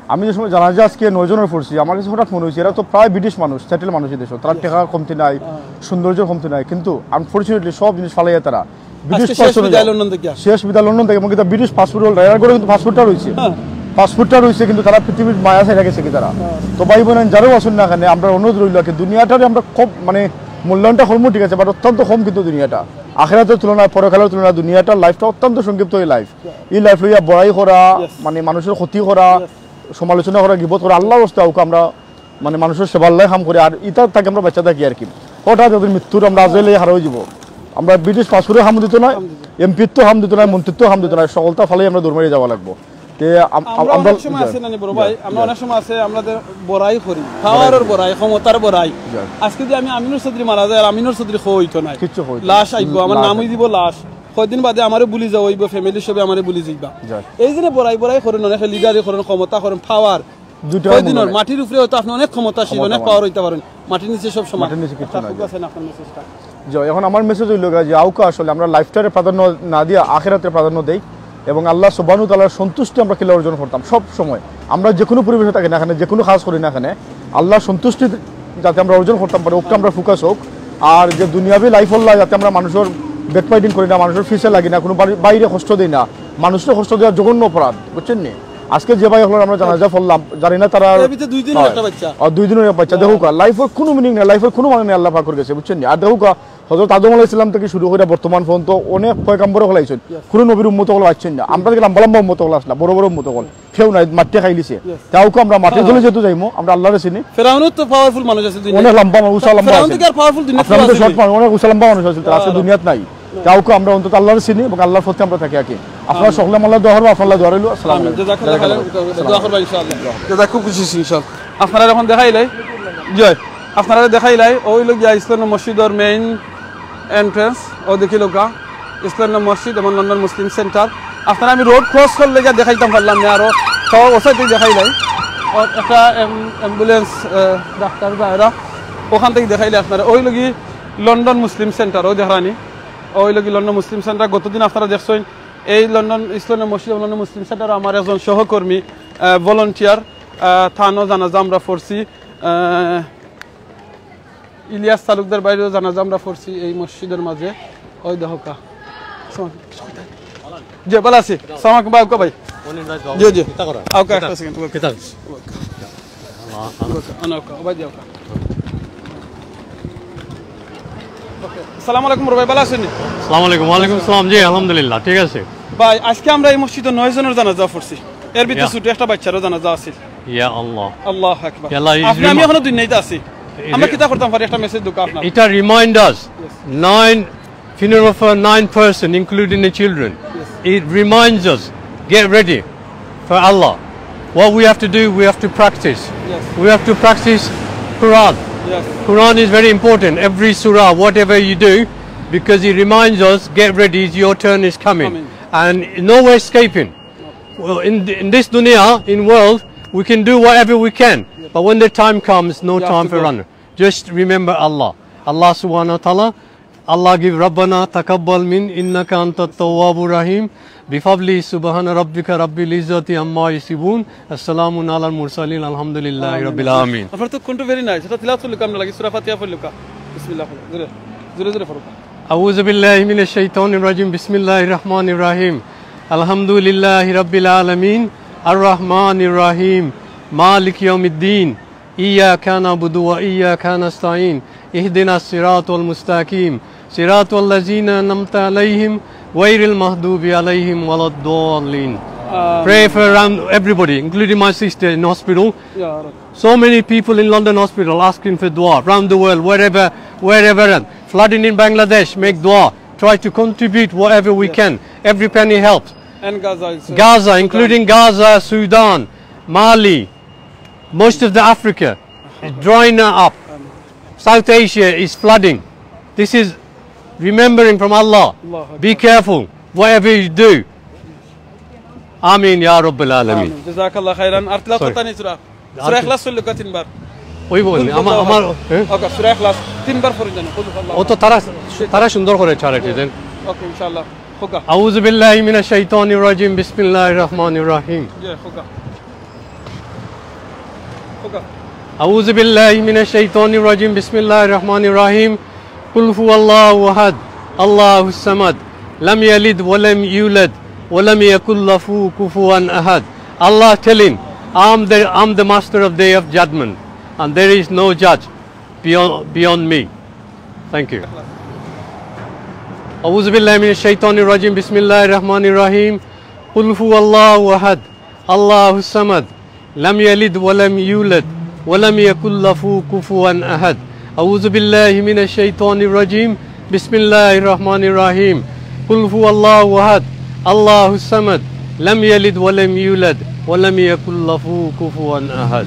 আমি যে সময় জানাজা আজকে নয়জনর পড়ছি, আমার কাছে হঠাৎ মনে অইছে এরা তো প্রায় British মানুষ, settle মানুষ এই দেশো, তারার টেকার কমতি নাই, সৌন্দর্যর কমতি নাই, কিন্তু unfortunately সব জিনিস ফালাইয়া তারা British আজকে শেষ person বিদায় যাও। লন্ডন দেখিয়া। শেষ বিদায় লন্ডন থেকে, এবং কিতা British passport holder, এরার ঘরো কিন্তু passport-টা রইছে। হ্যাঁ। Passport-টা রইছে, কিন্তু তারা পৃথিবীর মায়া ছাড়ি গেছে কি তারা। তো ভাই বোন, যারাও আছইন না কেনে, আমরার অনুরোধ রইলো কি দুনিয়াটারে আমরা খুব মানে মূল্যায়নটা করমু, ঠিক আছে, but অত্যন্ত কম কিন্তু দুনিয়াটা। আখেরাতর তুলনায়, পরকালর তুলনায় দুনিয়াটার life-টা অত্যন্ত সংক্ষিপ্ত এই life। এই life লইয়া বড়াই করা, মানে মানুষর ক্ষতি করা, সমালোচনা করা, গিবত করা, আল্লাহর ওয়াস্তে অউক আমরা মানে মানুষর সেবার লাগি কাম করি, আর ইতা থাকি আমরা বাঁচা থাকি আর কি। হঠাৎ একদিন মৃত্যুর আমরা আজরাইল অইয়া হারা অইযিবো। আমরা British passport-এ কাম দিতো নায়, MP-ত্ব কাম দিতো নায়, মন্ত্রিত্ব কাম দিতো নায়, সকলতা ফালাই আমরা দৌড় মারি যাওয়া লাগবো। তে আম- আম- আমরা আমরা অনেক সময় আছে না নি বড় ভাই, আমরা অনেক সময় আছে আমরারে বড়াই করি, power-র বড়াই, ক্ষমতার বড়াই। আজকে যদি আমি আমিনুর চৌধুরী মারা যায়, আর আমিনুর চৌধুরী কওয়া অইতো নায়। কিচ্ছু অইতো লাশ নায়। আইবো, আমার নাম অইযিবো লাশ। কয়দিন বাদে আমারে ভুলি যাওয়া অইবো, family হিসাবে আমারে ভুলি যাইবা। এই যে বড়াই বড়াই করইন, অনেকে leader-ই করইন, ক্ষমতা করইন, power। দুইটা কয়দিনর মনে হয়। মাটির উপরেও তো আপনে অনেক ক্ষমতাশীল, অনেক power অইতা পারইন, মাটির নিচে সব সমান। মাটির নিচে কিচ্ছু আচ্ছা, নাই। খুব আছে না আপনার message-টা? জি, এখন আমার message অইলো গিয়া যে আউকা আসলে আমরা life-টারে প্রাধান্য না দিয়া আখেরাতরে প্রাধান্য দেই, এবং আল্লাহ সুবহানাহু ওয়া তাআলার সন্তুষ্টি আমরা কিলা অর্জন করতাম সব সময়। আমরা যে কোনো পরিবেশে থাকি না কেনে, যে কোনো কাজ করি না কেনে, আল্লাহর সন্তুষ্টি যাতে আমরা অর্জন করতাম পারি, অউটা আমরা focus অউক। আর যে দুনিয়াবি life-র লাগি যাতে আমরা মানুষর backbiting করি না, মানুষর পিছে লাগি না, কোনো বাড়ি- বাইরে কষ্ট দেই না, মানুষরে কষ্ট দেওয়া জঘন্য অপরাধ, বুঝছইন নি? আজকে যে ভাই অকলর আমরা জানাজা পড়লাম, জানি না তারা এর ভিতরে দুই দিনর হয়। একটা বাচ্চা। আর দুই দিনর একটা বাচ্চা, দেখউক্কা, life-র কোনো meaning নাই, life-র কোনো মানে নাই আল্লাহ পাকর গেছে, বুঝছইন নি? আর দেখউক্কা, হজরত আদম আলাইহিস সালাম থাকি শুরু করি বর্তমান পর্যন্ত অনেক পয়গাম্বর অকল আইছইন, কোনো নবীর উম্মত অকল আইছইন না। আমরা থাকি লম্বা লম্বা উম্মত অকল আছলা, বড় বড় উম্মত অকল, কেউ নাই, মাটিয়ে খাইলিছে। তাউক্কা আমরা মাটির তলে যেহেতু যাইমু, আমরা আল্লাহরে চিনি। ফেরাউনও তো powerful মানুষ আছে দুনিয়াত। অনেক লম্বা মানুষ, উচা লম্বা ফেরাউন আছে। থাকি আর powerful দুনিয়াত আপনার কেউ মতো আছে short নি? মানুষ, অনেক উচা লম্বা মানুষ আছে, তারা আছে দুনিয়াত নাই। তাউক্কা আমরা অন্তত আল্লাহরে চিনি এবং আল্লাহর পথে আমরা থাকি আর কি। আপনারা সকলে আমার লাগি দোয়া করবা, আপনার লাগি দোয়া রইলো। আসসালামু আমিন। আলাইকুম। জাযাকাল্লাহ খাইরান। দোয়া করবা ইনশাআল্লাহ। জাযাকাল্লাহ, খুব খুশি অইছি ইনশাআল্লাহ। আপনারারে এখন দেখাইলাই, জি, আপনারারে দেখাইলাই, অউ অইলো গিয়া ইসলাম মসজিদর main entrance, অউ দেখিলাউক্কা, ইসলাম মসজিদ এবং লন্ডন মুসলিম সেন্টার। আপনারারে আমি road cross করলে গিয়া দেখাইতাম পারলাম না, আরো তো অউ side থাকি দেখাইলাই। অউ একটা এম-, ambulance, আহ, ডাক্তার ভাইরা অখান থাকি দেখাইলে আপনারারে। অউ অইলো গি লন্ডন মুসলিম সেন্টার, অউ দেখরানি, অউ অইলো গি লন্ডন মুসলিম সেন্টার। গতদিন আপনারা দেখছইন, এই লন্ডন ইসলাম মসজিদ এবং লন্ডন মুসলিম সেন্টারো আমার একজন সহকর্মী, আহ, volunteer, আহ, তানও জানাজা আমরা পড়ছি, আহ, ইলিয়াস তালুকদার ভাইরও জানাজা আমরা পড়ছি এই মসজিদর মাঝে। অউ দেখউক্কা। জি, ভালা আছি। আসসালামু আলাইকুম ভাই, ওকে ভাই। জি, জি। আউক্কা, একটা second। আউক্কা, আউক্কা, ওবায়দি আউক্কা। আসসালামু আলাইকুম বড় ভাই, ভালা আছইন নি? আসসালামু আলাইকুম। ওয়ালাইকুম আসসালাম। জি, আলহামদুলিল্লাহ, ঠিক আছে। ভাই, আজকে আমরা এই মসজিদো নয় জনর জানাজা পড়ছি, এর ভিতরে ইয়া। ছোট একটা বাচ্চারও জানাজা আছিল। ইয়া আল্লাহ। আল্লাহু আকবার। ইয়া আল্লাহ, ইজ আপনে আমি রিমা- এখনো দুনিয়াত আছি। আমরা কিতা করতাম পারি, একটা message দেউক্কা আপনার। It a remind us, nine funeral for nine person, including the children. It reminds us, get ready for Allah. What we have to do, we have to practice. Yes. We have to practice Quran. Yes. Quran is very important. Every surah, whatever you do, because it reminds us, get ready, your turn is coming. Coming. And no way escaping. Well, in, th- in this dunya, in world, we can do whatever we can. But when the time comes, no You have time to for go. run. Just remember Allah. Allah subhanahu wa ta'ala. Allah give ربنا تقبل منا إنك أنت التواب الرحيم. بفضل سبحان ربك رب العزة عما يصفون. السلام على المرسلين. الحمد لله رب العالمين. আপনার তো কণ্ঠ very nice। এটা তিলাওয়াত করলে কেমন লাগে? সূরা ফাতিহা পড়লে কা? বিসমিল্লাহ পড়ো। জোরে, জোরে, জোরে পড়ো। أعوذ بالله من الشيطان الرجيم. بسم الله الرحمن الرحيم. الحمد لله رب العالمين. الرحمن الرحيم. مالك يوم الدين. إياك نعبد وإياك نستعين. اهدنا الصراط المستقيم. صراط الذين أنعمت عليهم غير المغضوب عليهم ولا الضالين. Pray for around everybody, including my sister in hospital. So many people in London hospital asking for dua, around the world, wherever, wherever. And flooding in Bangladesh, make dua. Try to contribute whatever we can. Every penny helps. And Gaza, Gaza, including Gaza, Sudan, Mali, most of the Africa is drying up. South Asia is flooding. This is remembering from Allah. Be careful, whatever you do. Amin ya Rabbil Alameen. Jazakallah khairan. আর তিলাওয়াত করতা নি সুরা? সুরা ইখলাস পড়িলউক্কা তিনবার। ওই বলেন, আমার, আমার, হ্যাঁ? ওকে, সুরা ইখলাস তিনবার পড়ি জানো। কুল হুয়াল্লাহু আহাদ। ও তো তারা, তারা সুন্দর করে চালাইতে দেন। ওকে, ইনশাআল্লাহ। হোকা। أعوذ بالله من الشيطان الرجيم. بسم الله الرحمن الرحيم. জি, হোকা। হোকা। أعوذ بالله من الشيطان الرجيم. بسم الله الرحمن الرحيم. قل هو الله أحد. الله الصمد. لم يلد ولم يولد. ولم يكن له كفوا أحد. Allah telling, I'm the, I'm the master of day of judgment, and there is no judge beyond, beyond me. Thank you. أعوذ بالله من الشيطان الرجيم. بسم الله الرحمن الرحيم. قل هو الله أحد. الله الصمد. لم يلد ولم يولد. ولم يكن له كفوا أحد. أعوذ بالله من الشيطان الرجيم. بسم الله الرحمن الرحيم. قل هو الله أحد. الله الصمد. لم يلد ولم يولد. ولم يكن له كفوا أحد.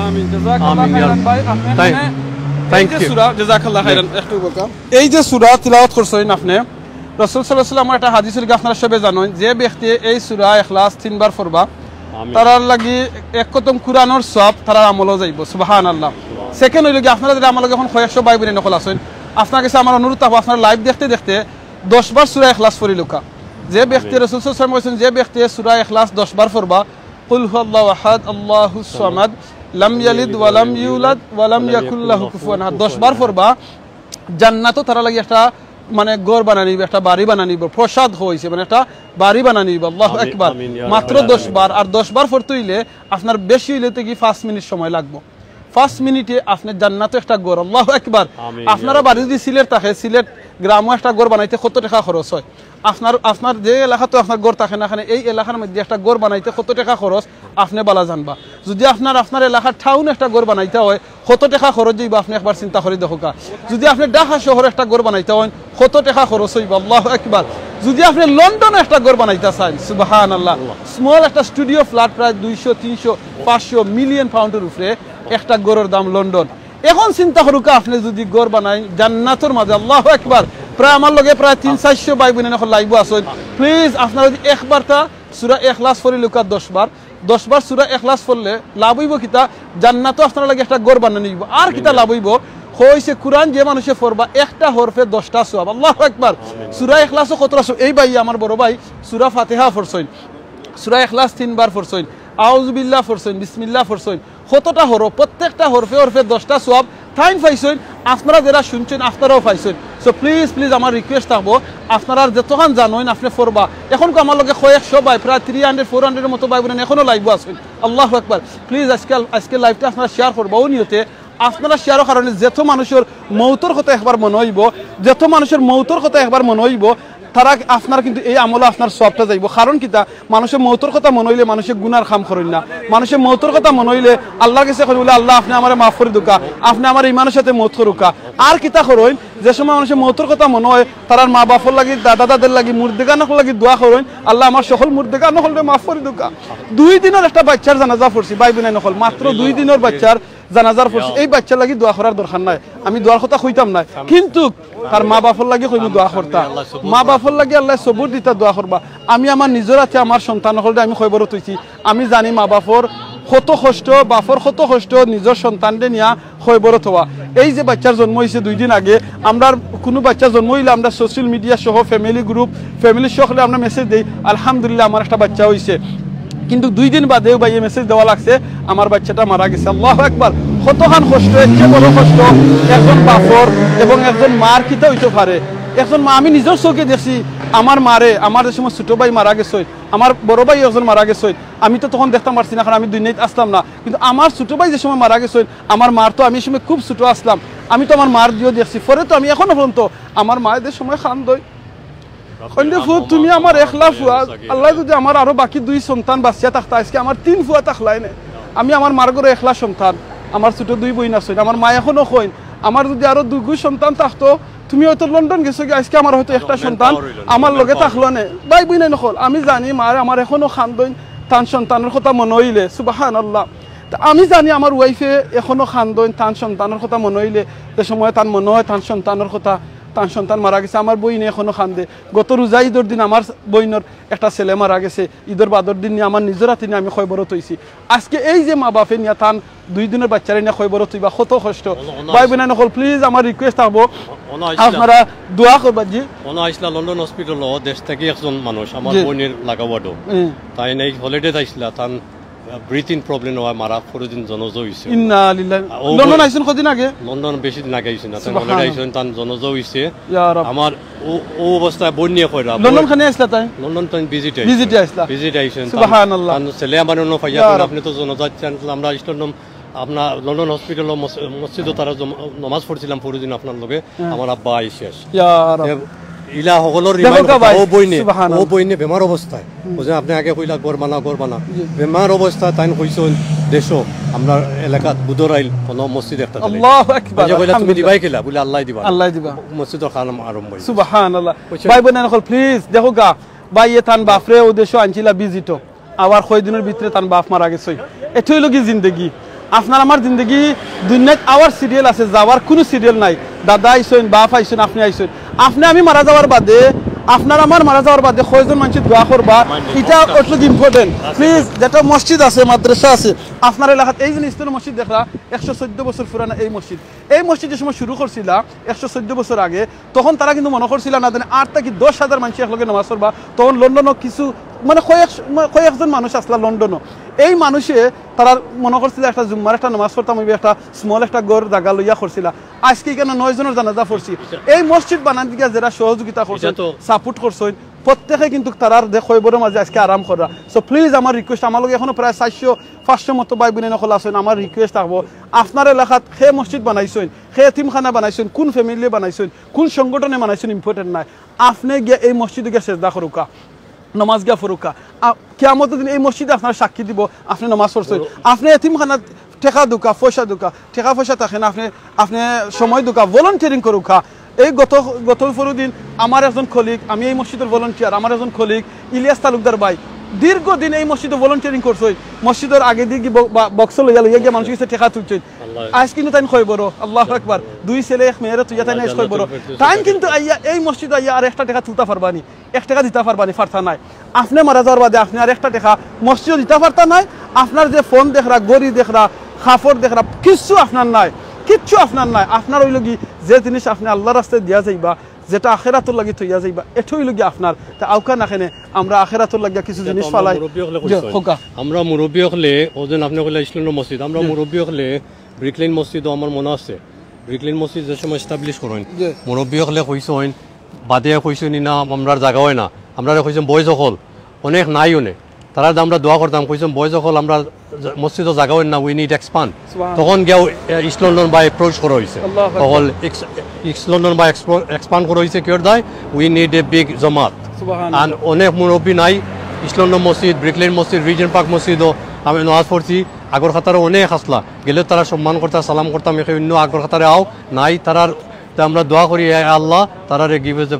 আমিন। জাযাকাল্লাহ খাইরান ভাই। আপনে এই যে সূরা, জাযাকাল্লাহ খাইরান, একটু বলতাম। এই যে সূরা তিলাওয়াত করছইন আপনে, রাসূল সাল্লাল্লাহু আলাইহি ওয়াসাল্লামর একটা হাদিস অইলো গি, আপনারা সবে জানইন, যে ব্যক্তি এই সূরা ইখলাস তিনবার পড়বা, আমিন। তারার লাগি এক খতম কুরআনর সওয়াব তারার আমলো যাইবো। সুবহানাল্লাহ। সুবহানাল্লাহ। Second অইলো গি, আপনারা যেরা আমার লগে অখন কয়েকশো ভাই বইন অকল আছইন, আপনার কাছে আমার অনুরোধ থাকবো, আপনারা live দেখতে দেখতে দশ বার সূরা ইখলাস পড়িলউক্কা। যে ব্যক্তি, আমিন। রাসূল সাল্লাল্লাহু আলাইহি ওয়াসাল্লাম কইছইন, যে ব্যক্তি সূরা ইখলাস দশ বার পড়বা, কুল হুয়াল্লাহু আহাদ, আল্লাহুস সামাদ, লাম ইয়ালিদ ওয়া লাম ইউলাদ ওয়া লাম ইয়াকুল লাহু কুফুয়ান আহাদ, দশ বার পড়বা, জান্নাতো তারার লাগি একটা, মানে, ঘর বানানি অইবো, একটা বাড়ি বানানি অইবো, প্রসাদ অইছে, মানে, একটা বাড়ি বানানি অইবো। আল্লাহু আকবার। আমিন, ইয়া রাব্বাল আলামিন। মাত্র দশ বার, আর দশ বার পড়তে অইলে আপনার বেশি অইলে তো কি পাঁচ মিনিট সময় লাগবো। পাঁচ মিনিটে আপনে জান্নাতো একটা ঘর, আল্লাহু আকবার। আমিন, ইয়া রাব্বাল আলামিন। আপনারা বাড়ি যদি সিলেট থাকে, সিলেট গ্রামো একটা ঘর বানাইতে কত টেকা খরচ অয়? আপনার, আপনার যে এলাকাত আপনার ঘর থাকে না কেনে, এই এলাকার মধ্যে একটা ঘর বানাইতে কত টেকা খরচ, আপনে ভালা জানবা। যদি আপনার, আপনার এলাকার টাউনো একটা ঘর বানাইতা অয়, কত টেকা খরচ অইবো, আপনে একবার চিন্তা করি দেখউক্কা। যদি আপনে ঢাকা শহরো একটা ঘর বানাইতা অইন, কত টেকা খরচ অইবো, আল্লাহু আকবার। যদি আপনে লন্ডনো একটা ঘর বানাইতা চাইন, সুবহানাল্লাহ, small একটা studio flat প্রায় দুইশো, তিনশো, পাঁচশো, million pound-অর উপরে একটা ঘরর দাম লন্ডন। অখন চিন্তা করউক্কা, আপনে যদি ঘর বানাইন জান্নাতর মাঝে, আল্লাহু আকবার। প্রায় আমার লগে প্রায় তিন চাইরশো ভাই বইন অকল live-ও আছইন, please আপনারা যদি একবারতা সূরা ইখলাস পড়িলউক্কা দশ বার, দশ বার সূরা ইখলাস পড়লে লাভ অইবো কিতা? জান্নাতো আপনার লাগি একটা ঘর বানানি অইবো। আর কিতা লাভ অইবো? কইছে, কুরআন যে মানষে পড়বা, একটা হরফে দশটা সওয়াব। আল্লাহু আকবার। সূরা ইখলাসো কতটা সওয়াব? এই ভাই, আমার বড় ভাই, সূরা ফাতিহা পড়ছইন, সূরা ইখলাস তিনবার পড়ছইন, আউযুবিল্লাহ পড়ছইন, বিসমিল্লাহ পড়ছইন, কতটা হরফ, প্রত্যেকটা হরফে হরফে দশটা সওয়াব তাইন পাইছইন, আপনারা যেরা শুনছইন, আপনারাও পাইছইন। So please, please, আমার request থাকবো, আপনারা যতখান জানইন আপনে পড়বা। অখন কো আমার লগে কয়েকশো ভাই, প্রায় three hundred, four hundred-অর মতো ভাই বইন অকল অখনো live-ও আছইন। আল্লাহু আকবার। Please, আজকাল, আজকে live-টা আপনারা share করবা, অউ নিয়তে আপনারা share-অর কারণে যত মানষর মউতর কথা একবার মনো অইবো, যত মানষর মউতর কথা একবার মনো অইবো, তারা আপনার কিন্তু এই আমলো আপনার সওয়াবটা যাইবো। কারণ কিতা? মানষে মউতর কথা মনো অইলে মানষে গুনার কাম করইন না। মানষে মউতর কথা মনো অইলে আল্লাহর গেছে কইন বুলে, "আল্লাহ, আপনে আমারে মাফ করি দেউক্কা, আপনে আমারে ইমানর সাথে মউত করউক্কা।" আর কিতা করইন, যে সময় মানষে মউতর কথা মনো অয়, তারার মা-বাফর লাগি, দাদা-দাদির লাগি, মুর্দেগান অকলর লাগি দোয়া করইন, "আল্লাহ, আমার হকল মুর্দেগান অকলরে মাফ করি দেউক্কা।" দুই দিনর একটা বাইচ্চার জানাজা পড়ছি, ভাই বইন অকল, মাত্র দুই দিনর বাইচ্চার জানাজার পড়ছি, এই বাইচ্চার লাগি দোয়া করার দরকার নাই। আমি দোয়ার কথা কইতাম নায়, কিন্তু তার মা-বাফর লাগি কইমু দোয়া করতা। মা-বাফর লাগি আল্লায় সবুর দিতা দোয়া করবা। আমি আমার নিজর আতে আমার সন্তান অকলরে আমি কয়বরো থইছি। আমি জানি মা-বাফর কত কষ্ট, বাফর কত কষ্ট নিজর সন্তানরে নিয়া কয়বরো থওয়া। এই যে বাইচ্চার জন্ম অইছে দুই দিন আগে, আমরার কুনু বাইচ্চা জন্ম অইলে আমরা social media সহ family group, family সকলে আমরা message দেই, "আলহামদুলিল্লাহ, আমার একটা বাইচ্চা অইছে।" কিন্তু দুই দিন বাদেউ ভাইয়ে message দেওয়া লাগছে, "আমার বাইচ্চাটা মারা গেছে।" আল্লাহু আকবার। কতখান কষ্ট, এর চেয়ে বড় কষ্ট একজন বাফর এবং একজন মার কিতা অইতো পারে? একজন মা, আমি নিজর চউখে দেখছি, আমার মারে, আমার যে সময় ছুটো ভাই মারা গেছইন, আমার বড় ভাই একজন মারা গেছইন, আমি তো তখন দেখতাম পারছি না, কারণ আমি দুনিয়াত আছলাম না। কিন্তু আমার ছুটো ভাই যে সময় মারা গেছইন, আমার মার তো, আমি এই সময় খুব ছুটো আছলাম, আমি তো আমার মার দিও দেখছি। পরে তো আমি অখনো পর্যন্ত আমার মায়ে যে সময় কান্দইন, কইন যে, "ফুত, তুমি আমার একলা ফুয়া, আল্লায় যুদি আমার আরো বাকি দুই সন্তান বাচিয়া থাকতা, আইজকে আমার তিন ফুয়া থাকলায় নে।" আমি আমার মার ঘরো একলা সন্তান, আমার ছুটো দুই বইন আছইন, আমার মায় এখনো কইন, "আমার যুদি আরো দুইগু সন্তান থাকতো, তুমি অয়তো লন্ডন গেছোগি, আইজকে আমার অয়তো একটা সন্তান আমার লগে থাকলো নে।" ভাই বইনাইন অকল, আমি জানি মায় আমার এখনো কান্দইন, তান সন্তানর কথা মনো অইলে, সুবহানাল্লাহ। তে আমি জানি আমার wife-এ এখনো কান্দইন, তান সন্তানর কথা মনো অইলে, যে সময় তান মনো অয় তান সন্তানর কথা, তান সন্তান মারা গেছে, আমার বইনে এখনো কান্দে। গত রোজা ইদর দিন আমার বইনর একটা ছেলে মারা গেছে, ইদর বাদর দিন নিয়া আমার নিজর আতে নিয়া আমি কয়বরো থইছি। আইজকে এই যে মা বাপে নিয়া তান দুই দিনর বাইচ্চারে নিয়া কয়বরো থইবা, কত কষ্ট। ভাই বইনাইন অকল, please আমার request থাকবো, আপনারা দোয়া করবা। জি। অনো আইছলা লন্ডন hospital-ও, দেশ থাকি একজন মানুষ, আমার বইনর লাগা ওয়ার্ডো। তাইন এই holiday-ত আইছলা, তান breathing problem অওয়ায় মারা, পরদিন জনাজা অইছে। ইন্না লিল্লাহি। লন্ডন আইছইন কদিন আগে? লন্ডন বেশি দিন আগে আইছইন না, তান holiday আইছইন, তান জনাজা অইছে। ইয়া রব। আমার ও, ও অবস্থায় বইন নিয়া কইরা, লন্ডন খানি আইছলা তাইন? লন্ডন তাইন visit-এ আইছইন। Visit-এ আইছলা। Visit-এ আইছইন। সুবহানাল্লাহ। তান ছেলে আমার অনো পাইয়া ইয়া রব। আপনে তো জনাজা আইছইন, আমরা ইসলাম, আপনার লন্ডন hospital-ও মস-, মসজিদো তারা জম-, নমাজ পড়ছিলাম পরদিন আপনার লগে, আমার আব্বা আইসে আস। ইয়া রব। ইলা হকলর remind কথা, ভাই, ও বইনে, সুবহানাল্লাহ। ও বইনে বেমার অবস্থায়। বুঝলেন, আপনে আগে কইলা ঘর বানা, ঘর বানা। জি। বেমার অবস্থায় তাইন কইছইন, "দেশো, আমরার এলাকাত বুধরাইল কোনো মসজিদ একটা দিলে।" আল্লাহু আকবার, কইলা, "তুমি আলহামদুলিল্লাহ। দিবায় কিলা?" বুলে, "আল্লায় দিবা।" আল্লায় দিবা। মসজিদর কাম আরম্ভ অইছে। সুবহানাল্লাহ। কইছে ভাই বইনাইন অকল, please, দেখউক্কা, ভাইয়ে তান বাপরে অউ দেশো আনছিলা visit-ও। আবার কয়দিনর ভিতরে তান বাপ মারা গেছে। এটাউ অইলো গি জিন্দেগি। আপনার আমার জিন্দেগি দুনিয়াত আওয়ার serial আছে, যাওয়ার কুনু serial নাই। দাদা আইছইন, বাপ আইছইন, আপনে আইছইন। আপনে আমি মারা যাওয়ার বাদে, আপনার আমার মারা যাওয়ার বাদে কয়জন মানষে দোয়া করবা, ইটা অইলো গি important। Please, যেটা মসজিদ আছে, মাদ্রাসা আছে, আপনার এলাকাত এই যে ইসলামী মসজিদ দেখরা, একশো চৌদ্দ বছর পুরানা এই মসজিদ। এই মসজিদ যে সময় শুরু করছিলা, একশো চৌদ্দ বছর আগে, তখন তারা কিন্তু মনো করছিলা না জানি আট থাকি দশ হাজার মানষে একলগে নমাজ পড়বা। তখন লন্ডনও কিছু, মানে, কয়েক, কয়েকজন মানুষ আছলা লন্ডনও। এই মানুষে তারা মনো করছিলা একটা জুম্মার একটা নমাজ পড়তাম অইবো, একটা small একটা ঘর জাগা লইয়া করছিলা। আইজকে ইখানো নয় জনর জানাজা পড়ছি। এই মসজিদ বানানিত গিয়া যেরা সহযোগিতা করছইন, support করছইন, প্রত্যেকে কিন্তু তারার দে-, কয়বরর মাঝে আইজকে আরাম কররা। So please, আমার request, আমার লগে এখনো প্রায় চাইরশো পাঁচশো মতো ভাই বইনাইন অকল আছইন, আমার request থাকবো, আপনার এলাকাত কে মসজিদ বানাইছইন, কে এতিমখানা বানাইছইন, কুন family বানাইছইন, কুন সংগঠনে বানাইছইন, important নায়। আপনে গিয়া এই মসজিদো গিয়া সেজদা করউক্কা, নমাজ গিয়া পড়উক্কা। আ, কিয়ামতর দিন এই মসজিদে আপনার সাক্ষী দিবো, আপনে নমাজ পড়ছইন। আপনে এতিমখানাত টেকা দেউক্কা, পয়সা দেউক্কা, টেকা পয়সা থাকে না, আপনে, আপনে সময় দেউক্কা, volunteering করউক্কা। এই গত, গত পরশু দিন আমার একজন colleague, আমি এই মসজিদর volunteer, আমার একজন colleague ইলিয়াস তালুকদার ভাই দীর্ঘদিন এই মসজিদো volunteering করছইন, মসজিদর আগেদি গি-, ব-, বা-, box লইয়া, লইয়া গিয়া মানষর গেছে টেকা তুলছইন। আইজ কিন্তু তাইন কয়বরো, আল্লাহু আকবার, দুই ছেলে এক মেয়েরে তুইয়া তাইন আইজ কয়বরো। তাইন কিন্তু আইয়া এই মসজিদো আইয়া আর একটা টেকা তুলতা পারবা নি, এক টেকা দিতা পারবা নি, পারতা নায়। আপনে মারা যাওয়ার বাদে আপনে আর একটা টেকা মসজিদো দিতা পারতা নায়। আপনার যে phone দেখরা, ঘড়ি দেখরা, কাপড় দেখরা, কিচ্ছু আপনার নায়, কিচ্ছু আপনার নায়। আপনার অইলো গি যে জিনিস আপনে আল্লার রাস্তায় দিয়া যাইবা, যেটা আখেরাতর লাগি থইয়া যাইবা, এটাউ অইলো গি আপনার। তে আউক্কা না কেনে আমরা আখেরাতর লাগিয়া কিছু জিনিস ফালাই। মুরব্বি অকলে কইছইন। আমরা মুরব্বি অকলে, অউ যেন আপনে কইলা ইসলামী মসজিদ, আমরা মুরব্বি অকলে ব্রিকলেন মসজিদও আমার মনো আছে। ব্রিকলেন মসজিদ যে সময় establish করইন, মুরব্বি অকলে কইছইন, বাদে কইছইন, "না, আমরার জাগা অয় না।" আমরারে কইছইন, "Boys অকল, অনেক নাই অনে।" তারার দে আমরা দোয়া করতাম, কইছইন, "Boys অকল, আমরার মসজিদো জাগা অয় না, we need expand।" তখন গিয়া, এ, East London বায় approach করা অইছে। অকল East London বায় expand করা অইছে, কিওর দায়, "We need a big জমাত।" আর অনেক মুরব্বি নাই, East London মসজিদ, ব্রিকলেন মসজিদ, Regent Park মসজিদও আমি নমাজ পড়ছি, আগর কাতারো অনেক আছলা। গেলে তারা সম্মান করতা, সালাম করতাম, একে অন্য আগর কাতারে আও, নাই তারার। তে আমরা দোয়া করি, "এ আল্লাহ, তারারে give us the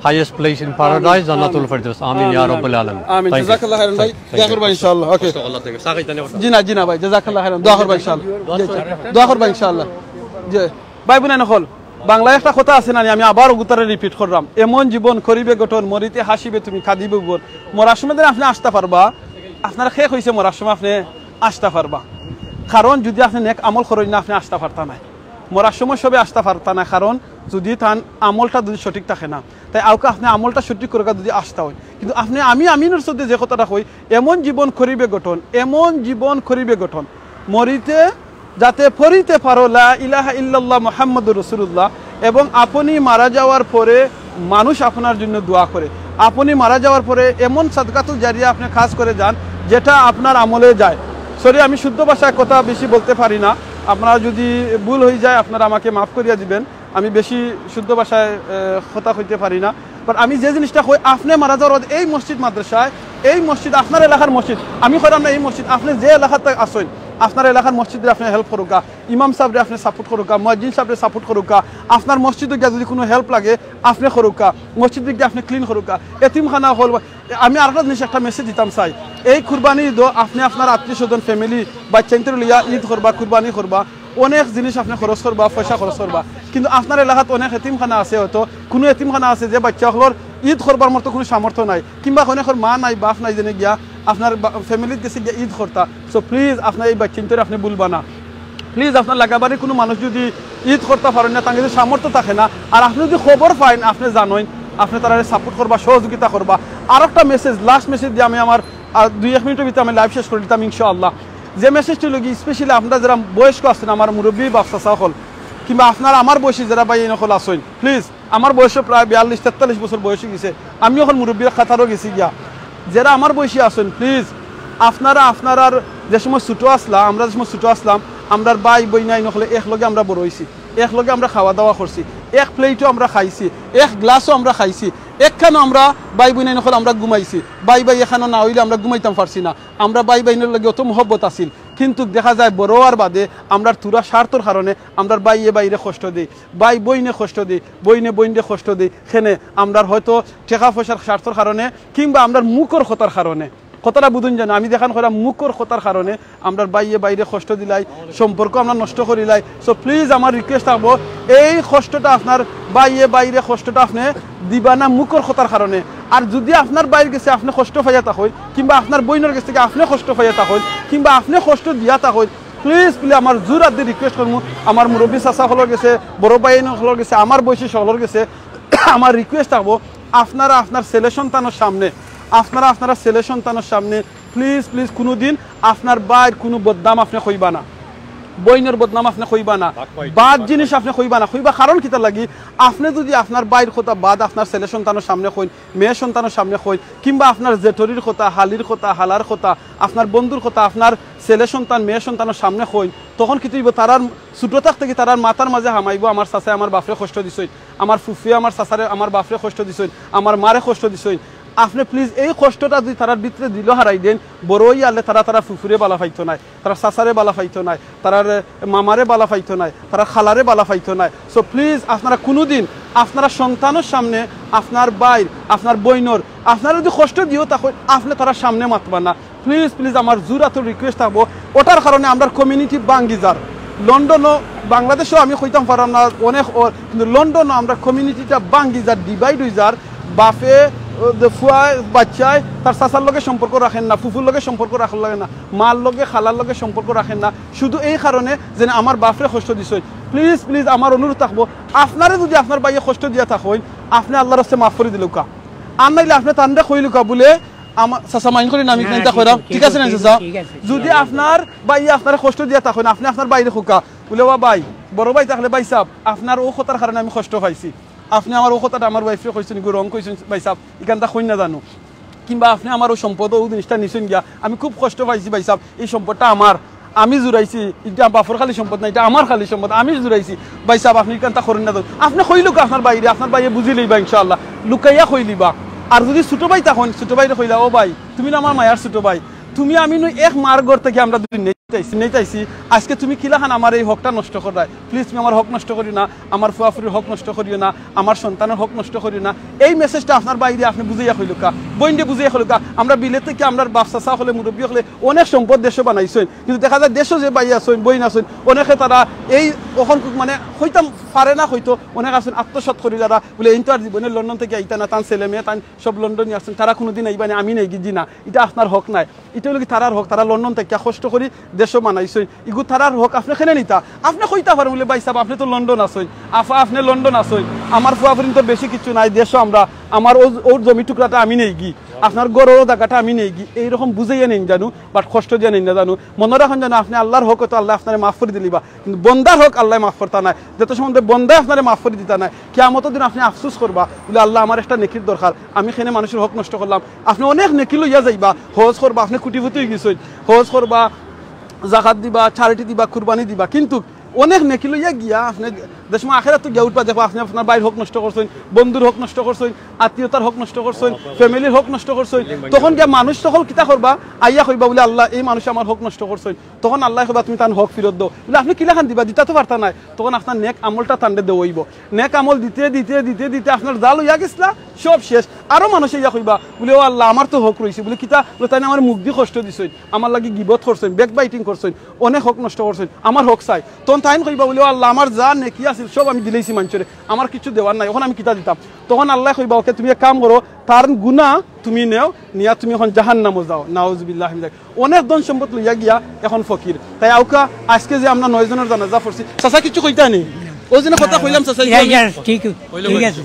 highest place in paradise, Jannatul ফেরদৌস।" আমিন ইয়া রাব্বাল আলামিন। আমিন। জাযাকাল্লাহু খাইরান ভাই। দোয়া করবা ইনশাআল্লাহ। ওকে। জি না, জি না ভাই, জাযাকাল্লাহু খাইরান। দোয়া করবা ইনশাআল্লাহ। জি, জি। দোয়া করবা ইনশাআল্লাহ। জি। ভাই বইনাইন অকল, বাংলায় একটা কথা আছে না নি, আমি আবার অগুতারে repeat কররাম, "এমন জীবন করিবে গঠন, মরিতে হাসিবে তুমি, কাঁদিবে ভুবন।" মরার সময় যেন আপনে আস্তা পারবা, আপনারে কে কইছে মরার সময় আপনে আস্তা পারবা? কারণ যুদি আপনে নেক আমল করইন না, আপনে আস্তা পারতা নায়। মরার সময় সবে আস্তা পারতা নায়, কারণ যুদি তান আমলটা যুদি সঠিক থাকে না, তাই আউক্কা আপনে আমলটা সঠিক করউক্কা যুদি আস্তা অয়। কিন্তু আপনে আমি আমিনর সাথে যে কথাটা কই, "এমন জীবন করিবে গঠন, এমন জীবন করিবে গঠন, মরিতে যাতে পড়িতে পারো লা ইলাহা ইল্লাল্লাহ মুহাম্মাদুর রাসূলুল্লাহ, এবং আপনি মারা যাওয়ার পরে মানুষ আপনার জন্য দোয়া করে। আপনি মারা যাওয়ার পরে এমন সাদকাতুল জারিয়া আপনি কাজ করে যান, যেটা আপনার আমলে যায়।" Sorry, আমি শুদ্ধ ভাষায় কথা বেশি বলতে পারি না, আপনারা যদি ভুল হয়ে যায় আপনারা আমাকে মাফ করিয়া দিবেন। আমি বেশি শুদ্ধ ভাষায়, এ, কথা কইতে পারি না। বাট আমি যে জিনিসটা কই, আপনে মারা যাওয়ার বাদে এই মসজিদ মাদ্রাসায়, এই মসজিদ আপনার এলাকার মসজিদ, আমি কইরাম না এই মসজিদ, আপনে যে এলাকাত আছইন, আপনার এলাকার মসজিদরে আপনে হেল্প করউক্কা, ইমাম সাবরে আপনে সাপোর্ট করউক্কা, মুয়াজ্জিন সাবরে সাপোর্ট করউক্কা, আপনার মসজিদো গিয়া যদি কুনু হেল্প লাগে আপনে করউক্কা, মসজিদো গিয়া আপনে ক্লিন করউক্কা, এতিমখানা অকল। আমি আরেকটা জিনিস, একটা মেসেজ দিতাম চাই, এই কুরবানি ইদো আপনে আপনার আত্মীয় স্বজন, ফ্যামিলি, বাচ্চাইন্তরে লইয়া ইদ করবা, কুরবানি করবা, অনেক জিনিস আপনে খরচ করবা, পয়সা খরচ করবা, কিন্তু আপনার এলাকাত অনেক এতিমখানা আছে, হয়তো কুনু এতিমখানা আছে যে বাচ্চা অকলর ইদ করবার মতো কুনু সামর্থ্য নাই, কিংবা অনেকর মা নাই, বাপ নাই, যেনে গিয়া আপনার ফ্যামিলিত গেছে গিয়া ইদ করতা। সো প্লিজ, আপনার এই বাচ্চাইন্তরে আপনে ভুলবা না। প্লিজ, আপনার লাগাবাড়ির কুনু মানুষ যদি ইদ করতা পারইন না, তান গেছে সামর্থ্য থাকে না, আর আপনে যদি খবর পাইন, আপনে জানইন, আপনে তারারে সাপোর্ট করবা, সহযোগিতা করবা। আরেকটা মেসেজ, লাস্ট মেসেজ দিয়া আমি আমার, আর দুই এক মিনিটর ভিতরে আমি লাইভ শেষ করি দিতাম ইনশাআল্লাহ। যে মেসেজটা অইলো গি, স্পেশালি আপনারা যেরা বয়স্ক আছইন, আমার মুরব্বি বাপ চাচা অকল, কিংবা আপনার আমার বয়সী যেরা ভাইয়াইন অকল আছইন, প্লিজ, আমার বয়সও প্রায় বিয়াল্লিশ তেতাল্লিশ বছর বয়স অইগেছে, আমি অখন মুরব্বির কাতারো গেছি গিয়া। যেরা আমার বয়সী আছইন, প্লিজ, আপনারা, আপনারার যে সময় ছুটো আছলা, আমরা যে সময় ছুটো আছলাম, আমরার ভাই বইনাইন অকলে একলগে আমরা বড় অইছি, একলগে আমরা খাওয়া দাওয়া করছি, এক প্লেটও আমরা খাইছি, এক গ্লাসও আমরা খাইছি, একখানো আমরা ভাই বইনাইন অকল আমরা ঘুমাইছি, ভাই ভাই একখানো না অইলে আমরা ঘুমাইতাম পারছি না। আমরা ভাই বইনর লগে অত মহব্বত আছিল, কিন্তু দেখা যায় বড় অওয়ার বাদে আমরার থুড়া স্বার্থর কারণে আমরার ভাইয়ে ভাইরে কষ্ট দেই, ভাই বইনে কষ্ট দেই, বইনে বইনরে কষ্ট দেই। কেনে? আমরার হয়তো টেকা পয়সার স্বার্থর কারণে কিংবা আমরার মুখর কথার কারণে, কথাটা বুঝইন জানো, আমি যেখান কইরাম মুখর কথার কারণে আমরার ভাইয়ে ভাইরে কষ্ট দিলাই, সম্পর্ক আমরা নষ্ট করিলাই। সো প্লিজ, আমার রিকোয়েস্ট থাকবো, এই কষ্টটা আপনার ভাইয়ে ভাইরে কষ্টটা আপনে দিবা না মুখর কথার কারণে। আর যদি আপনার ভাইর গেছে আপনে কষ্ট পাইয়া থাকইন, কিংবা আপনার বইনর গেছ থাকি আপনে কষ্ট পাইয়া থাকইন, কিংবা আপনে কষ্ট দিয়া থাকইন, প্লিজ, প্লিজ, আমার জোর আত দি রিকোয়েস্ট করমু, আমার মুরব্বি চাচা অকলর গেছে, বড় ভাইয়াইন অকলর গেছে, আমার বয়সী অকলর গেছে, আমার রিকোয়েস্ট থাকবো, আপনারা আপনার ছেলে সন্তানর সামনে, আপনারা আপনারা ছেলে সন্তানর সামনে প্লিজ, প্লিজ, কুনুদিন আপনার ভাইর কুনু বদনাম আপনে কইবা না, বইনর বদনাম আপনে কইবা না, বাদ জিনিস আপনে কইবা না। কইবা কারণ কিতার লাগি? আপনে যদি আপনার ভাইর কথা বাদ আপনার ছেলে সন্তানর সামনে কইন, মেয়ে সন্তানর সামনে কইন, কিংবা আপনার জেঠরির কথা, হালির কথা, হালার কথা, আপনার বন্ধুর কথা আপনার ছেলে সন্তান, মেয়ে সন্তানর সামনে কইন, তখন কিতা অইবো? তারার ছুটো থাকতে কি তারার মাথার মাঝে হামাইবো, আমার চাচায় আমার বাফরে কষ্ট দিছইন, আমার ফুফুয়ে আমার চাচারে, আমার বাফরে কষ্ট দিছইন, আমার মারে কষ্ট দিছইন। আপনে প্লিজ এই কষ্টটা যদি তারার ভিতরে দিল হারাই দেন, বড় অইয়া আরলে তারা তারার ফুফুরে বালা পাইতো নায়, তারার চাচারে বালা পাইতো নায়, তারার মামারে বালা পাইতো নায়, তারার খালারে বালা পাইতো নায়। সো প্লিজ, আপনারা কুনুদিন আপনারা সন্তানর সামনে, আপনার ভাইর, আপনার বইনর, আপনারা যদি কষ্ট দিও, তখন আপনে তারার সামনে মাতবা না। প্লিজ, প্লিজ, আমার জোর আতো রিকোয়েস্ট থাকবো। ওটার কারণে আমরার কমিউনিটি ভাঙ্গি যার। লন্ডনও, বাংলাদেশও আমি কইতাম পারাম না, অনেক অর, কিন্তু লন্ডনও আমরার কমিউনিটিটা ভাঙ্গি যার, ডিভাইড অই যার। বাফে, ও, দে-, ফুয়ায়, বাচ্চায় তার চাচার লগে সম্পর্ক রাখেন না, ফুফুর লগে সম্পর্ক রাখেন লাগে না, মার লগে, খালার লগে সম্পর্ক রাখেন না, শুধু এই কারণে যে আমার বাফরে কষ্ট দিছইন। প্লিজ, প্লিজ, আমার অনুরোধ থাকবো, আপনারে যদি আপনার ভাইয়ে কষ্ট দিয়া থাকইন, আপনে আল্লাহর রাস্তায় মাফ করি দিলউক্কা, আর নাইলে আপনে তানরে কইলউক্কা বুলে, আমার চাচা মাইন্ড করি না, আমি না, ইখানটা ঠিক কইরাম, আছে, ঠিক ঠিক আছে না, আছে, চাচা? ঠিক আছে, যদি ঠিক আছে। আপনার ভাইয়ে আপনারে কষ্ট দিয়া থাকইন, আপনে আপনার ভাইরে কউক্কা বুলে, "ওয়া ভাই, বড় ভাই থাকলে ভাই সাব, আপনার অউ কথার কারণে আমি কষ্ট পাইছি, আপনে আমার অউ কথাটা আমার ওয়াইফরে কইছইন, ইগু রং কইছইন ভাই সাব, ইখানটা কইন না জানো, কিংবা আপনে আমার অউ সম্পদ, অউ জিনিসটা নিছইন গিয়া, আমি খুব কষ্ট পাইছি ভাই সাব, এই সম্পদটা আমার, আমি জুড়াইছি, ইটা বাফর খালি সম্পদ না, ইটা আমার খালি সম্পদ, আমি জুড়াইছি, ভাই সাব, আপনে ইখানটা করইন না জানো।" আপনে কইলউক্কা আপনার ভাইরে, আপনার ভাইয়ে বুঝিলিবা ইনশাআল্লাহ, লুকাইয়া কইলিবা। আর যদি ছুটো ভাই থাকইন, ছুটো ভাইরে কইলা, "ও ভাই, তুমি না আমার মায়ার ছুটো ভাই, তুমি আমি নু এক মার ঘর থাকি আমরা দুইন নেইতাইছি, নেইতাইছি, আজকে তুমি কিলাখান আমার এই হকটা নষ্ট কররায়, প্লিজ তুমি আমার হক নষ্ট করিও না, আমার ফুয়াফুরির হক নষ্ট করিও না, আমার সন্তানর হক নষ্ট করিও না।" এই মেসেজটা আপনার ভাইরে আপনে বুঝাইয়া কইলউক্কা, বইনরে বুঝাইয়া কইলউক্কা। আমরা বিলেত থাকি আমরার বাপ চাচা অকলে, মুরব্বি অকলে অনেক সম্পদ দেশো বানাইছইন, কিন্তু দেখা যায় দেশো যে ভাই আছইন, বইন আছইন, অনেকে তারা এই অখন মানে কইতাম পারে না, হয়তো অনেক আছইন আত্মসাৎ করি যারা বুলে, "এইন তো আর জীবনে লন্ডন থাকি আইতা না, তান ছেলে মেয়ে তান সব লন্ডনি আছইন, তারা কুনুদিন আইবা না, আমি নেইগি।" জি না, ইটা আপনার হক নায়, ইটা অইলো গি তারার হক, তারা লন্ডন থাকিয়া কষ্ট করি দেশো বানাইছইন, ইগু তারার হক আপনে কেনে নিতা? আপনে কইতা পারইন বুলে, "ভাই সাব, আপনে তো লন্ডন আছইন, আফা, আপনে লন্ডন আছইন, আমার ফুয়াফুরিন্তর বেশি কিচ্ছু নাই, দেশো আমরা, আমার অউ, অউ জমি টুকরাটা আমি নেইগি, আপনার ঘরর জাগাটা আমি নেইগি।" এইরকম বুঝাইয়া নেইন জানো, বাট কষ্ট দিয়া নেইন না জানো। মনো রাখইন জানো, আপনে আল্লাহর হক অইতো আল্লায় আপনারে মাফ করি দিলিবা, কিন্তু বন্দার হক আল্লায় মাফ করতা নায়। যত সময় বন্দায় আপনারে মাফ করি দিতা নায়, কিয়ামতর দিন আপনে আফসোস করবা, বুলে, "আল্লাহ, আমার একটা নেকির দরকার, আমি কেনে মানুষর হক নষ্ট করলাম।" আপনে অনেক নেকি লইয়া যাইবা, হজ করবা, আপনে কোটিপতি অইগেছইন, হজ করবা, জাকাত দিবা, চ্যারিটি দিবা, কুরবানি দিবা, কিন্তু অনেক নেকি লইয়া গিয়া আপনে যে সময় আখেরাতো গিয়া উঠবা, দেখবা আপনে আপনার ভাইর হক নষ্ট করছইন, বন্ধুর হক নষ্ট করছইন, আত্মীয়তার হক নষ্ট করছইন, ফ্যামিলির হক নষ্ট করছইন। তখন গিয়া মানুষ তখন কিতা করবা? আইয়া কইবা বুলে, "আল্লাহ, এই মানুষে আমার হক নষ্ট করছইন।" তখন আল্লায় কইবা, "তুমি তান হক ফিরত দেও।" বুলে, "আপনে কিলাখান দিবা? দিতা তো পারতা নায়।" তখন আপনার নেক আমলটা তানরে দেওয়া অইবো। নেক আমল দিতে দিতে দিতে দিতে আপনার যা লইয়া গেছলা সব শেষ। আরো মানুষ আইয়া কইবা বুলে, "ও আল্লাহ, আমার তো হক রইছে।" বুলে, "কিতা?" বুলে, "তাইন আমার মুখদি কষ্ট দিছইন, আমার লাগি গিবত করছইন, ব্যাকবাইটিং করছইন, অনেক হক নষ্ট করছইন, আমার হক চাই।" তখন তাইন কইবা বুলে, "ও আল্লাহ, আমার যা নেকি আছিল সব আমি দিলাইছি মানষরে, আমার কিচ্ছু দেওয়ার নাই, অখন আমি কিতা দিতাম?" তখন আল্লায় কইবা, "ওকে, তুমি এক কাম করো, তার গুনা তুমি নেও, নিয়া তুমি অখন জাহান্নামো যাও।" নাউজুবিল্লাহ মিন যালিক। অনেক ধন সম্পদ লইয়া গিয়া অখন ফকির। তাই আউক্কা আজকে যে আমরা নয় জনর জানাজা পড়ছি, চাচা কিচ্ছু কইতা নি? অউ জন্য কথা কইলাম চাচা, ইয়া, ইয়া, ঠিক, ঠিক আছে।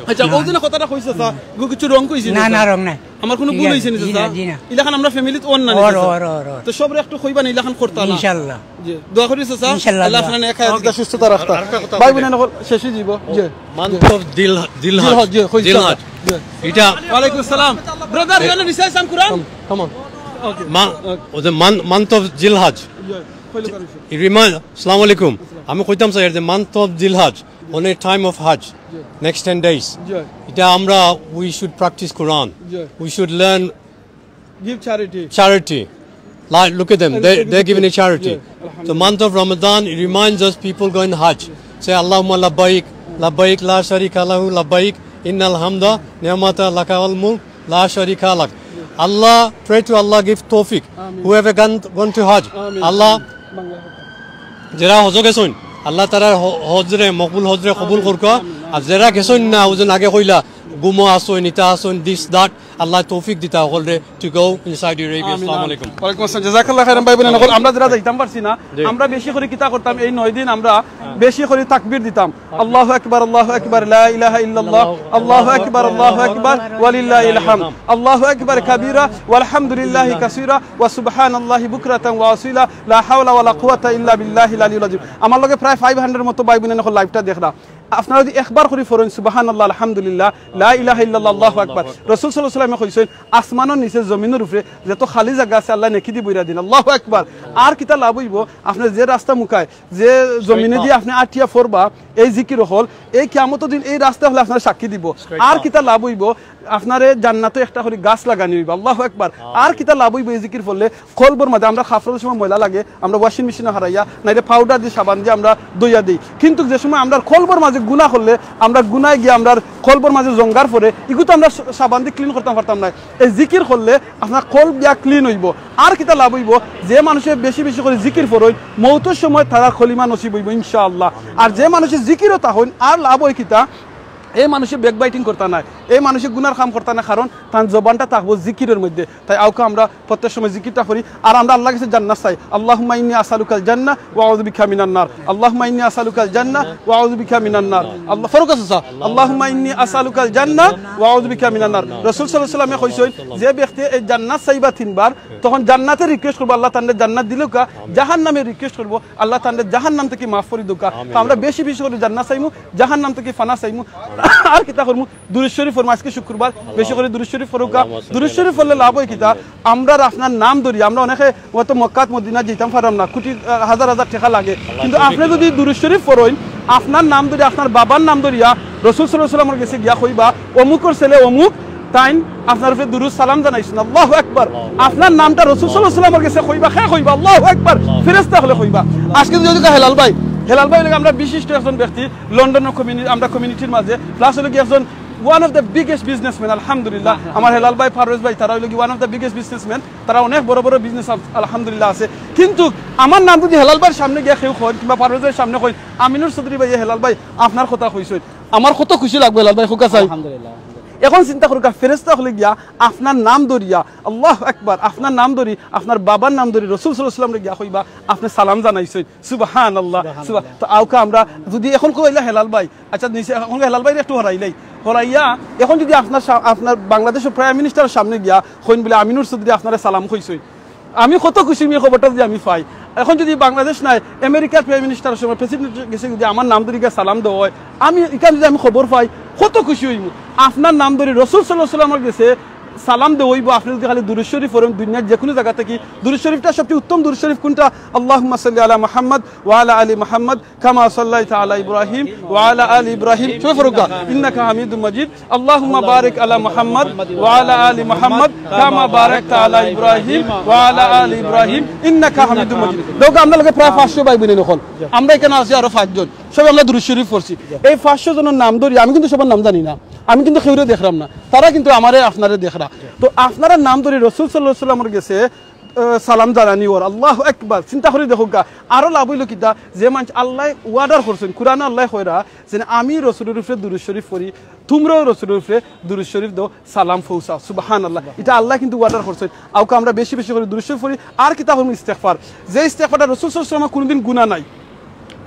আচ্ছা, অউ জন্য কথাটা কইছে চাচা, গু কিছু রং কইছি না, না, না, চাচা। রং নাই। আমার কোনো ঠিক ভুল আছে, হইছে নি জি চাচা? না, জি না। ইলাখান আমরা ফ্যামিলিত অন না নি ওর, চাচা। ওর, ওর, ওর। তো সবরে একটু কইবা নি ইলাখান করতা না। ইনশাআল্লাহ। জি, দোয়া করি চাচা। ইনশাআল্লাহ, আল্লাহ দোয়া। আপনার নেক হায়াত ওকে। দিতা সুস্থতা রাখতা। আর একটা কথা ভাই বলেন। বোনের হকল শেষে জীব। জি। Month of Dhil, Dhilhaj. Dhilhaj, জি, কই Dhilhaj. চাচা? জি। এটা ওয়ালাইকুম আসসালাম। Brother, you wanna recite some Quran? Come, come on. Okay. মা-, Okay. ওই যে মান-, month of Dhilhaj. জি, কইলে পারি। It remind, আসসালামু আলাইকুম। আমি কইতাম চাই যে month of Dhilhaj, on a time of Hajj, G. Next ten days. জি। এটা আমরা, we should practice Quran. G. We should learn Give charity. Charity. Like, look at them. And They, they're giving a charity. Yeah, The alhamdulillah. Month of Ramadan, it reminds us people going Hajj. Say, "Allahumma labbaik, labbaik la sharika lahu, labbaik, innal hamda, ni'mata laka wal mulk, la sharika lak." Allah, pray to Allah give tawfiq. Ameen. Whoever gone, gone to Hajj, Ameen. Allah, Ameen. Bangla কথা। যেরা হজ গেছইন, আল্লাহ তাআলার হ-, হজরে, মকবুল হজরে কবুল আমিন, করুকা। আমিন, আমিন। আর যেরা গেছইন না, ওজন আগে কইলা, গুমো আছইন, ইতা আছইন, this, that, আল্লাহ তৌফিক দিতা হকলরে to go inside Arabia. আমিন, আসসালামু আমিন। আলাইকুম। ওয়ালাইকুম আসসালাম। জাযাকাল্লাহ খাইরান ভাই বোন হকল। আমরা যেরা যাইতাম পারছি না, জি। আমরা বেশি করি কিতা করতাম, এই নয় দিন আমরা হ্যাঁ। বেশি করি তাকবীর দিতাম। আল্লাহু আকবার, আল্লাহু আকবার, লা ইলাহা ইল্লাল্লাহ, আল্লাহু আকবার, আল্লাহু আকবার, ওয়ালিল্লাহিল হামদ। আল্লাহু আকবার কাবীরা, ওয়ালহামদুলিল্লাহি কাসীরা, ওয়া সুবহানাল্লাহি বুকরাতান ওয়া আসীলা, লা হাওলা ওয়ালা কুওয়াতা ইল্লা বিল্লাহিল আলিয়্যিল আযীম। আমার লগে প্রায় five hundred মতো ভাই বোন হকল liveটা দেখরা। আপনারা যদি একবার করি পড়ইন সুবহানাল্লাহ, আলহামদুলিল্লাহ, লা ইলাহা ইল্লাল্লাহ, আল্লাহু আকবার। রাসূল সাল্লাল্লাহু আলাইহি ওয়াসাল্লামে কইছইন, আসমানর নিচে, জমিনর উপরে যত খালি জাগা আছে, আল্লাহ নেকি দি ভইরা দিন। আল্লাহু আকবার। আর কিতা লাভ অইবো? আপনে যে রাস্তা মুখায়, যে জমিনে দি আপনে আটিয়া পড়বা, এই জিকির হকল, এই কিয়ামতর দিন এই রাস্তা অকলে আপনারে সাক্ষী দিবো। আর কিতা লাভ অইবো? আপনারে জান্নাতো একটা করি গাছ লাগানি অইবো। আল্লাহু আকবার। আর কিতা লাভ অইবো এই জিকির পড়লে? কলবর মাঝে আমরা কাপড়র সময় ময়লা লাগে, আমরা washing মেশিনো হারাইয়া, নাইলে powder দি, সাবান দি আমরা ধইয়া দেই। কিন্তু যে সময় আমরার কলবর মাঝে গুনা করলে, আমরা গুনায় গিয়া আমরার কলবর মাঝে জঙ্গার পরে, ইগু তো আমরা স-, সাবান দি clean করতাম পারতাম নায়। এই জিকির করলে আপনার কলব গিয়া clean অইবো। আর কিতা লাভ অইবো? যে মানুষে বেশি বেশি করি জিকির পড়ইন, মউতর সময় তারার কলিমা নসিব অইবো ইনশাআল্লাহ। আর যে মানুষে জিকিরও থাকইন, আর লাভ অয় কিতা? এই মানুষে backbiting করতা নায়, এই মানুষে গুনার কাম করতা নায়, কারণ তান জবানটা থাকবো জিকিরর মধ্যে। তাই আউক্কা আমরা প্রত্যেক সময় জিকিরটা পড়ি, আর আমরা আল্লাহর কাছে জান্নাত চাই। আল্লাহুম্মা ইন্নী আসআলুকাল জান্নাহ ওয়া আউযু বিকা মিনান নার। আল্লাহুম্মা ইন্নী আসআলুকাল জান্নাহ ওয়া আউযু বিকা মিনান নার। আল্লাহ, ফরক আছে, স্যার। আল্লাহুম্মা ইন্নী আসআলুকাল জান্নাহ ওয়া আউযু বিকা মিনান নার। রাসূল সাল্লাল্লাহু আলাইহি ওয়াসাল্লামে কইছইন, যে ব্যক্তি এই জান্নাত চাইবা তিনবার, তখন জান্নাতে request করবো, আল্লাহ তানরে জান্নাত দিলউক্কা, জাহান্নামে request করবো, আল্লাহ তানরে জাহান্নাম থাকি মাফ করি দেউক্কা। তো আমরা বেশি বেশি করি জান্নাত চাইমু, জাহান্নাম থাকি ফানা চাইমু। আর কিতা করমু? দুরূদ শরীফ পড়মু, আজকে শুক্রবার, বেশি করি দুরূদ শরীফ পড়উক্কা। দুরূদ শরীফ পড়লে লাভ অয় কিতা? আমরার আপনার নাম ধরি, আমরা অনেকে হয়তো মক্কাত মদিনাত যাইতাম পারলাম না, কোটি, আহ, হাজার হাজার টেকা লাগে, কিন্তু আপনে যদি দুরূদ শরীফ পড়ইন, আপনার নাম ধরি, আপনার বাবার নাম ধরিয়া রাসূল সাল্লাল্লাহু আলাইহি ওয়াসাল্লামর গেছে গিয়া কইবা, "অমুকর ছেলে অমুক, তাইন আপনার উপরে দুরূদ সালাম জানাইছইন।" আল্লাহু আকবার। আপনার নামটা রাসূল সাল্লাল্লাহু আলাইহি ওয়াসাল্লামর গেছে কইবা, কে কইবা? আল্লাহু আকবার। ফেরেশতা অকলে কইবা। আজকে যদি হেলাল ভাই, হেলাল ভাই অইলো আমরা বিশিষ্ট একজন ব্যক্তি, লন্ডনর কমিউনি-, আমরা কমিউনিটির মাঝে, plus অইলো কি একজন one of the biggest businessman, আলহামদুলিল্লাহ। আমার হেলাল ভাই, পারভেজ ভাই, তারা অইলো কি one of the biggest businessman, তারা অনেক বড় বড় business আল-, আলহামদুলিল্লাহ আছে। কিন্তু আমার নাম যদি হেলাল ভাইর সামনে গিয়া কেউ কইন কিংবা পারভেজ ভাইর সামনে কইন, "আমিনুর চৌধুরী ভাইয়ে হেলাল ভাই আপনার কথা কইছইন", আমার কত খুশি লাগবো হেলাল ভাই, কউক্কা চাই। আলহামদুলিল্লাহ, আলহামদুলিল্লাহ। এখন চিন্তা করউক্কা, ফেরেশতা অকলে গিয়া আপনার নাম ধরিয়া, আল্লাহু আকবার, আপনার নাম ধরি, আপনার বাবার নাম ধরি, রাসূল সাল্লাল্লাহু আলাইহি ওয়াসাল্লামরে গিয়া কইবা, "আপনে সালাম জানাইছইন।" সুবহানাল্লাহ, সুবহানাল্লাহ। সুবহা-, তো আউক্কা আমরা যদি এখন কইলা হেলাল ভাই, আচ্ছা, নিচে এখন হেলাল ভাইরে একটু হরাইলাই। হরাইয়া এখন যদি আপনার সা-, আপনার বাংলাদেশর Prime Minister সামনে গিয়া কইন বুলে, "আমিনুর চৌধুরী আপনারে সালাম কইছইন।" আমি কত খুশি অইমু খবরটা যদি আমি পাই। এখন যদি বাংলাদেশ নায়, আমেরিকার Prime Minister সময় President গেছে যদি আমার নাম ধরি গিয়া সালাম দেওয়া অয়, আমি ইখান যদি আমি খবর পাই, কত খুশি অইমু। আপনার নাম ধরি রাসূল সাল্লাল্লাহু আলাইহি ওয়াসাল্লামর গেছে সালাম দেওয়া অইবো, আপনে যদি খালি দুরুদ শরিফ পড়ইন, দুনিয়ার যেকুনু জাগা থাকি। দুরুদ শরিফটা সবচে উত্তম দুরুদ শরিফ কুনটা? আল্লাহুম্মা সাল্লি আলা মুহাম্মদ ওয়া আলা আলি মুহাম্মদ কামা সাল্লাইতা আলা ইব্রাহিম ওয়া আলা আলি ইব্রাহিম। সবে পড়উক্কা। ইন্নাকা হামিদুম মাজিদ। আল্লাহুম্মা বারিক আলা মুহাম্মদ ওয়া আলা আলি মুহাম্মদ কামা বারাকতা আলা ইব্রাহিম ওয়া আলা আলি ইব্রাহিম ইন্নাকা হামিদুম মাজিদ। দেখউক্কা, আমরার লগে প্রায় পাঁচশো ভাই বইন অখন। আমরা ইখানো আছি আরো পাঁচজন। সবে আমরা দুরুদ শরিফ পড়ছি। এই পাঁচশো জনর নাম ধরি, আমি কিন্তু সবার নাম জানি না। আমি কিন্তু কেউরে দেখরাম না। তারা কিন্তু আমারে, আপনারে দেখরা। তো আপনারার নাম ধরি রসুল সাল্লাল্লাহু আলাইহি ওয়াসাল্লামর গেছে, আহ, সালাম জানানি অর। আল্লাহু আকবার। চিন্তা করি দেখউক্কা, আরো লাভ অইলো কিতা? যে মানষে আল্লায় order করছইন, কুরআনো আল্লায় কইরা যে আমি রসুলর উপরে দুরুদ শরিফ পড়ি, তুমরাও রসুলর উপরে দুরুদ শরিফ দেও, সালাম পৌঁছাও। সুবহানাল্লাহ। ইটা আল্লায় কিন্তু order করছইন। আউক্কা আমরা বেশি বেশি করি দুরুদ শরিফ পড়ি, আর কিতা করমু? ইস্তেগফার। যে ইস্তেগফারটা, রসুল সাল্লাল্লাহু আলাইহি ওয়াসাল্লামর কুনুদিন গুনা নাই,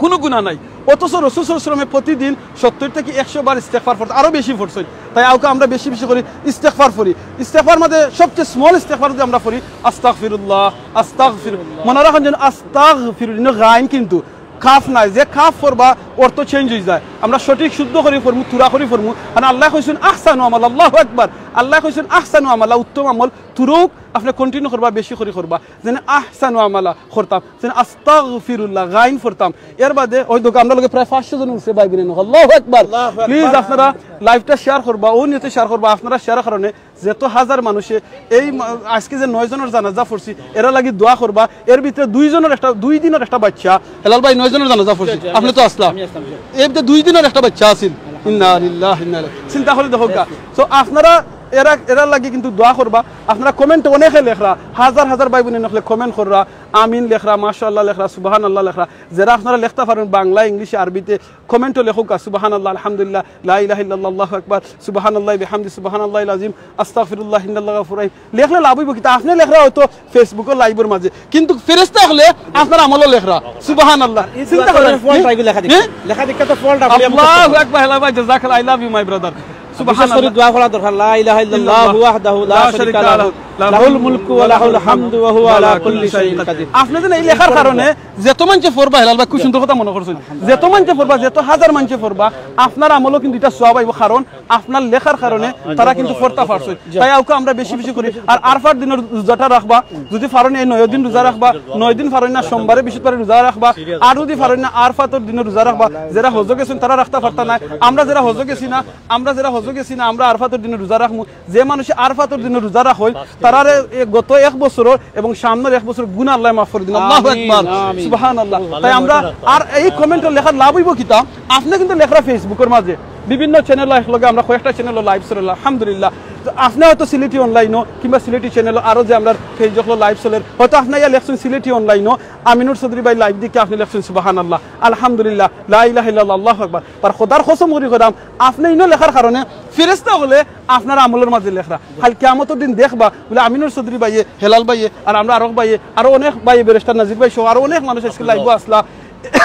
কুনু গুনা নাই, অথচ রসুল সাল্লাল্লাহু আলাইহি ওয়াসাল্লামে প্রতিদিন সত্তর থাকি একশো বার ইস্তেগফার পড়তা, আরো বেশি পড়ছইন। তাই আউক্কা আমরা বেশি বেশি করি ইস্তেগফার পড়ি। ইস্তেগফার মাঝে সবচে small ইস্তেগফার যদি আমরা পড়ি, আস্তাগফিরুল্লাহ, আস্তাগফিরু-, মনো রাখইন যেন আস্তাগফিরু, ইনো গাইন কিন্তু কাফ নাই, যে কাফ পড়বা অর্থ change অইযায়। আমরা সঠিক শুদ্ধ করি পড়মু, থুড়া করি পড়মু। কারণ আল্লায় কইছইন আহসানু আমালা, আল্লাহু আকবার। আল্লায় কইছইন আহসানু আমালা, উত্তম আমল থুড়া অউক, আপনে continue করবা, বেশি করি করবা। যেন আহসানু আমালা করতাম, যেন আস্তাগফিরুল্লাহ গাইন পড়তাম। এর বাদে ওই দেখউক্কা, আমরার লগে প্রায় পাঁচশো জন উঠছে ভাই বইন অকল। আল্লাহু আকবার। আল্লাহু আকবার। Please আপনারা liveটা share করবা, অউ নিয়তে share করবা। আপনারার share-র কারণে যত হাজার মানুষে এই মা-, আজকে যে নয় জনর জানাজা পড়ছি, এরার লাগি দোয়া করবা। এর ভিতরে দুই জনর একটা, দুই দিনর একটা বাচ্চা, হেলাল ভাই, নয় জনর জানাজা পড়ছি, জি, জি, আপনে তো আছলা। আমি আছলাম, জি। এর ভিতরে দুই দিনর একটা বাচ্চা আছিল। ইন্না লিল্লাহি ইন্না ইলাইহি। চিন্তা করি দেখউক্কা। তো আপনারা এরা, এরার লাগি কিন্তু দোয়া করবা। আপনারা comment অনেকে লেখরা, হাজার হাজার ভাই বইন অকলে comment কররা, আমিন লেখরা, মাশাআল্লাহ লেখরা, সুবহানাল্লাহ লেখরা। যেরা আপনারা লেখতা পারইন বাংলা, ইংলিশে, আরবিতে, comment-ও লেখউক্কা, সুবহানাল্লাহ, আলহামদুলিল্লাহ, লা ইলাহা ইল্লাল্লাহ, আল্লাহু আকবার, সুবহানাল্লাহি বিহামদি, সুবহানাল্লাহিল আযীম, আস্তাগফিরুল্লাহ, ইন্নাল্লাহু গাফুরুর রাহিম। লেখলে লাভ অইবো কিতা? আপনে লেখরা হয়তো Facebook-ও live-র মাঝে, কিন্তু ফেরেশতা অকলে আপনার আমলও লেখরা। সুবহানাল্লাহ। চিন্তা করেন। ফলটা এগুলো লেখা দেখি। হ্যাঁ? লেখা দেখি তো ফলটা বলি আমরা। আল্লাহু আকবার, হেলাল ভাই, জাযাকাল্লাহ, I love you, my brother। সুবহানাল্লাহ। বিশেষ করে দোয়া করা দরকার, লা ইলাহা ইল্লাল্লাহু ওয়াহদাহু লা শারীকা লাহু, লাহুল মুলকু ওয়া লাহুল হামদু ওয়া হুয়া আলা কুল্লি শাইইন কাদির। আপনে যেন এই লেখার কারণে যত মানষে পড়বা, হেলাল ভাই খুব সুন্দর কথা মনো করছইন, যত মানষে পড়বা, যত হাজার মানষে পড়বা, আপনার আমলও কিন্তু ইটা সওয়াব আইবো, কারণ আপনার লেখার কারণে তারা কিন্তু পড়তা পারছইন। তাই আউক্কা আমরা বেশি বেশি করি। আর আরফার দিনর রোজাটা রাখবা, যদি পারইন এই নয় দিন রোজা রাখবা, নয় দিন পারইন না সোমবারে বৃহস্পতিবারে রোজা রাখবা, আর যদি পারইন না আরফাতর দিনর রোজা রাখবা। যেরা হজো গেছইন তারা রাখতা পারতা নায়, আমরা যেরা হজো গেছি না, আমরা যেরা হজো গেছি না, আমরা আরফাতর দিনর রোজা রাখমু। যে মানষে আরফাতর দিনর রোজা রাখইন, তারারে এ গত এক বছরর এবং সামনর এক বছরর গুনা আল্লায় মাফ করি দিন। আল্লাহু আকবার। আমিন। সুবহানাল্লাহ। তাই আমরা আর এই comment-ও লেখার লাভ অইবো কিতা? আপনে কিন্তু লেখরা Facebook-র মাঝে, বিভিন্ন channel একলগে, আমরা কয়েকটা channel-ও live চলে, আলহামদুলিল্লাহ। তো আপনে হয়তো সিলেটি online-ও কিংবা সিলেটি channel-ও আরো যে আমরার page অকলো live চলের, হয়তো আপনে ইয়া লেখছইন সিলেটি online-ও, আমিনুর চৌধুরী ভাই live দেখি আপনে লেখছইন সুবহানাল্লাহ, আলহামদুলিল্লাহ, লা ইলাহা ইল্লাল্লাহ, আল্লাহু আকবার। আর খোদার কসম করি কইরাম, আপনে ইনো লেখার কারণে ফেরেশতা অকলে আপনার আমলর মাঝে লেখরা। কাইল কিয়ামতর দিন দেখবা, বুলে আমিনুর চৌধুরী ভাইয়ে, হেলাল ভাইয়ে, আর আমরা আরক ভাইয়ে, আরো অনেক ভাইয়ে, ব্যারিস্টার নাজির ভাই সহ আরো অনেক মানুষ আজকে live-ও আছলা,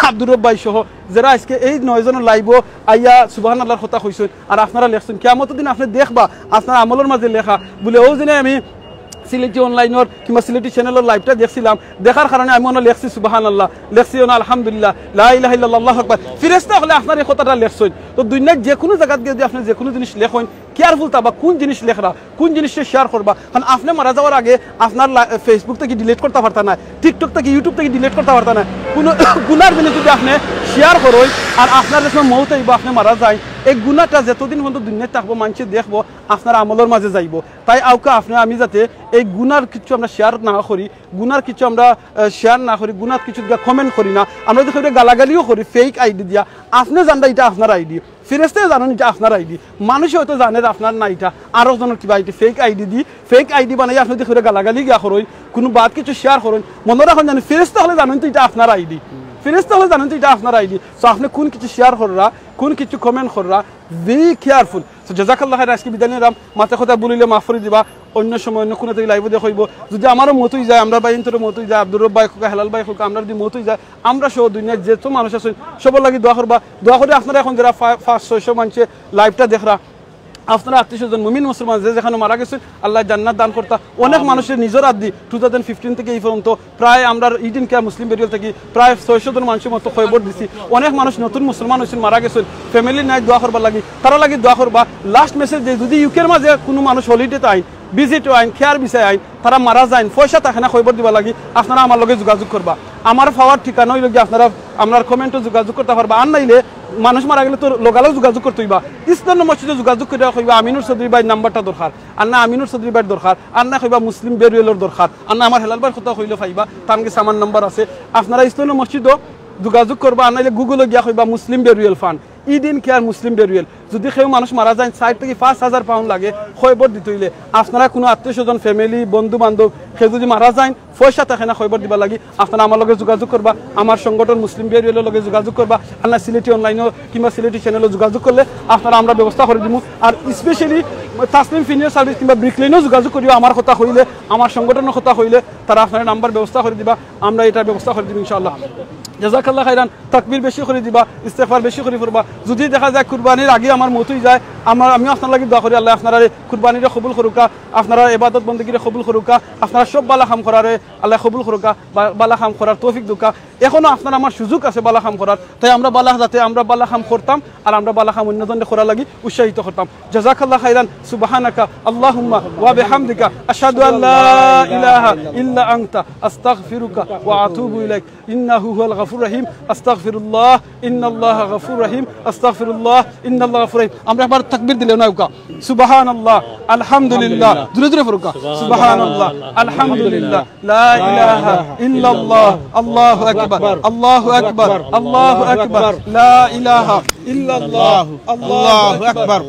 আব্দুর রব ভাই সহ, যেরা আজকে এই নয় জনর live-ও আইয়া সুবহানাল্লাহর কথা কইছইন, আর আপনারা লেখছইন। কিয়ামতর দিন আপনে দেখবা, আপনার আমলর মাঝে লেখা, বুলে, "অউ দিনে আমি সিলেটি online-র কিংবা সিলেটি channel-র live-টা দেখছিলাম, দেখার কারণে আমি অনো লেখছি সুবহানাল্লাহ, লেখছি অনো আলহামদুলিল্লাহ, লা ইলাহা ইল্লাল্লাহ, আল্লাহু আকবার।" ফেরেশতা অকলে আপনার এই কথাটা লেখছইন। তো দুনিয়ার যেকুনু জাগাত গিয়া যদি আপনে যেকুনু জিনিস লেখইন, careful থাকবা কুন জিনিস লেখরা, কুন জিনিসরে share করবা। কারণ আপনে মারা যাওয়ার আগে আপনার লা-, Facebook থাকি delete করতা পারতা নায়, TikTok থাকি, YouTube থাকি delete করতা পারতা নায়। কুনু গুনার জিনিস যদি আপনে share করইন আর আপনার যখন মউত আইবো, আপনে মারা যাইন, এই গুনাটা যতদিন পর্যন্ত দুনিয়াত থাকবো, মানষে দেখবো, আপনার আমলর মাঝে যাইবো। তাই আউক্কা আপনে আমি যাতে এই গুনার কিচ্ছু আমরা share না করি, গুনার কিচ্ছু আমরা, আহ, share না করি, গুনার কিচ্ছু দিয়া comment করি না। আমরা যদি কেউরে গালাগালিও করি fake ID দিয়া, আপনে জানরা ইটা আপনার ID, ফেরেশতায় জানইন ইটা আপনার ID, মানষে হয়তো জানে যে আপনার না, ইটা আরক জনর কিবা ID, fake ID দি, fake ID বানাইয়া আপনে যদি কেউরে গালাগালি গিয়া করইন, কুনু বাদ কিছু share করইন, মনো রাখইন যেন ফেরেশতা অকলে জানইন তো ইটা আপনার ID, ফেরেশতা অকলে জানইন তো ইটা আপনার ID। So আপনে কুন কিছু share কররা, কুন কিছু comment কররা, be careful। So জাযাকাল্লাহ খাইর, আজকে বিদায় নিরাম, মাতে কথা ভুল অইলে মাফ করি দিবা, অন্য সময় অন্য কুনু থাকি live-ও দেখা অইবো। যদি আমারও মউত অইযায়, আমরার ভাইয়াইন্তরও মউত অইযায়, আব্দুর রব ভাই কউক্কা, হেলাল ভাই কউক্কা, আমরার যদি মউত অইযায়, আমরা সহ দুনিয়ার যত মানুষ আছইন, সবর লাগি দোয়া করবা। দোয়া করি আপনারা এখন যেরা ফা-, পাঁচ ছয়শো মানষে live-টা দেখরা, আপনার আত্মীয় স্বজন মুমিন মুসলমান যে যেখানো মারা গেছইন, আল্লায় জান্নাত দান করতা। অনেক মানুষে নিজর আত দি two thousand fifteen থাকি এই পর্যন্ত প্রায় আমরার ইডেন কেয়ার মুসলিম বেরিয়াল থাকি প্রায় ছয়শো জন মানষর মতো কয়বর দিছি। অনেক মানুষ নতুন মুসলমান অইছইন, মারা গেছইন, family নাই, দোয়া করবার লাগি, তারার লাগি দোয়া করবা। Last message দেই, যদি UK-র মাঝে কুনু মানুষ holiday-ত আইন, ভিজিট আইন, খেয়ার বিষয় আইন, তারা মারা যাইন, পয়সা থাকে না খবর দিবার লাগি, আপনারা আমার লগে যোগাযোগ করবা। আমার পাওয়ার ঠিকানা অইলো গিয়া আপনারা আমরার কমেন্টো যোগাযোগ করতা পারবা। আর নাইলে মানুষ মারা গেলে তো লগালগ যোগাযোগ করতে অইবা। ইসলাম মসজিদো যোগাযোগ করিয়া কইবা আমিনুর চৌধুরী ভাইর নাম্বারটা দরকার, আর না আমিনুর চৌধুরী ভাইর দরকার, আর না কইবা মুসলিম বেরুয়েলর দরকার, আর না আমার হেলাল ভাইর কথা কইলে পাইবা, তার গেছে আমার নাম্বার আছে। আপনারা ইসলাম মসজিদো যোগাযোগ করবা, আর নাইলে গুগলো গিয়া কইবা মুসলিম বেরুয়েল ফান্ড, ইডেন কেয়ার মুসলিম বেরুয়েল। যদি কেউ মানুষ মারা যায়, চাইর থাকি পাঁচ হাজার পাউন্ড লাগে খবর দিতে অইলে, আপনারা কুনু আত্মীয় স্বজন, ফ্যামিলি, বন্ধু বান্ধব কেউ যদি মারা যায়, পয়সা থাকে না খবর দিবার লাগি, আপনারা আমার লগে যোগাযোগ করবা, আমার সংগঠন মুসলিম বেরুয়েলর লগে যোগাযোগ করবা, আর না সিলেটি অনলাইনো কিংবা সিলেটি চ্যানেলো যোগাযোগ করলে আপনারা আমরা ব্যবস্থা করি দিমু। আর স্পেশালি তাসলিম ফিনিয়ার সার্ভিস কিংবা ব্রিকলেইনো যোগাযোগ করিও, আমার কথা কইলে, আমার সংগঠনর কথা কইলে, তারা আপনারা নাম্বার ব্যবস্থা করি দিবা, আমরা এটা ব্যবস্থা করি দিমু ইনশাআল্লাহ। জাযাকাল্লাহ খাইরান। তাকবীর বেশি করি দিবা, ইস্তেগফার বেশি করি পড়বা। যদি দেখা যায় কুরবানির আগে আমার মউত অই যায়, আমার, আমিও আপনার লাগি দোয়া করি, আল্লায় আপনারারে কুরবানিরে কবুল করুকা, আপনারার ইবাদত বন্দেগিরে কবুল করুকা, আপনারা সব বালা কাম করারে আল্লায় কবুল করুকা, বা-, বালা কাম করার তৌফিক দেউকা। এখনো আপনার আমার সুযোগ আছে বালা কাম করার, তাই আমরা বালা, যাতে আমরা বালা কাম করতাম আর আমরা বালা কাম অন্যজনরে করার লাগি উৎসাহিত করতাম। জাযাকাল্লাহ খাইরান। সুবহানাকা আল্লাহুম্মা ওয়া বিহামদিকা, আশহাদু আল্লা ইলাহা ইল্লা আনতা, আস্তাগফিরুকা ওয়া আতুবু ইলাইক। ইন্নাহু হুয়াল গাফুর রহিম, আস্তাগফিরুল্লাহ, ইন্নাল্লাহা গাফুর রহিম, আস্তাগফিরুল্লাহ, ইন্নাল্লাহা গাফুর রহিম। আমরা একবার তাকবীর দিলে না উকা। সুবহানাল্লাহ, আলহামদুলিল্লাহ। জোরে জোরে পড়ুকা। সুবহানাল্লাহ, আলহামদুলিল্লাহ, লা ইলাহা ইল্লাল্লাহ, আল্লাহু আকবার, আল্লাহু আকবার, আল্লাহু আকবার, লা ইলাহা ইল্লাল্লাহ, আল্লাহু আকবার,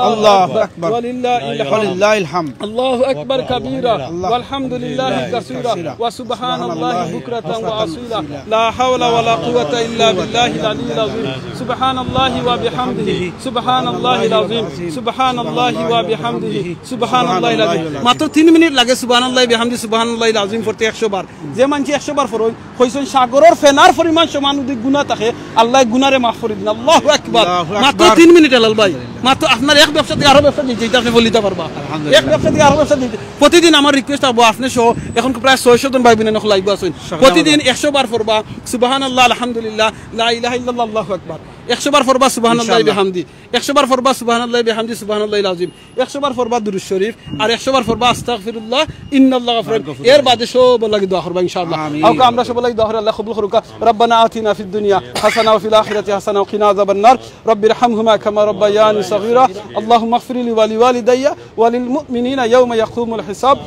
আল্লাহু আকবার, ওয়ালিল্লাহিল হামদ। আল্লাহু আকবার কাবীরা, আল্লাহু ওয়ালহামদুলিল্লাহি কাসীরা, ওয়া সুবহানাল্লাহি বুকরাতান ওয়া আসীলা। লা হাওলা ওয়ালা কুওয়াতা ইল্লা বিল্লাহিল আলিয়্যিল আযীম। সুবহানাল্লাহি ওয়া বিহামদিহি, সুবহানাল্লাহিল আযীম, সুবহানাল্লাহি ওয়া বিহামদিহি, সুবহানাল্লাহিল আযীম। মাত্র তিন মিনিট লাগে সুবহানাল্লাহি বিহামদিহি, সুবহানাল্লাহিল আযীম পড়তে একশো বার। যে মানষে একশো বার পড়ইন, কইছইন সাগরর ফেনার পরিমাণ সমান যদি গুনা থাকে, আল্লায় গুনারে মাফ করি দিন। আল্লাহু আকবার। আল্লাহু মাত্র আকবার। তিন মিনিট, হেলাল ভাই। মাত্র আপনার এক ব্যবসা থাকি আরো ব্যবসা দিতে, এটা আপনে বলিতা পারবা। আলহামদুলিল্লাহ। এক ব্যবসা থাকি আরো ব্যবসা দিতে। প্রতিদিন আমার রিকোয়েস্ট থাকবো, আপনে সহ এখন প্রায় ছয়শো জন ভাই বোন অকল লাইভো আছইন। প্রতিদিন একশো বার পড়বা সুবহানাল্লাহ, আলহামদুলিল্লাহ, লা ইলাহা ইল্লাল্লাহ, আল্লাহু আকবার। একশো বার পড়বা সুবহানাল্লাহি ইনশাআল্লাহ। বিহামদি। একশো বার পড়বা সুবহানাল্লাহি বিহামদি, সুবহানাল্লাহিল আযীম। একশো বার পড়বা দুরূদ শরীফ, আর একশো বার পড়বা আস্তাগফিরুল্লাহ, ইন্নাল্লাহা গাফুরুর রহিম। এর বাদে সবর লাগি দোয়া করবা ইনশাআল্লাহ। আমিন। আউকা আমরা সবর লাগি দোয়া করি, আল্লায় কবুল করুকা। রব্বানা আতিনা ফিদ দুনিয়া হাসানা ওয়া ফিল আখিরাতি হাসানা ওয়া কিনা আযাবান নার। রব্বির হামহুমা কামা রব্বায়ানি সগীরা। আল্লাহুম্মা ইগফির লি ওয়া লিওয়ালিদাইয়া ওয়া লিল মুমিনিনা ইয়াওমা ইয়াকুমুল হিসাব।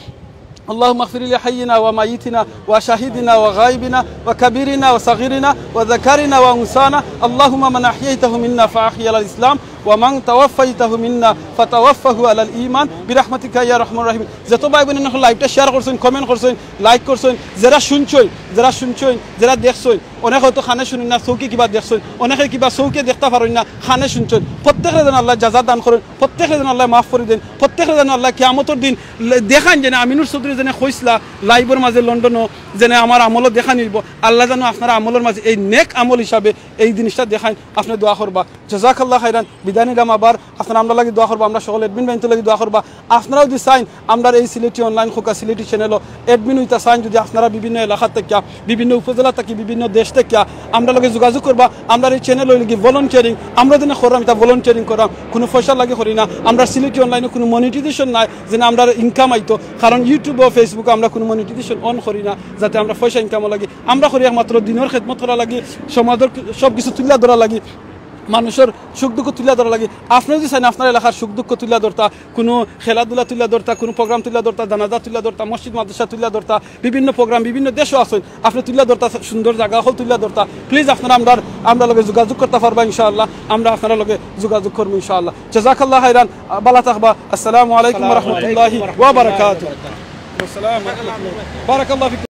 اللهم اغفر لحينا وميتنا وشهيدنا وغائبنا وكبيرنا وصغيرنا وذكرنا وأنثانا. اللهم من أحييته منا فأحيه على الإسلام ومن توفيته منا فتوفه على الإيمان برحمتك يا أرحم الراحمين. যত ভাই বোন অকল লাইভটা শেয়ার করছইন, কমেন্ট করছইন, লাইক করছইন, যেরা শুনছইন, যেরা শুনছইন, যেরা দেখছইন, অনেকে হয়তো কানে শুনইন না, চউখে কিবা দেখছইন, অনেকে কিবা চউখে দেখতা পারইন না, কানে শুনছইন। প্রত্যেকরে যেন আল্লায় জাযা দান করইন, প্রত্যেকরে যেন আল্লায় মাফ করি দেইন, প্রত্যেকরে যেন আল্লায় কিয়ামতর দিন লে-, দেখাইন যেন আমিনুর চৌধুরী যেন কইছলা লাইভর মাঝে লন্ডনো, যেন আমার আমলো দেখানি অইবো। আল্লায় যেন আপনার আমলর মাঝে এই নেক আমল হিসাবে এই জিনিসটা দেখাইন, আপনে দোয়া করবা। জাযাকাল্লাহ খাইরান। বিদায় নিলাম আবার। আপনারা আমরার লাগি দোয়া করবা, আমরা সকল অ্যাডমিন ভাইন্তর লাগি দোয়া করবা। আপনারা যদি চাইন আমরার এই সিলেটি অনলাইন খোকা সিলেটি চ্যানেলো অ্যাডমিন অইতা চাইন, যদি আপনারা বিভিন্ন এলাকা থাকিয়া, বিভিন্ন উপজেলা থাকি, বিভিন্ন দেশ থাকিয়া আমরার লগে যোগাযোগ করবা। আমরার এই চ্যানেল অইলো গি ভলান্টিয়ারিং, আমরা যেন কররাম ইটা ভলান্টিয়ারিং কররাম, কুনু পয়সার লাগি করি না। আমরার সিলেটি অনলাইনো কুনু মনিটাইজেশন নাই যেন আমরার ইনকাম আইতো, কারণ YouTube ও Facebook ও আমরা কুনু মনিটাইজেশন অন করি না যাতে আমরা পয়সা ইনকামর লাগি। আমরা করি একমাত্র দ্বীনর খেদমত করার লাগি, সমাজর সব কিছু তুলিয়া ধরার লাগি, মানুষর সুখ দুঃখ তুলিয়া ধরার লাগি। আপনে যদি চাইন আপনার এলাকার সুখ দুঃখ তুলিয়া ধরতা, কুনু খেলাধুলা তুলিয়া ধরতা, কুনু প্রোগ্রাম তুলিয়া ধরতা, জানাজা তুলিয়া ধরতা, মসজিদ মাদ্রাসা তুলিয়া ধরতা, বিভিন্ন প্রোগ্রাম, বিভিন্ন দেশো আছইন, আপনে তুলিয়া ধরতা, সুন্দর জাগা অকল তুলিয়া ধরতা, প্লিজ আপনারা আমরার, আমরার লগে যোগাযোগ করতা পারবা ইনশাআল্লাহ। আমরা আপনারার লগে যোগাযোগ করমু ইনশাআল্লাহ। জাযাকাল্লাহ খাইরান, বালা থাকবা। আসসালামু আলাইকুম ওয়া রাহমাতুল্লাহি ওয়া বারাকাতুহু। বারাকাল্লাহু ফিকুম।